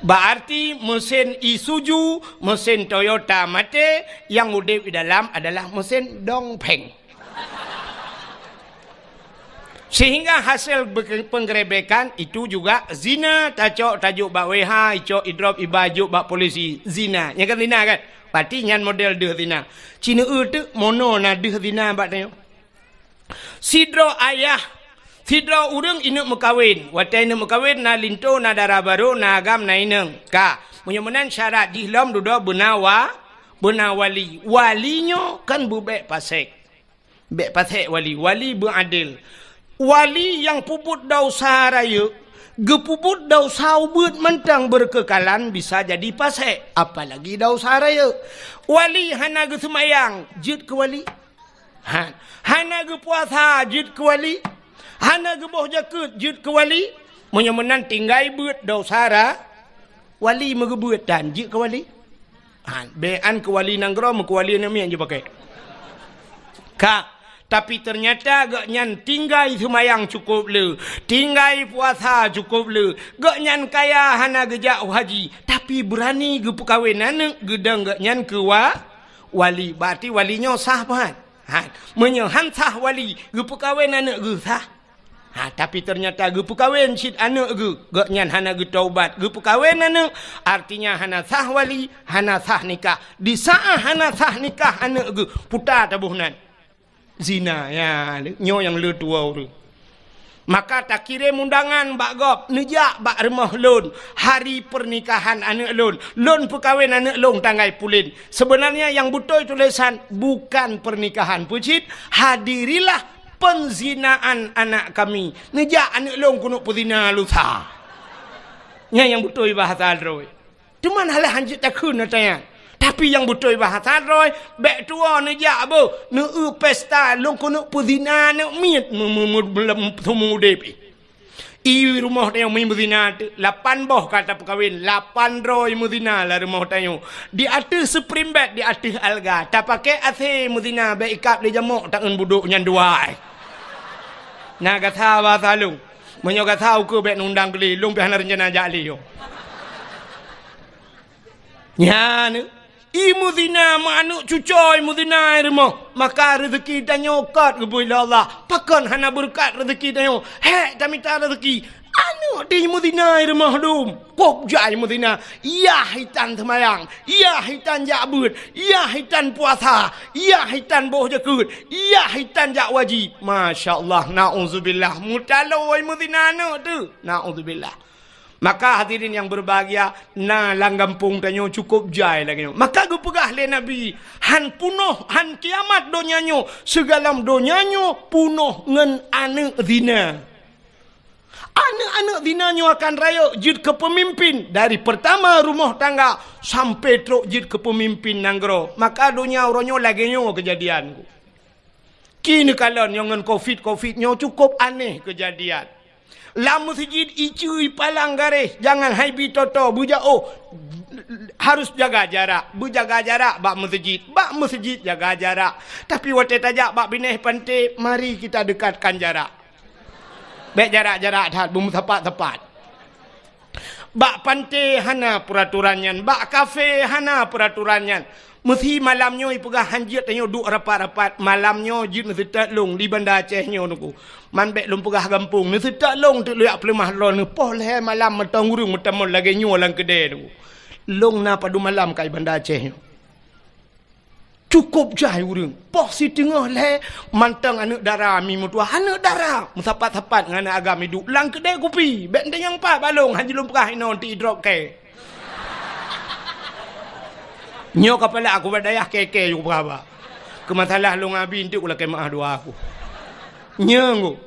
Berarti meusén Isuzu, meusén Toyota maté, nyang udeb di dalam adalah meusén Dongfeng. Sehingga hasil be-, penggerebekan itu juga zina, tacok tajok bak W H, icok idrop iba jok bak polisi, zina. Nyan kan zina kan? Berarti nyan model deuh zina. Cineue teuk meunoe na deuh zina bak tanyoe. Sidroe ayah, sidroe ureuëng ineuëk meukawen. Watée ineuëk meukawen na linto, na dara barô, na agam, na inong. Ka, meunyoe meunan syarat jih lom dudoe beuna wa-, beuna wali. Wali nyoe kan beubek pasék. Bék pasék wali, wali beuadil. Wali nyang peubuet desya rayeuk, geupeubuet desya ubit mantong beureukeukhalan bisa jadi pasék, apalagi desya rayeuk. Wali hana geuseumayang, jeuet keu wali. Ha, hana geupuasa, jeuet keu wali. Hana geuboh jakeuet, jeuet keu wali. Meunyoe meunan tinggai beuet desya ra-, wali meugeubeuet dan jeuet keu wali. Ha, bék an keu wali nanggroe, meukeu wali aneuk miet jipakai. Ka, tapi teunyata gobnyan tinggai seumayang cukôp le, tinggai puasa cukôp le, gobnyan kaya hana geujak u haji, tapi beurani geupeukawen aneuk geudong gobnyan keu wa-, wali. Berarti wali nyoe sah pahat. Ha, meunyoe han sah wali, geupeukawen aneuk geuh sah. Ha, tapi teunyata geupeukawen cit aneuk geuh, gobnyan hana geutaubat, geupeukawen aneuk, artinya hana sah wali, hana sah nikah. Di saát hana sah nikah aneuk geuh, puta taboh nan. Zina, ya, nyoe nyang le tuwoe ureuëng. Maka takirém undangan bak gob, neujak bak rumoh lôn, hari pernikahan aneuk lôn, lôn peukawen aneuk lôn tanggai pulen. Sebenarnya nyang beutôi tulésan bukan pernikahan peucit, hadirilah penzinaan anak kami. Neujak aneuk lôn keuneuk peuzina lusa. Nyan nyang beutôi bahasa droe. Teuma alah hanjeuet takheun ata nyan. Tapi nyang beutôi bahasa droe, bék tuwoe neujak boh, neueu pesta lôn keuneuk peuzina aneuk miet mu-, mu-, mu-, mu-, seumeu udeb. I rumoh tanyoe mi beuzina teuk, lapan boh ka tapeukawen, lapan droe meuzina lam rumoh tanyoe. Di ateueh spring bed, di ateueh alga, tapaké AC meuzina, bék ikab lé jamok taeun budok nyan dua ai. Na gata basa lôn. Meunyoe gata ukeue bék nundang keu lé, lôn pih hana reuncana jak lé yo. Nyan, i meuzina, meuaneuk cucoe i meuzina i rumoh, maka reuzeuki tanyoe kot geubri lé Allah. Pakon hana beureukat reuzeuki tanyoe? Hék tamita reuzeuki. Aneuk di meuzina i rumoh dum. Kôb jai meuzina. Yah itan seumayang, yah itan jak beuet, yah itan puasa, yah itan boh jakeuet, yah itan jak wajib. Masya Allah, naudzubillah. Meutaloe i meuzina aneuk teuh. Naudzubillah. Maka hadirin yang berbahagia, na lam gampông tanyoe cukôp jai lagée nyoe. Maka geupeugah lé Nabi, han punoh, han kiamat donya nyoe, sigohlom donya nyoe punoh ngon aneuk zina. Aneuk-aneuk zina nyoe akan rayeuk jeuet keu peumimpin, dari peurtama rumoh tangga sampai trok jeuet keu peumimpin nanggroe. Maka donya uroe nyoe lagée nyoe keujadian. Kini kalon nyoe ngon covid, covid nyoe cukôp aneh keujadian. Lam meuseujid iceue ipalang garéh, jangan haibi toto, beujaoh, harus jaga jarak, beujaga jarak bak meuseujid, bak meuseujid jaga jarak. Tapi watée tajak bak binéh panté, mari kita dekatkan jarak. Bék jarak-jarak that, beumeusapat-sapat. Bak panté hana peuratoran nyan, bak kafé hana peuratoran nyan. Meusi malam nyoe ipeugah han jeuet tanyoe duek rapat-rapat, malam nyoe jeuet neuseutôt lôn di Banda Aceh nyoe nungku. Man bék lôn peugah gampông, neuseutôt lôn teuk lôn jak peuleumah droeneuh poh lhée malam mantong ureuëng meutamong lagée nyoe lam keudée nungku. Lôn na padum malam ka i Banda Aceh nyoe. Cukôp jai ureuëng. Poh siteungoh lhée mantong aneuk dara mi meutuah. Aneuk dara meusapat-sapat ngon aneuk agam iduek lam keudée kupi. Bék tanyong pat bak lôn, han jeuet lôn peugah inoe ti idrop kée. Nyoe kapala aku bak dayah kée-kée yue peugah ba. Keu masalah lôn abi nteuk lakée meuah dua aku. Nyeunggu.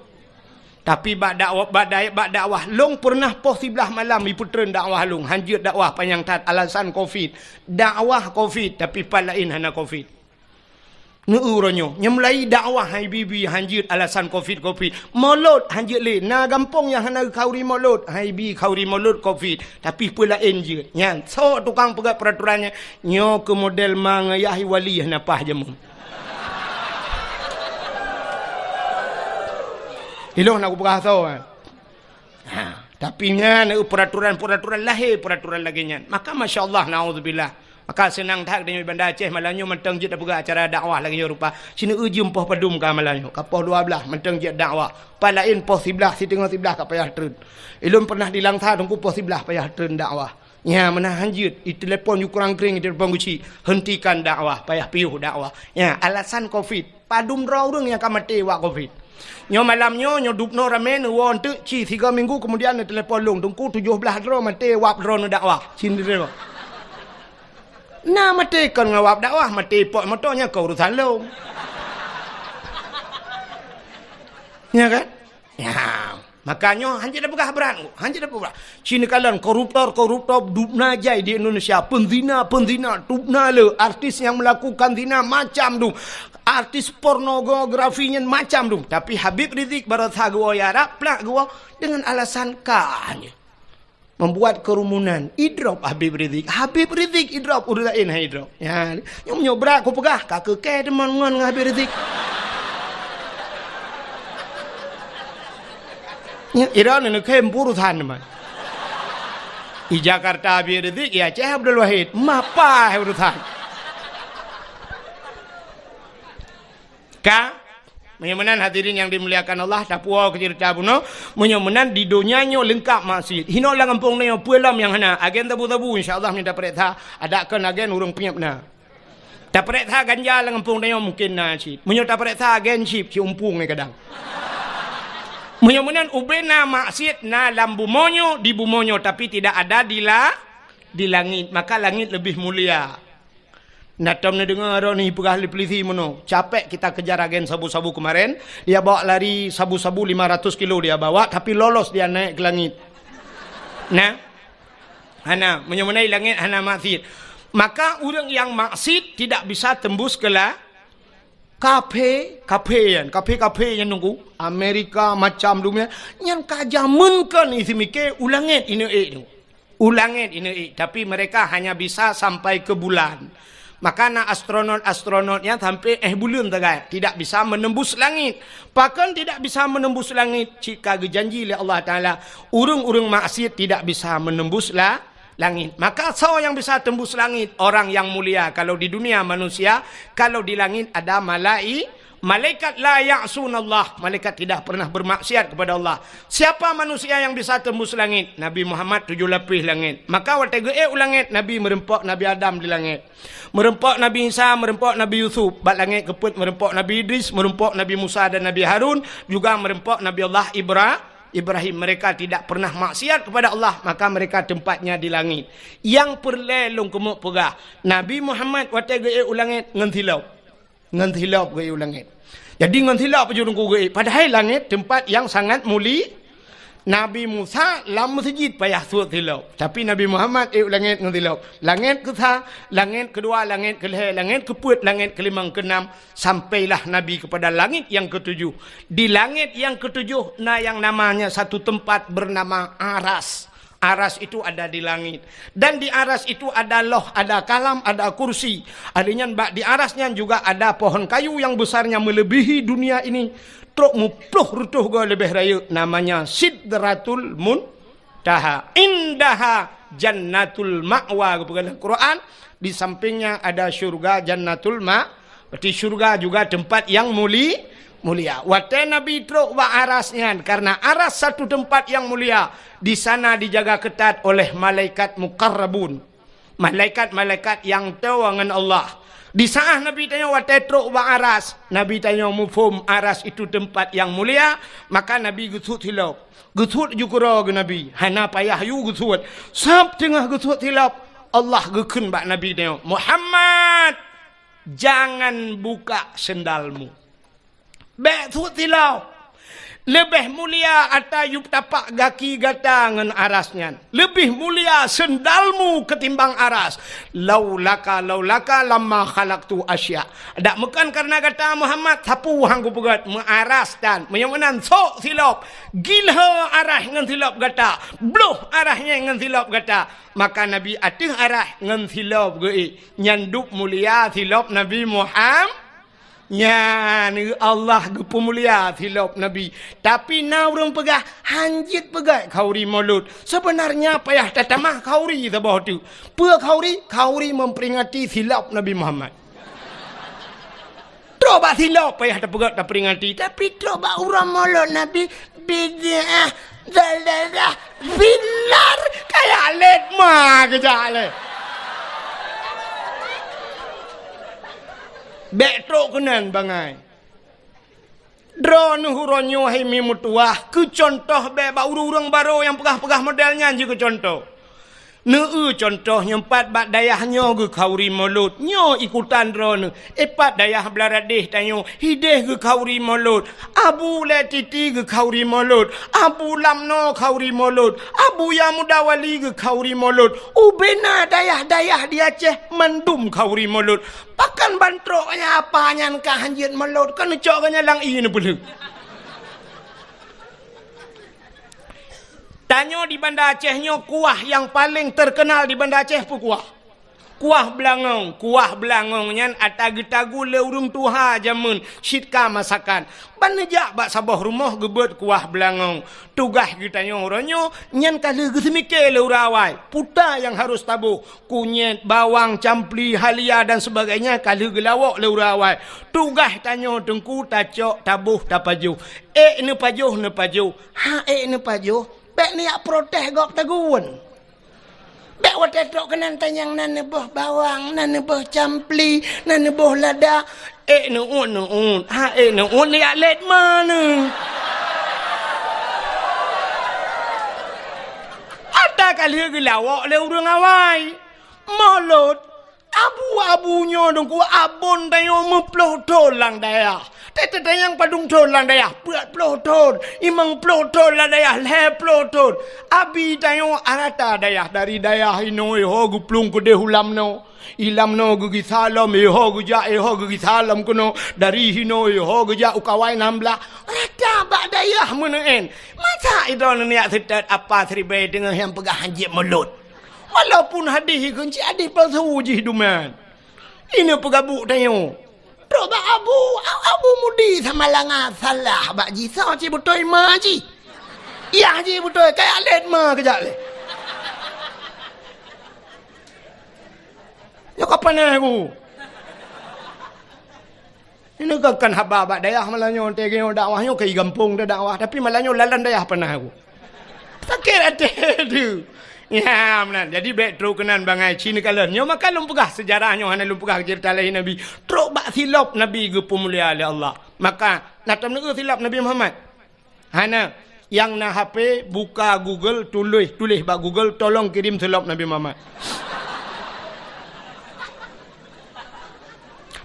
Tapi bak dakwah, bak dai-, bak dakwah lôn peureunah poh siblaih malam ipeutreun dakwah lôn, han jeuet dakwah panyang that alasan covid. Dakwah covid, tapi pat laén hana covid. Neu uroe nyoe, nyang mulai dakwah hai bibi han jeuet alasan covid, covid. Molot han jeuet lé, na gampông nyang hana khauri molot, hai bi khauri molot covid. Tapi peue laén jeuet. Nyan, sok tukang peugah peuratoran nyan, nyoe keu model ma ngayah wali hana paih jameun. Ilong nak kupeugah asoe, eh. Ha, tapi nyan, eh, peuratoran-peuratoran lahé, peuratoran lagée nyan. Maka, masya Allah, naudzubillah. Maka seunang that geutanyoe Banda Aceh malam nyoe mantong jeuet tapeugah acara dakwah lagée nyoe rupa. Sineuk jeuem poh padum ka malam nyoe, ka poh dua blaih mantong jeuet dakwah. Pat laén poh siblaih, siteungoh siblaih ka payah treun. Ilôn pernah di Langsa teungku poh siblaih payah treun dakwah. Nya, meunan han jeuet, itelepon yue kurang kring, itelepon geuchik, hentikan dakwah, payah piôh dakwah. Nya, alasan covid. Padum droe ureuëng nyang ka maté wak covid. Nyoe malam nyoe, nyoe dubnoe ramé neuwoe eunteuk ci sigoe minggu keumudian neutelepon lôn, teungku tujoh blaih droe maté wab droeneuh dakwah. Cindri. Na maté kon ngon wab dakwah, maté pot moto nyan kon urusan lôn. Nya kan? Nya. Maka nyoe han jeuet tapeugah brat, han jeuet tapeugah brat. Ci neukalon koruptor-koruptor dubna jai di Indonesia, peuzina-peuzina dubna le, artis nyang melakukan zina macam dum, artis pornografi nyan macam dum. Tapi Habib Rizik baroesa geuwoe Arab, plak geuwoe dengan alasan ka nyan. Membuat kerumunan, idrop Habib Rizik. Habib Rizik idrop, ureuëng laén han idrop. Ya, nyoe nyoe brat kupeugah, ka keu kée teuma ngon ngon Habib Rizik. Nya, ira ni khem urusan teuma. Di Jakarta Habib Rizik, ya Syekh Abdul Wahid. Mapa urusan? Ka? Meunyoe meunan hadirin yang dimuliakan Allah, tapuwoe keu ceurita bunoe. Meunyoe meunan di donya nyoe leungkap maksiet. Hinoe lam gampông nyoe peue lom nyang hana. Agen sabu-sabu insya Allah meunyoe tapeuriksa, adak kon agen ureuëng piep na. Tapeuriksa ganja lam gampông tanyoe mungkin na cit. Meunyoe tapeuriksa agen cit, ci umpung nyan kadang. Meunyoe meunan ubena maksiet na lam bumoe nyoe, di bumoe nyoe, tapi tidak ada di la-, di langit. Maka langit lebih mulia. Na tom neudeungoe droeneuh peugah lé polisi meunoe, capek kita kejar agen sabu-sabu kemarin, dia bawa lari sabu-sabu lima ratus kilo dia bawa, tapi lolos dia naik ke langit. Nah, Hana, meunyoe meunan langét hana maksiet. Maka ureuëng nyang maksiet tidak bisa tembus ke la-, kafé, kafé nyan, kafé-kafé nyan nunggu, Amerika macam dunia, nyan ka jameun kon isi miké u langét ineuk ék tu. U langét ineuk ék, tapi mereka hanya bisa sampai ke bulan. Maka na astronot-astronot nyang sampai éh buleuen sagai, tidak bisa menembus langit. Pakon tidak bisa menembus langit? Cit ka geujanji lé Allah Taala, ureuëng-ureuëng maksiat tidak bisa menembus la-, langit. Maka soe nyang bisa tembus langit? Orang yang mulia. Kalau di dunia manusia, kalau di langit ada malai-, malaikat. La ya'sunallah, malaikat tidak pernah bermaksiat kepada Allah. Siapa manusia yang bisa tembus langit? Nabi Muhammad tujuh lapis langit. Maka watée geuék u langit, Nabi meureumpok Nabi Adam di langit. Meureumpok Nabi Isa, meureumpok Nabi Yusuf, bak langét keupeuet meureumpok Nabi Idris, meureumpok Nabi Musa dan Nabi Harun, juga meureumpok Nabi Allah Ibra-, Ibrahim. Mereka tidak pernah maksiat kepada Allah, maka mereka tempatnya di langit. Nyang peureulée lôn keumeuk peugah, Nabi Muhammad watée geuék u langét ngon silop. Ngon silop geuék u langét. Jadi ngon silop aju Teungku geuék. Padahai langét tempat yang sangat muli-, Nabi Musa lam meuseujid payah suet silop, tapi Nabi Muhammad ék u langét ngon silop. Langét keusa, langét keudua, langét keulhée, langét keupeuet, langét keulimong, keunam, sampailah Nabi kepada langét nyang keutujoh. Di langét nyang keutujoh na nyang namanya satu tempat bernama Aras. Aras itu ada di langét. Dan di Aras itu ada loh, ada kalam, ada kursi. Ahli nyan bak di Aras nyan juga ada pohon kayu yang besarnya melebihi dunia ini. Trok muploh reutôh goe leubeh rayeuk, namanya Sidratul Muntaha. Indaha Jannatul Ma'wa, geupeugah lam Quran, di sampingnya ada syurga Jannatul Ma-, berarti syurga juga tempat yang muli-, mulia. Watée Nabi trok bak Aras nyan, karena Aras satu tempat yang mulia, di sana dijaga ketat oleh malaikat muqarrabun. Malaikat-malaikat nyang toe ngon Allah. Di saat Nabi tanyoe watée trok bak Aras, Nabi tanyoe muphom Aras itu tempat yang mulia, maka Nabi geusuet silop. Geusuet ju keudroe geuh Nabi, hana payah yue geusuet. Sab teungoh geusuet silop, Allah geukheun bak Nabi tanyoe, "Muhammad, jangan buka sendalmu." Bék suet silop. Leubeh mulia ata yub tapak gaki gata ngon Aras nyan. Leubeh mulia sendalmu ketimbang Aras. Laulaka, laulaka lamma khalaqtu asya. Dak meukan karena gata Muhammad, sapeue han kupeugét, meu Aras tan. Meunyoe meunan sok silop, gilho Aras ngon silop gata, bloh Aras nyan ngon silop gata. Maka Nabi ateueh Aras ngon silop geuék. Nyan dub mulia silop Nabi Muhammad. Nyan, Allah geupeumulia silop Nabi. Tapi na ureuëng peugah, "Han jeuet peugét khauri Maulud." Sebenarnya payah tatamah khauri saboh teuk. Peue khauri? Khauri memperingati silop Nabi Muhammad. Trok bak silop payah tapeugét taperingati, tapi trok bak uroe Maulud Nabi, bid'ah, dalalah, finnar, kaya lét ma keujak lé. Bék trok keunan bangai. Droeneuh uroe nyoe hai mi meutuwah, keu cuntoh bék bak ureuëng-ureuëng barô nyang peugah-peugah model nyan jih keu cuntoh. Neu-eu cuntoh nyoe pat bak dayah nyoe geukhauri Maulud, nyoe ikutan droeneuh. Eh, pat dayah Blaradéh tanyoe, hidéh geukhauri Maulud. Abu Lé Titi geukhauri Maulud. Abu Lamno khauri Maulud. Abu Yamuda Wali geukhauri Maulud. Ubena dayah-dayah di Aceh mandum khauri Maulud. Pakon ban trok nyan apa nyan ka han jeuet Maulud, kon neucok geuh nyan lam ié neupeulheueh. Tanyoe di Banda Aceh nyoe kuah nyang paleng teukeunal di Banda Aceh peue kuah? Kuah beulangong. Kuah beulangong nyan ata geutagu lé ureuëng tuha jameun cit ka masakan. Ban neujak bak saboh rumoh geubeuet kuah beulangong. Tugaih geutanyoe uroe nyoe nyan ka lheueh geuseumike lé ureuëng awai. Peue nyang harôh taboh? Kunyét, bawang, campli, halia dan sebagainya ka lheueh geulawok lé ureuëng awai. Tugaih tanyoe teungku tacok, taboh, tapajoh. Ék neupajoh, neupajoh. Ha ék neupajoh, bék neujak protes gob tagun. Bék watée trok keunan tanyong na neuboh bawang, na neuboh campli, na neuboh lada. Ék neuôt, neuôt. Ha ék neuôt neujak lét ma neuh. Ata ka lheueh geulawok lé ureuëng awai. Maulud, abu-abu nyoe teungku, abon tanyoe meuploh thon lam dayah. Teuteutanyong padum thon lam dayah, peuet ploh thon, limong ploh thon lam dayah, lhée ploh thon. Abi tanyoe rata dayah, dari dayah inoe ho geuplueng keudeh u Lamno. I Lamno geugisa lom, iho geujak, iho geugisa lom keunoe. Dari hinoe iho geujak u Kawai nam blah. Rata bak dayah meuneuen. Masa idroeneuh neujak seutôt apa siribée deungon nyang peugah han jeuet Maulud? Walaupun hadih ikheun cit hadih palsu jih duman. Di na peugabuk tanyoe. Trok bak Abu, Abu Mudi Samalanga salah bak jih, soe cit beutôi ma jih. Yah jih beutôi, kaya lét ma keujak lé. Nyoe ka panéh ku. Ini kan, kan haba bak dayah malam nyoe, teuh nyoe dakwah nyoe keu gampông dah dakwah, tapi malam nyoe lalan dayah panéh ku. Sakét até tu. Ya, meunan. Jadi, bék trok keunan bangai ci neukalon. Nyoe maka lôn peugah seujarah nyoe, hana lôn peugah ceurita lahé Nabi. Trok bak silop Nabi geupeumulia lé Allah. Maka, na taneuk silop Nabi Muhammad? Hana. Nyang na H P, buka Google, tuléh, tuléh bak Google, "Tolong kirim silop Nabi Muhammad."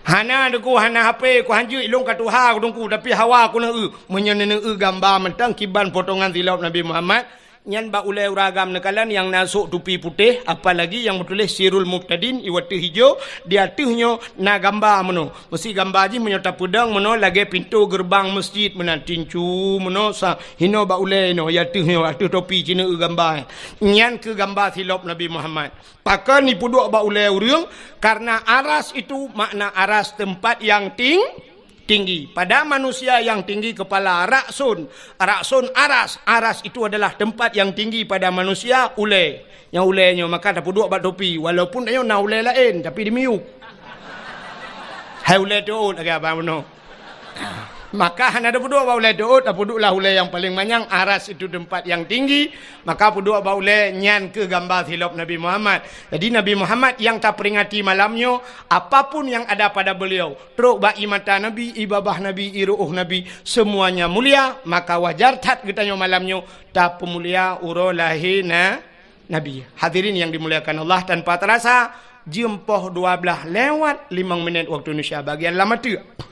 Hana, Teungku, hana H P, ku hanjeuet, ilôn ka tuha, ku Teungku, tapi hawa ku neueu. Meunyoe neueu gamba mantong kiban potongan silop Nabi Muhammad, nyan bak ulée ureuëng agam neukalon nyang na sôk tupi putéh, apalagi nyang meutuléh Sirul Mubtadin, iwateuh ijo, di ateueh nyoe na gamba meunoe. Meusi gamba jih meunyoe tapeudong meunoe lagée pintoe geureubang meuseujid meunan, tincu meunoe sa, hinoe bak ulée inoe, iateueh nyoe, ateueh topi ci neueu gamba. Nyan keuh gamba silop Nabi Muhammad. Pakon jipeuduek bak ulée ureuëng? Karena aras itu makna aras tempat yang ting-, tinggi. Pada manusia yang tinggi kepala, ra'sun. Ra'sun aras. Aras itu adalah tempat yang tinggi pada manusia, ulée. Nyang ulée nyoe maka tapeuduek bak topi. Walaupun nyoe na ulée laén, tapi di miyueb. Hai ulée teuôt lagée abang bunoe. Maka hana tapeuduek bak ulée teuôt, tapeuduek lah ulée nyang paleng manyang, aras itu tempat yang tinggi, maka peuduek bak ulée nyan keuh gamba silop Nabi Muhammad. Jadi Nabi Muhammad nyang taperingati malam nyoe, apapun yang ada pada beliau, trok bak ié mata Nabi, ié babah Nabi, ié ruôh Nabi, semuanya mulia, maka wajar that geutanyoe malam nyoe tapeumulia uroe lahé na-, Nabi. Hadirin yang dimuliakan Allah, tanpa terasa, jeuem poh dua blaih lewat limong minét waktu Indonesia bagian lam ateueh.